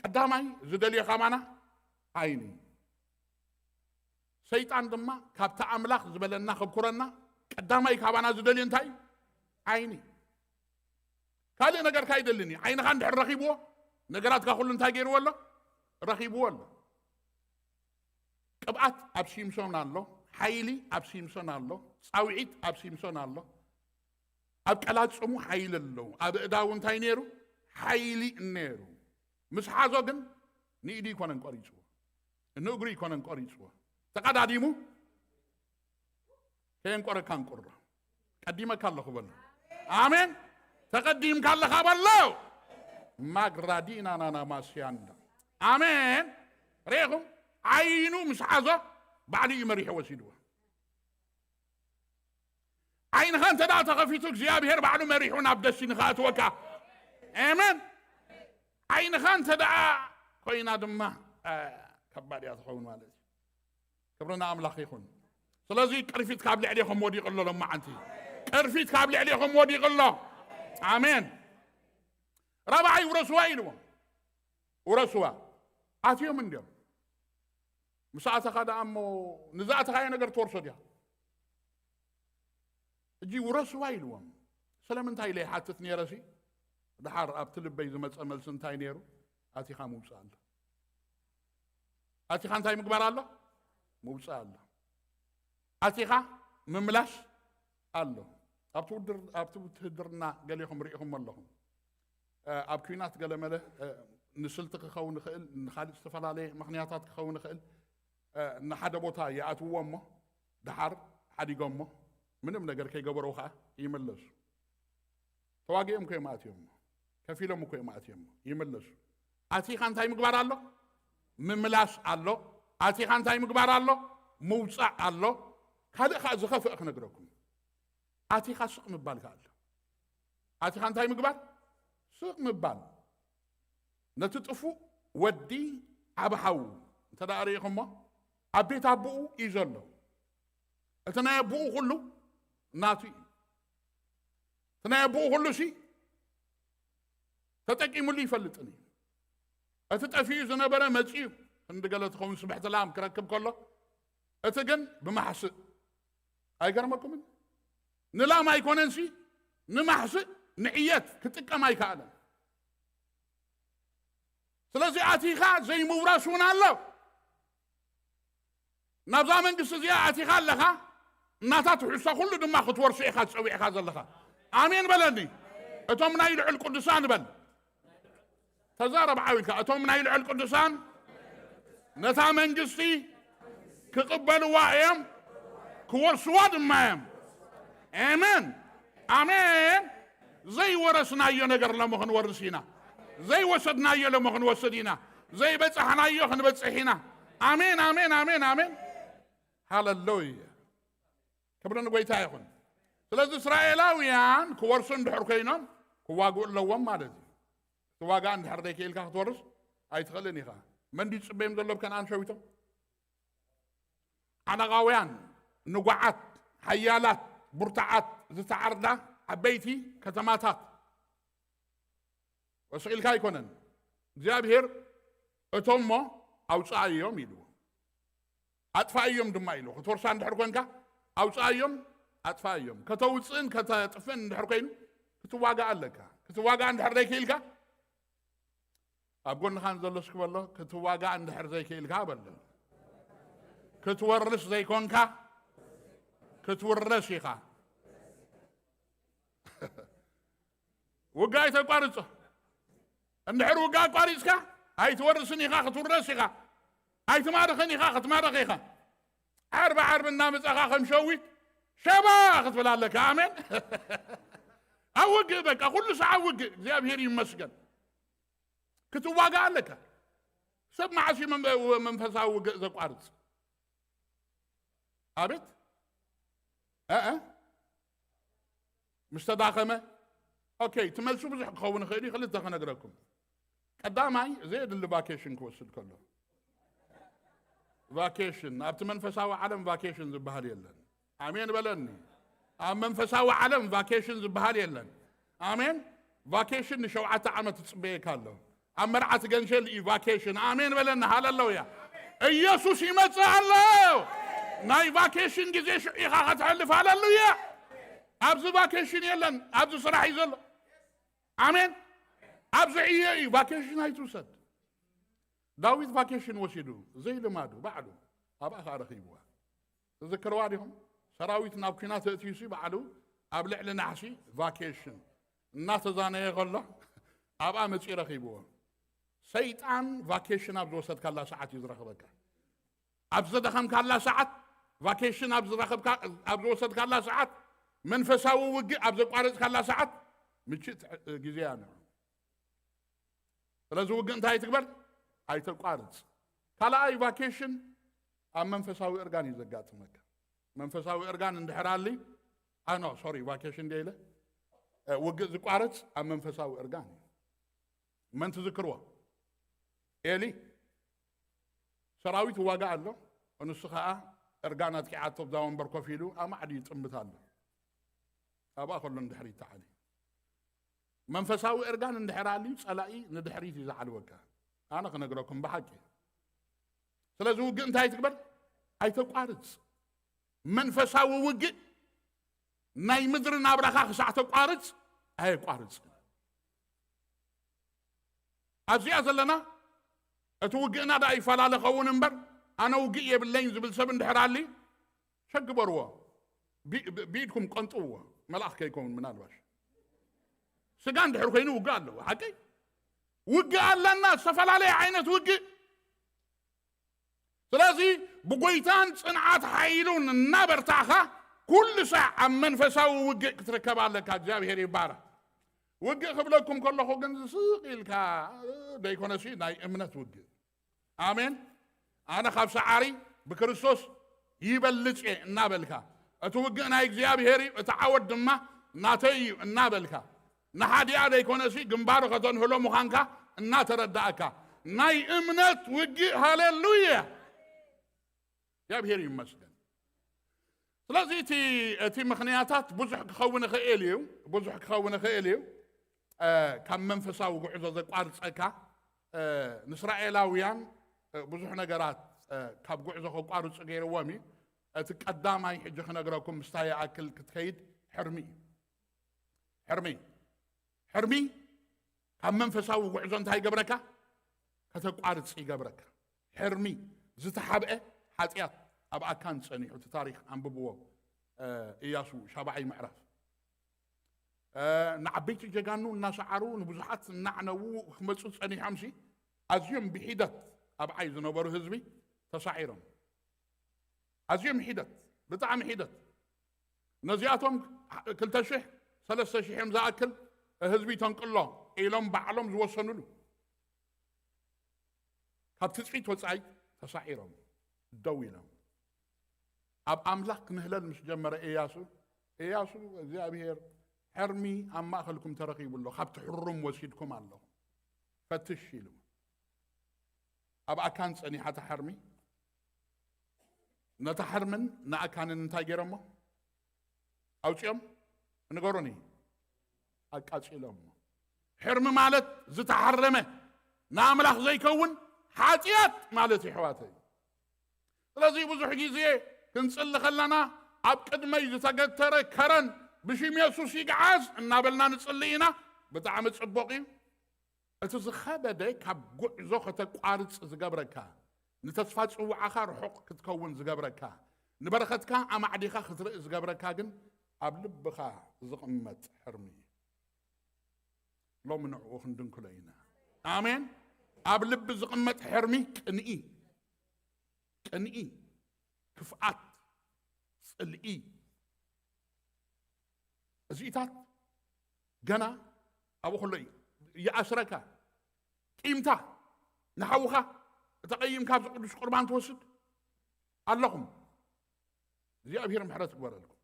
ቀዳማይ ዝደልዮ ካማና ዓይኒ እዩ። ሰይጣን ድማ ካብቲ ኣምላኽ ዝበለና ከብኩረና ቀዳማይ ካባና ዝደልዮ እንታይ እዩ? ዓይኒ። ካልእ ነገርካ ኣይደልን እዩ። ዓይንኻ እንድሕር ረኺብዎ፣ ነገራትካ ኩሉ እንታይ ገይርዎ ኣሎ? ረኺብዎ ኣሎ። ቅብኣት ኣብ ሲምሶን ኣሎ፣ ሓይሊ ኣብ ሲምሶን ኣሎ፣ ጻውዒት ኣብ ሲምሶን ኣሎ። ኣብ ቀላጽሙ ሓይሊ ኣለዎ። ኣብ እዳው እንታይ ነይሩ? ሓይሊ ነይሩ። ምስ ሓዞ ግን ንኢዱ ኣይኮነን ቆሪጽዎ፣ ንእግሩ ኣይኮነን ቆሪጽዎ። ተቐዳዲሙ ከየንቆረካ እንቁሮ። ቀዲመካ ኣለኹ በሎ። ኣሜን። ተቐዲምካ ኣለኻ በሎ። ማግራዲና ናና ማስያንዳ። ኣሜን። ርኢኹም? ዓይኑ ምስ ሓዞ ባዕሉ እዩ መሪሑ ወሲድዎ። ዓይንኻ እንተ ደኣ ተኸፊቱ እግዚኣብሔር ባዕሉ መሪሑ ናብ ደስቲኒ ከኣትወካ። ኣሜን። ዓይንኻ እንተ ደኣ ኮይና ድማ እ፣ ከባድ እያ ትኸውን ማለት እዩ። ክብሪ ንኣምላኽ ይኹን። ስለዚ ቅርፊት ካብ ልዕሌኹም ወዲቑ ኣሎ። ሎማዓንቲ ቅርፊት ካብ ልዕሌኹም ወዲቑ ኣሎ። ኣሜን። ራብዓይ ውረስዋ ኢልዎም። ውረስዋ ኣትዮም እንድዮም። ምስ ኣተኻ ደኣ እሞ ንዝኣተኻዮ ነገር ትወርሶ ድያ? ሕጂ ውረስዋ ኢልዎም። ስለምንታይ ኢለ ይሓትት ነይረ ሲ፣ ድሓር ኣብቲ ልበይ ዝመጸ መልሲ እንታይ ነይሩ? ኣቲኻ ምውጻእ ኣሎ። ኣቲኻ እንታይ ምግባር ኣሎ? ምውጻእ ኣሎ። ኣቲኻ ምምላስ ኣሎ። ኣብቲ ውድር-፣ ኣብቲ ውትህድርና ገሊኹም ርኢኹም ኣለኹም። እ፣ ኣብ ኲናት ገለመለ፣ እ፣ ንስልቲ ክኸውን ይኽእል፣ ንኻልእ ዝተፈላለየ ምኽንያታት ክኸውን ይኽእል። እ፣ ንሓደ ቦታ ይኣትውዎ እሞ፣ ድሓር ሓዲጎሞ፣ ምንም ነገር ከይገበሩ ኸኣ ይመለሱ። ተዋጊኦም እኮ እዮም ኣትዮም እሞ፣ ከፊሎም እኮ እዮም ኣትዮም እሞ፣ ይመለሱ። ኣቲኻ እንታይ ምግባር ኣሎ? ምምላስ ኣሎ። ኣቲኻ እንታይ ምግባር ኣሎ? ምውጻእ ኣሎ። ካልእ ኸኣ ዝኸፍአ ክነግረኩም። ኣቲኻ ስቕ ምባል ከኣ ኣሎ። ኣቲኻ እንታይ ምግባር? ስቕ ምባል። ነቲ ጥፉእ ወዲ ዓቢ ሓዉ እንተ ደኣ ርኢኹሞ፣ ኣብ ቤት ኣቦኡ እዩ ዘሎ። እቲ ናይ ኣቦኡ ኩሉ ናቱ እዩ። እቲ ናይ ኣቦኡ ኩሉ ሲ ተጠቂሙሉ ይፈልጥን እዩ። እቲ ጠፊኡ ዝነበረ መጺኡ፣ ክንዲ ገለ ትኸውን ስብሕቲ ላም ክረክብ ከሎ፣ እቲ ግን ብማሕስእ። ኣይገርመኩምን? ንላም ኣይኮነንሲ፣ ንማሕስእ፣ ንዕየት ክጥቀም ኣይከኣለን። ስለዚ ኣቲኻ ዘይምውራስ እውን ኣሎ። ናብዛ መንግስቲ እዚኣ ኣቲኻ ኣለኻ፣ እናታ ትሕዝቶ ኩሉ ድማ ክትወርሶ ኢኻ ጸዊዕካ ዘለኻ። ኣሜን በለኒ። እቶም ናይ ልዑል ቅዱሳን በል። ተዛረብ ዓው ኢልካ። እቶም ናይ ልዑል ቅዱሳን ነታ መንግስቲ ክቕበልዋ እዮም፣ ክወርስዋ ድማ እዮም። ኣሜን፣ ኣሜን። ዘይወረስናዮ ነገር ሎሚ ክንወርስ ኢና። ዘይወሰድናዮ ሎሚ ክንወስድ ኢና። ዘይበጻሕናዮ ክንበጽሕ ኢና። ኣሜን፣ ኣሜን፣ ኣሜን፣ ኣሜን። ሃለሉያ። ክብሪ ንጎይታ ይኹን። ስለዚ እስራኤላውያን ክወርሱ እንድሕር ኮይኖም ክዋግኡ ኣለዎም ማለት እዩ። ክትዋጋእ እንድሕር ዘይክኢልካ ክትወርስ ኣይትኽእልን ኢኻ። መን ድዩ ዝጽበዮም ዘሎ ብከነኣን ሸዊቶም? ዓነቓውያን፣ ንጉዓት፣ ሓያላት፣ ብርቱዓት፣ ዝተዓርዳ ዓበይቲ ከተማታት ወስቕ ኢልካ ኣይኮነን። እግዚኣብሔር እቶሞ ኣውፅኣዮም ኢሉ፣ ኣጥፋእዮም ድማ ኢሉ። ክትወርሳ እንድሕር ኮንካ ኣውፅኣዮም፣ ኣጥፋእዮም። ከተውፅእን ከተጥፍእን እንድሕር ኮይኑ ክትዋጋእ ኣለካ። ክትዋጋእ እንድሕር ዘይክኢልካ ኣብ ጎንኻ ንዘሎ እስኪ በሎ፣ ክትዋጋእ እንድሕር ዘይክኢልካ በሎ። ክትወርስ ዘይኮንካ ክትውረስ ኢኻ። ውጋ ኣይተቋርጾ። እንድሕር ውጋ ኣቋሪጽካ ኣይትወርስን ኢኻ፣ ክትውረስ ኢኻ። ኣይትማርኽን ኢኻ፣ ክትማረኽ ኢኻ። ዓርቢ ዓርቢ እናመጻኻ ከም ሸዊት ሸባ ክትብል ኣለካ። ኣሜን። ኣብ ውግእ በቃ፣ ኩሉ ሰዓት ውግእ። እግዚኣብሔር ይመስገን። ክትዋጋእ ኣለካ። ሰብ መዓስ እዩ መንፈ-፣ መንፈሳዊ ውግእ ዘቋርጽ? ኣቤት። እ፣ እ። ምስ ተዳኸመ። ኦኬ፣ እቲ መልሱ ብዙሕ ክኸውን ይኽእል እዩ። ክልተ ክነግረኩም። ቀዳማይ፣ ዘየድሊ ቫኬሽን ክወስድ ከሎ። ቫኬሽን፣ ኣብቲ መንፈሳዊ ዓለም ቫኬሽን ዝበሃል የለን። ኣሜን በለኒ። ኣብ መንፈሳዊ ዓለም ቫኬሽን ዝበሃል የለን። ኣሜን። ቫኬሽን ንሸውዓተ ዓመት ትጽበየካ ኣሎ። ኣብ መርዓ ትገንሸል እዩ ቫኬሽን። ኣሜን በለኒ። ሃለሉያ። ኢየሱስ ይመጽእ ኣሎ። ናይ ቫኬሽን ግዜ ሽዑ ኢኻ ከተሕልፍ። ሃለሉያ። ኣብዚ ቫኬሽን የለን። ኣብዚ ስራሕ እዩ ዘሎ። ኣሜን። ኣብዚ ዕዮ እዩ። ቫኬሽን ኣይትውሰድ። ዳዊት ቫኬሽን ወሲዱ፣ ዘይልማዱ ባዕሉ ኣብኣ ኸኣ ረኺብዋ። ትዝክርዋ ዲኹም? ሰራዊት ናብ ኲናት እእትዩሲ ባዕሉ ኣብ ልዕሊ ናሕሲ ቫኬሽን እናተዛነየ ከሎ ኣብኣ መጺኡ ረኺብዎ። ሰይጣን ቫኬሽን ኣብ ዝወሰድካላ ሰዓት እዩ ዝረኽበካ። ኣብ ዝደኸምካላ ሰዓት፣ ቫኬሽን ኣብ ዝረኸብካ-፣ ኣብ ዝወሰድካላ ሰዓት፣ መንፈሳዊ ውግእ ኣብ ዘቋረጽካላ ሰዓት ምችእ ግዜ እያ ንዑ። ስለዚ ውግእ እንታይ ትግበር? ኣይተቋርጽ። ካልኣይ ቫኬሽን ኣብ መንፈሳዊ እርጋን እዩ ዘጋጥመካ። መንፈሳዊ እርጋን እንድሕር ኣሊ፣ ኣኖ፣ ሶሪ፣ ቫኬሽን እንደ ኢለ፣ እ፣ ውግእ ዝቋረጽ ኣብ መንፈሳዊ እርጋን እዩ። መን ትዝክርዎ? ኤሊ። ሰራዊት ይዋጋእ ኣሎ፣ ንሱ ኸኣ እርጋን ኣጥቂዓቶ ኣብዛ ወንበር ኮፍ ኢሉ ኣማዕድ ይጥምት ኣሎ። ኣብኣ ከሎ ንድሕሪት ተዓሊ። መንፈሳዊ እርጋን እንድሕር ኣልዩ ጸላኢ ንድሕሪት እዩ ዝዓልወካ። ኣነ ክነግረኩም ብሓቂ። ስለዚ ውግእ እንታይ ትግበር? ኣይተቋርጽ። መንፈሳዊ ውግእ ናይ ምድሪ ናብራኻ ክሳዕ ተቋርጽ ኣየቋርጽ። ኣብዚኣ ዘለና እቲ ውግእና ደኣ ይፈላለ ኸውን እምበር፣ ኣነ ውግእ የብለይን ዝብል ሰብ እንድሕር ኣሊ፣ ሸግበርዎ። ቢ-፣ ብ-፣ ብኢድኩም ቀንጥውዎ። መልኣኽ ከይከውን ምናልባሽ። ስጋ እንድሕር ኮይኑ ውግእ ኣለዎ። ሓቀይ? ውግእ ኣለና፣ ዝተፈላለየ ዓይነት ውግእ። ስለዚ ብጎይታን ጽንዓት ሓይሉን እናበርታዕኻ ኩሉ ሳዕ ኣብ መንፈሳዊ ውግእ ክትርከብ ኣለካ። እግዚኣብሔር ይባረክ። ውግእ ክብለኩም ከለኹ ግን ስቕ ኢልካ ደይኮነሲ ናይ እምነት ውግእ። ኣሜን። ኣነ ካብ ሰዓሪ ብክርስቶስ ይበልጽ እየ እናበልካ፣ እቲ ውግእ ናይ እግዚኣብሔር እዩ፣ እቲ ዓወት ድማ ናተይ እዩ እናበልካ፣ ንሓዲኣ ዘይኮነሲ ግንባሩ ከተንህሎ ምዃንካ እናተረዳእካ፣ ናይ እምነት ውግእ። ሃሌሉያ። እግዚኣብሔር ይመስገን። ስለዚ እቲ፣ እቲ ምኽንያታት ብዙሕ ክኸውን ይኽእል እዩ፣ ብዙሕ ክኸውን ይኽእል እዩ። እ፣ ካብ መንፈሳዊ ጉዕዞ ዘቋርጸካ፣ እ፣ ንእስራኤላውያን፣ እ፣ ብዙሕ ነገራት፣ እ፣ ካብ ጉዕዞ ከቋርጹ ገይርዎም እዩ። እቲ ቀዳማይ ሕጂ ክነግረኩም ምስታይ ይኣክል ክትከይድ ሕርሚ እዩ። ሕርሚ። ሕርሚ ካብ መንፈሳዊ ጉዕዞ እንታይ ይገብረካ? ከተቋርጽ ይገብረካ። ሕርሚ ዝተሓብአ ሓጢኣት ኣብ ኣካን ጸኒሑ፣ እቲ ታሪኽ ኣንብብዎ፣ እ፣ ኢያሱ ሻብዓይ ምዕራፍ። እ፣ ንዓበይቲ ጀጋኑ እናሰዓሩ፣ ንብዙሓት እናዕነዉ ክመጹ ጸኒሖምሲ፣ ኣዝዮም ብሒደት ኣብ ዓይ ዝነበሩ ህዝቢ ተሳዒሮም። ኣዝዮም ሒደት፣ ብጣዕሚ ሒደት። ነዚኣቶም ክልተ ሽሕ፣ ሰለስተ ሽሕ እዮም ዝኣክል ህዝቢ ተንቅሎ ኢሎም ባዕሎም ዝወሰኑሉ። ካብ ትጽቢት ወጻኢ ተሳዒሮም ደው ኢሎም። ኣብ ኣምላኽ ክምህለል ምስ ጀመረ እያሱ፣ እያሱ እግዚኣብሔር ሕርሚ ኣብ ማእኸልኩም ተረኺቡ ኣሎ፣ ካብቲ ሕሩም ወሲድኩም ኣለኹም፣ ፈትሽ ኢሉ። ኣብ ኣካን ጸኒሓ እታ ሕርሚ፣ ነታ ሕርምን ንኣካንን እንታይ ገይሮሞ? ኣውጺኦም? ንገሩኒ። ኣቃጺሎሞ። ሕርሚ ማለት ዝተሓረመ፣ ንኣምላኽ ዘይከውን ሓጢኣት ማለት እዩ፣ ኣሕዋተይ። ስለዚ ብዙሕ ግዜ ክንጽሊ ከለና፣ ኣብ ቅድመይ ዝተገተረ ከረን ብሽም የሱስ ይግዓዝ እናበልና ንጽሊ ኢና። ብጣዕሚ ጽቡቕ እዩ። እቲ ዝኸበደ ካብ ጉዕዞ ከተቋርጽ ዝገብረካ፣ ንተስፋ ጽውዓኻ ርሑቕ ክትከውን ዝገብረካ፣ ንበረኸትካ ኣማዕዲኻ ክትርኢ ዝገብረካ ግን ኣብ ልብኻ ዝቕመጥ ሕርሚ እዩ። ሎሚ ንዕኡ ክንድንክሎ ኢና። ኣሜን። ኣብ ልቢ ዝቕመጥ ሕርሚ ቅንኢ፣ ቅንኢ፣ ክፍኣት፣ ጽልኢ፣ እዚኢታት ገና ኣብኡ ከሎ እዩ ይኣስረካ። ቂምታ ንሓውኻ እተቐይምካ ኣብዚ ቅዱስ ቁርባን ትወስድ ኣለኹም። እግዚኣብሔር ምሕረት ይግበረልኩም።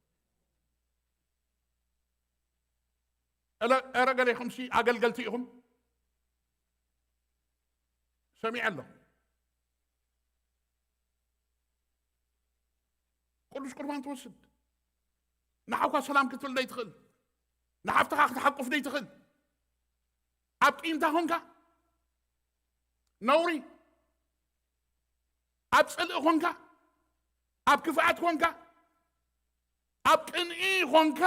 እለ-፣ እረ ገሌኹምሲ ኣገልገልቲ ኢኹም። ሰሚዐ ኣለኹ። ቅዱስ ቁርባን ትወስድ። ንሓውካ ሰላም ክትብል ደይትኽእል፣ ንሓፍትኻ ክትሓቁፍ ደይትኽእል፣ ኣብ ቂምታ ኾንካ፣ ነውሪ፣ ኣብ ጽልኢ ኾንካ፣ ኣብ ክፍኣት ኾንካ፣ ኣብ ቅንኢ ኾንካ፣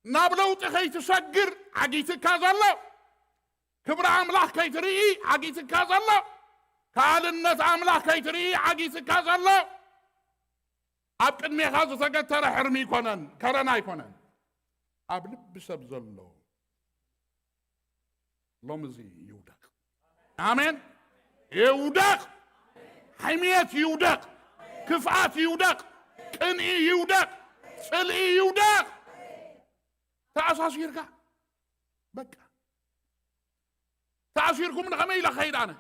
ናብ ለውጢ ከይትሰግር ዓጊትካ ዘሎ፣ ክብሪ ኣምላኽ ከይትርኢ ዓጊትካ ዘሎ፣ ካልእነት ኣምላኽ ከይትርኢ ዓጊትካ ዘሎ፣ ኣብ ቅድሜኻ ዝተገተረ ሕርሚ ኣይኮነን፣ ከረን ኣይኮነን፣ ኣብ ልቢ ሰብ ዘሎ ሎሚ እዚ ይውደቕ። ኣሜን። ይውደቕ። ሕምየት ይውደቕ። ክፍኣት ይውደቕ። ቅንኢ ይውደቕ። ጽልኢ ይውደቕ። ተኣሳሲርካ በቃ። ተኣሲርኩም ንኸመይ ኢለ ክኸይድ ኣነ?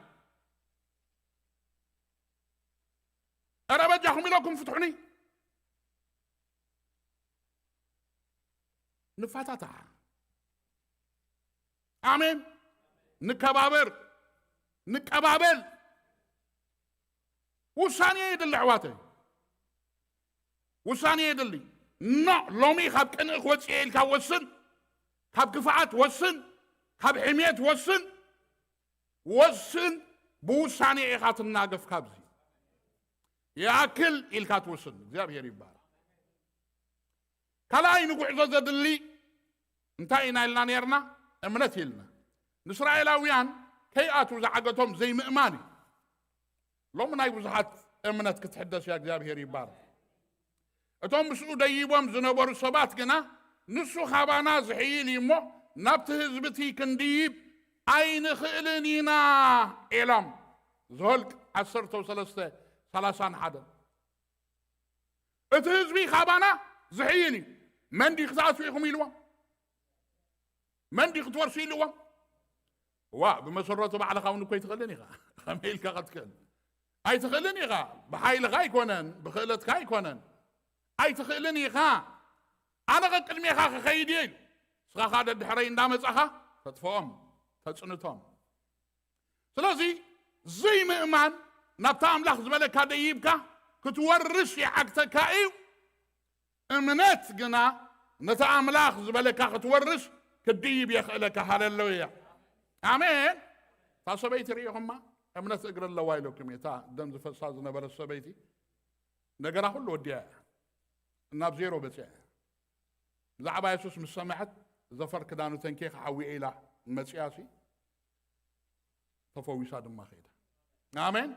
እረ በጃኹም ኢለኩም ፍትሑኒ። ንፋታታሕ። ኣሜን። ንከባበር፣ ንቀባበል። ውሳኔ የድሊ ኣሕዋተይ፣ ውሳኔ የድሊ። ኖ፣ ሎሚ ካብ ቅንኢ ክወጽእ ኢልካ ወስን፣ ካብ ክፍኣት ወስን፣ ካብ ሕሜት ወስን፣ ወስን። ብውሳኔ ኢኻ ትናገፍ። ካብዚ ይኣክል ኢልካ ትውስን። እግዚኣብሔር ይባረክ። ካልኣይ ንጉዕዞ ዘድሊ እንታይ ኢና ኢልና ነርና? እምነት ኢልና። ንእስራኤላውያን ከይኣትዉ ዝዓገቶም ዘይምእማን እዩ። ሎሚ ናይ ብዙሓት እምነት ክትሕደስ እያ። እግዚኣብሔር ይባረክ። እቶም ምስኡ ደይቦም ዝነበሩ ሰባት ግና ንሱ ካባና ዝሕይል እዩ እሞ ናብቲ ህዝቢ እቲ ክንድይብ ኣይንኽእልን ኢና ኢሎም። ዘኍልቅ ዓሰርተ ሰለስተ ሰላሳን ሓደን። እቲ ህዝቢ ካባና ዝሕይል እዩ። መን ድዩ ክትኣትዉ ኢኹም ኢልዎም? መን ድዩ ክትወርሱ ኢልዎም? ዋ፣ ብመሰረቱ ባዕልኻ እውን እኮ ኣይትኽእልን ኢኻ። ከመይ ኢልካ ክትክእል? ኣይትኽእልን ኢኻ። ብሓይልኻ ኣይኮነን፣ ብኽእለትካ ኣይኮነን። ኣይትኽእልን ኢኻ። ኣነ ቐቅድሜኻ ክኸይድ እየ ኢሉ። ንስኻ ኻዓ ደድሕረይ እንዳመጻኻ ተጥፍኦም፣ ተጽንቶም። ስለዚ ዘይምእማን ናብታ ኣምላኽ ዝበለካ ደይብካ ክትወርስ ይዓግተካ እዩ። እምነት ግና ነቲ ኣምላኽ ዝበለካ ክትወርስ ክድይብ የኽእለካ። ሃሌሉያ። ኣሜን። እታ ሰበይቲ ርኢኹማ፣ እምነት እግሪ ኣለዋ ኢለኩም እየ። እታ ደም ዝፈሳ ዝነበረት ሰበይቲ ነገራ ኩሉ ወዲያ እያ። ናብ ዜሮ በጺያ እያ። ብዛዕባ የሱስ ምስ ሰምዐት፣ ዘፈር ክዳኑ ተንኬ ክሓዊ እየ ኢላ መጺኣሲ፣ ተፈዊሳ ድማ ከይዳ። ኣሜን።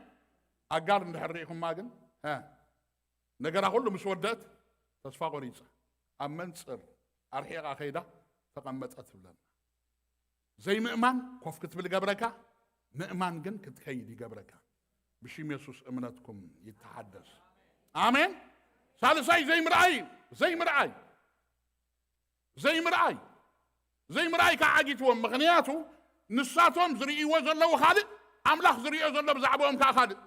ኣጋር እንድሕር ርኢኹማ ግን፣ ሀ፣ ነገራ ኩሉ ምስ ወደእት፣ ተስፋ ቆሪጻ፣ ኣብ መንጽር ኣርሒቓ ከይዳ ተቐመጠት ትብለና። ዘይምእማን ኮፍ ክትብል ይገብረካ፣ ምእማን ግን ክትከይድ ይገብረካ። ብሽም የሱስ እምነትኩም ይተሓደስ። ኣሜን። ሳልሳይ ዘይምርኣይ እዩ። ዘይምርኣይ። ዘይምርኣይ። ዘይምርኣይ ከዓ ዓጊትዎም። ምኽንያቱ ንሳቶም ዝርእይዎ ዘለዉ ካልእ፣ ኣምላኽ ዝርእዮ ዘሎ ብዛዕባኦም ከዓ ካልእ።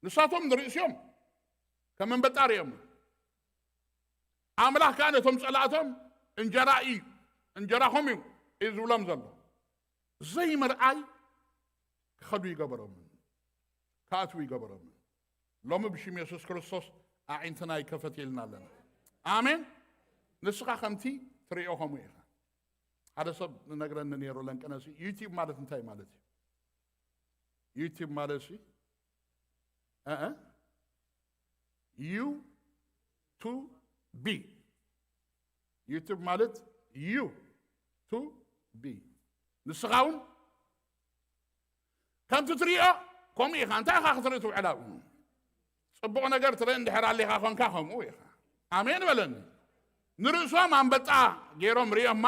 ንሳቶም ንርእስዮም ከም ኣንበጣ ርእዮም። ኣምላኽ ከኣ ነቶም ጸላእቶም እንጀራ እዩ፣ እንጀራኹም እዩ እዩ ዝብሎም ዘሎ። ዘይምርኣይ ክኸዱ ይገበሮምን ክኣትዉ ይገበሮምን። ሎሚ ብሽም የሱስ ክርስቶስ ኣዒንትና ይከፈት ኢልና ኣለና። ኣሜን። ንስኻ ከምቲ ትርእዮ ከምኡ ኢኻ። ሓደ ሰብ ንነግረኒ ነይሩ ለንቀነሲ፣ ዩቲዩብ ማለት እንታይ ማለት እዩ? ዩቲዩብ ማለት ሲ ዩ ቱ ቢ። ዩቲዩብ ማለት ዩ ቱ ቢ። ንስኻ እውን ከምቲ ትሪኦ ከምኡ ኢኻ። እንታይ ኢኻ ክትርኢ ትውዕል ኣብኡ? ጽቡቕ ነገር ትርኢ እንድሕር ኣሊኻ ኾንካ ከምኡ ኢኻ። ኣሜን በለኒ። ንርእሶም ኣንበጣ ገይሮም ርእዮማ፣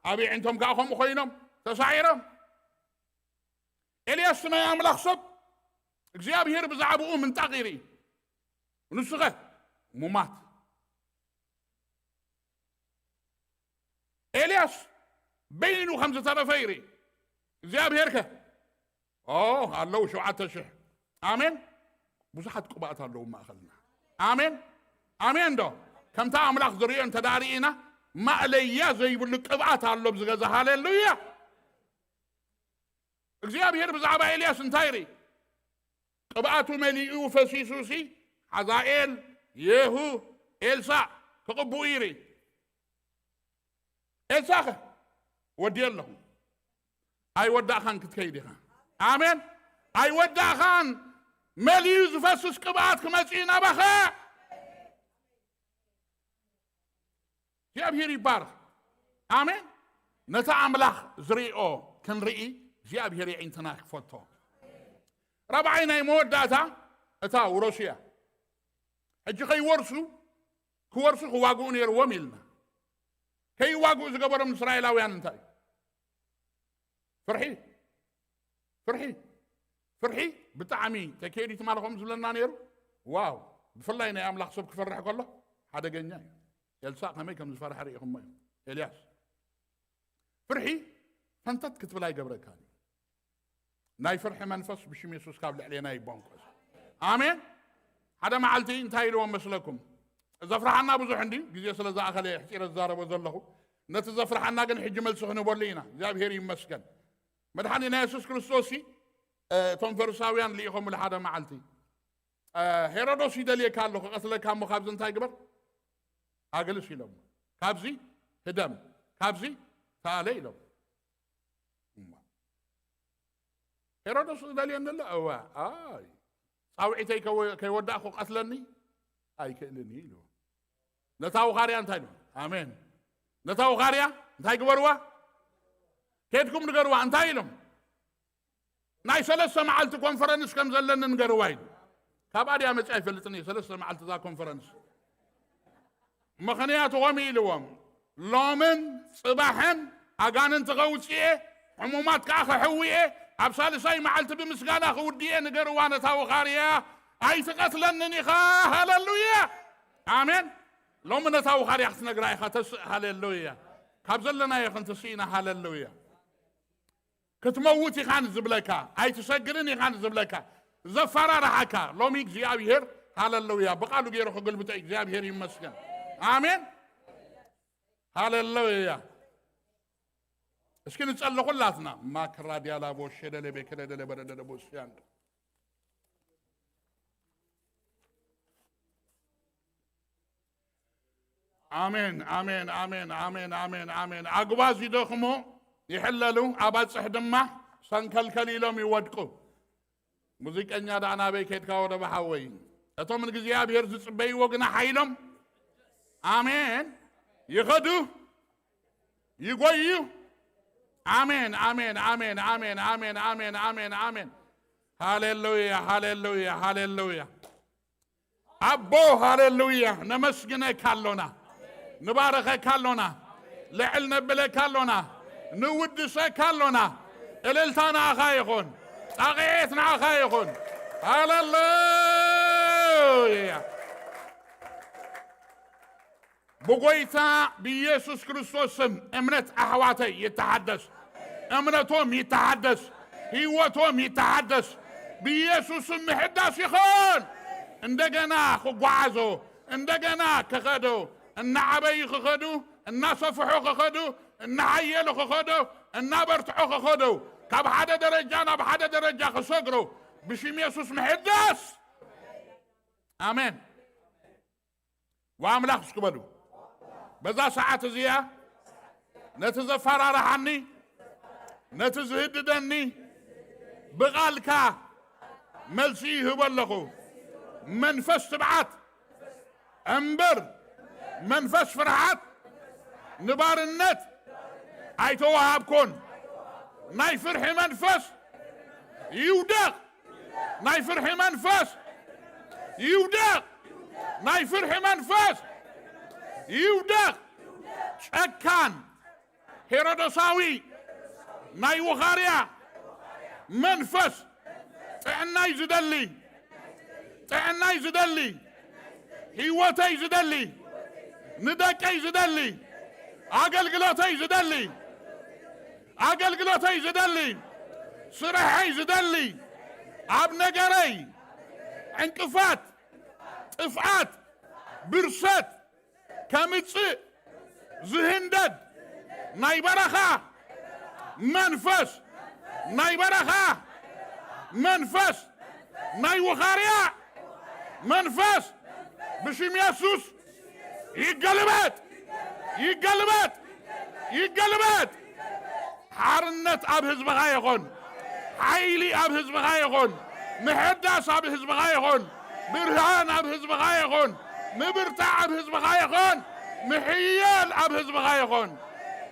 ኣብ ኣዒንቶም ከኣ ከምኡ ኮይኖም ተሳዒሮም። ኤልያስ ናይ ኣምላኽ ሰብ እግዚኣብሔር ብዛዕባኡ ምንጣቕ ይርኢ። ንሱኸ ሙማት። ኤልያስ በይኑ ከም ዝተረፈ ይርኢ። እግዚኣብሔር ከ ኦ ኣለዉ ሸውዓተ ሽሕ። ኣሜን። ብዙሓት ቅብኣት ኣለዉ ማእኸልና። ኣሜን ኣሜን። ዶ ከምታ ኣምላኽ ዝርእዮ እንተ ደኣ ርኢና ማእለያ ዘይብሉ ቅብኣት ኣሎ ኣብዚ ገዛ። ሃሌሉያ። እግዚኣብሔር ብዛዕባ ኤልያስ እንታይ ይርኢ? ቅብኣቱ መሊኡ ፈሲሱ ሲ ሓዛኤል፣ የሁ፣ ኤልሳዕ ክቕብኡ ይርኢ። ኤልሳዕኸ ወዲየ ኣለኹ። ኣይወዳእኻን ክትከይድ ኢኻ። ኣሜን። ኣይወዳእኻን። መሊኡ ዝፈስስ ቅብኣት ክመጽእ እዩ ናባኸ። እግዚኣብሔር ይባርኽ። ኣሜን። ነቲ ኣምላኽ ዝሪኦ ክንርኢ እግዚኣብሔር የዒንትና ክፈቶ። ራብዓይ ናይ መወዳእታ እታ ውረሱ እያ። ሕጂ ከይወርሱ ክወርሱ ክዋግኡ ነይርዎም ኢልና። ከይዋግኡ ዝገበሮም እስራኤላውያን እንታይ እዩ? ፍርሒ። ፍርሒ። ፍርሒ ብጣዕሚ ተኬዲ ትማል ከም ዝብለና ነይሩ። ዋው። ብፍላይ ናይ ኣምላኽ ሰብ ክፈርሕ ከሎ ሓደገኛ እዩ። ኤልሳዕ ከመይ ከም ዝፈርሐ ርኢኹሞ እዩ። ኤልያስ ፍርሒ ፈንተት ክትብል ኣይገብረካን እዩ። ናይ ፍርሒ መንፈስ ብሽም የሱስ ካብ ልዕሌና ይቦንቆስ። ኣሜን። ሓደ መዓልቲ እንታይ ኢልዎም መስለኩም? ዘፍርሓና ብዙሕ እንዲ ግዜ ስለ ዝኣኸለ ሕፂረ ዝዛረቦ ዘለኹ። ነቲ ዘፍርሓና ግን ሕጂ መልሲ ክንበሉ ኢና። እግዚኣብሔር ይመስገን። መድሓኒና የሱስ ክርስቶስ ሲ፣ እ፣ እቶም ፈሪሳውያን ልኢኾምሉ ሓደ መዓልቲ፣ እ፣ ሄሮዶስ ይደልየካ ኣሎ ክቐትለካ እሞ ካብዚ እንታይ ግበር? ኣግልስ ኢሎም። ካብዚ ህደም፣ ካብዚ ተኣለ ኢሎም። እማ ሄሮዶስ ዝደልየኒ ኣሎ? እወ። ኣይ ጻውዒተይ ከወ-፣ ከይወዳእኩ ቀትለኒ ኣይክእልን እዩ ኢሉ። ነታ ውኻርያ እንታይ ኢሉ? ኣሜን። ነታ ውኻርያ እንታይ ግበርዋ? ኬድኩም ንገርዋ። እንታይ ኢሎም? ናይ ሰለስተ መዓልቲ ኮንፈረንስ ከም ዘለኒ ንገርዋ ኢሉ። ካብኣ ድያ መጽያ ኣይፈልጥን እየ፣ ሰለስተ መዓልቲ እዛ ኮንፈረንስ። ምኽንያቱ ከምኡ ኢልዎም፣ ሎምን ጽባሕን ኣጋንንቲ ከውጽእ እየ፣ ሕሙማት ከኣ ከሕዊ እየ፣ ኣብ ሳልሳይ መዓልቲ ብምስጋና ክውድእ እየ፣ ንገርዋ ነታ ውኻርያ፣ ኣይትቐትለንን ኢኻ። ሃሌሉያ። ኣሜን። ሎሚ ነታ ውኻርያ ክትነግራ ኢኻ፣ ተስእ። ሃሌሉያ። ካብ ዘለናዮ ክንትስእ ኢና። ሃሌሉያ። ክትመውት ኢኻን ዝብለካ፣ ኣይትሰግርን ኢኻን ዝብለካ፣ ዘፈራርሓካ፣ ሎሚ እግዚኣብሔር፣ ሃሌሉያ፣ ብቓሉ ገይሩ ክግልብጦ እዩ። እግዚኣብሔር ይመስገን። ኣሜን። ሃሌሉያ። እስኪ ንጸሊ ኩላትና። ማክራ ዲያላ ቦሸ ደለ ቤከለ ደለ በረደለ ቦስያን። ኣሜን፣ ኣሜን፣ ኣሜን፣ ኣሜን፣ ኣሜን፣ ኣሜን። ኣጉባዝ ይደኽሙ፣ ይሕለሉ፣ ኣባጽሕ ድማ ሰንከልከል ኢሎም ይወድቁ። ሙዚቀኛ ደኣ ናበይ ከድካ ወደባ ሓወይ? እቶም ንእግዚኣብሔር ዝጽበይዎ ግና ሓይሎም፣ ኣሜን፣ ይኸዱ፣ ይጎዩ። ኣሜን፣ ኣሜን፣ ኣሜን፣ ኣሜን፣ ኣሜን፣ ኣሜን፣ ኣሜን፣ ኣሜን። ሃሌሉያ፣ ሃሌሉያ፣ ሃሌሉያ። ኣቦ፣ ሃሌሉያ፣ ነመስግነካ ኣሎና፣ ንባረኸካ ኣሎና፣ ልዕል ነብለካ ኣሎና፣ ንውድሰካ ኣሎና። እልልታ ንኣኻ ይኹን፣ ጣቕዒት ንኣኻ ይኹን። ሃሌሉያ። ብጎይታ ብኢየሱስ ክርስቶስ ስም እምነት ኣሕዋተይ ይተሓደስ፣ እምነቶም ይተሓደስ፣ ህይወቶም ይተሓደስ፣ ብኢየሱስ ምሕዳስ ይኾን። እንደገና ክጓዓዞ፣ እንደገና ክኸዶ፣ እናዓበዩ ክኸዱ፣ እናሰፍሑ ክኸዱ፣ እናሓየሉ ክኸዱ፣ እናበርትዑ ክኸዱ፣ ካብ ሓደ ደረጃ ናብ ሓደ ደረጃ ክሰግሩ፣ ብሽም የሱስ ምሕዳስ። ኣሜን። ወኣምላኽ እስኪ በሉ። በዛ ሰዓት እዚኣ ነቲ ዘፈራርሓኒ፣ ነቲ ዝህድደኒ ብቓልካ መልሲ ይህቦ ኣለኹ። መንፈስ ትብዓት እምበር መንፈስ ፍርሃት ንባርነት ኣይተዋሃብኮን። ናይ ፍርሒ መንፈስ ይውደቕ። ናይ ፍርሒ መንፈስ ይውደቕ። ናይ ፍርሒ መንፈስ ይውደቕ። ጨካን ሄሮዶሳዊ ናይ ውኻርያ መንፈስ፣ ጥዕናይ ዝደሊ፣ ጥዕናይ ዝደሊ፣ ህይወተይ ዝደሊ፣ ንደቀይ ዝደሊ፣ ኣገልግሎተይ ዝደሊ፣ ኣገልግሎተይ ዝደሊ፣ ስርሐይ ዝደሊ፣ ኣብ ነገረይ ዕንቅፋት፣ ጥፍኣት፣ ብርሰት ከምጽእ ዝህንደድ ናይ በረኻ መንፈስ፣ ናይ በረኻ መንፈስ፣ ናይ ውኻርያ መንፈስ ብሽም የሱስ ይገልበጥ፣ ይገልበጥ፣ ይገልበጥ። ሓርነት ኣብ ህዝብኻ ይኹን። ሓይሊ ኣብ ህዝብኻ ይኹን። ምሕዳስ ኣብ ህዝብኻ ይኹን። ብርሃን ኣብ ህዝብኻ ይኹን። ምብርታዕ ኣብ ህዝብኻ ይኹን። ምሕያል ኣብ ህዝብኻ ይኹን።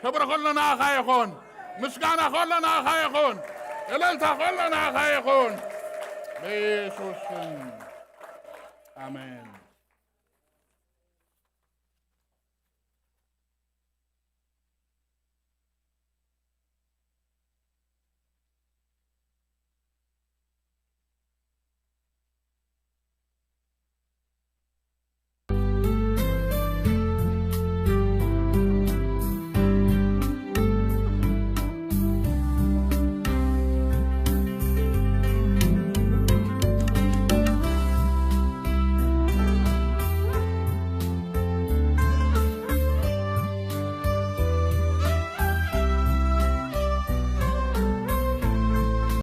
ክብሪ ኩሉ ንኣኻ ይኹን። ምስጋና ኩሉ ንኣኻ ይኹን። እልልታ ኩሉ ንኣኻ ይኹን። ብኢየሱስ ስም። ኣሜን።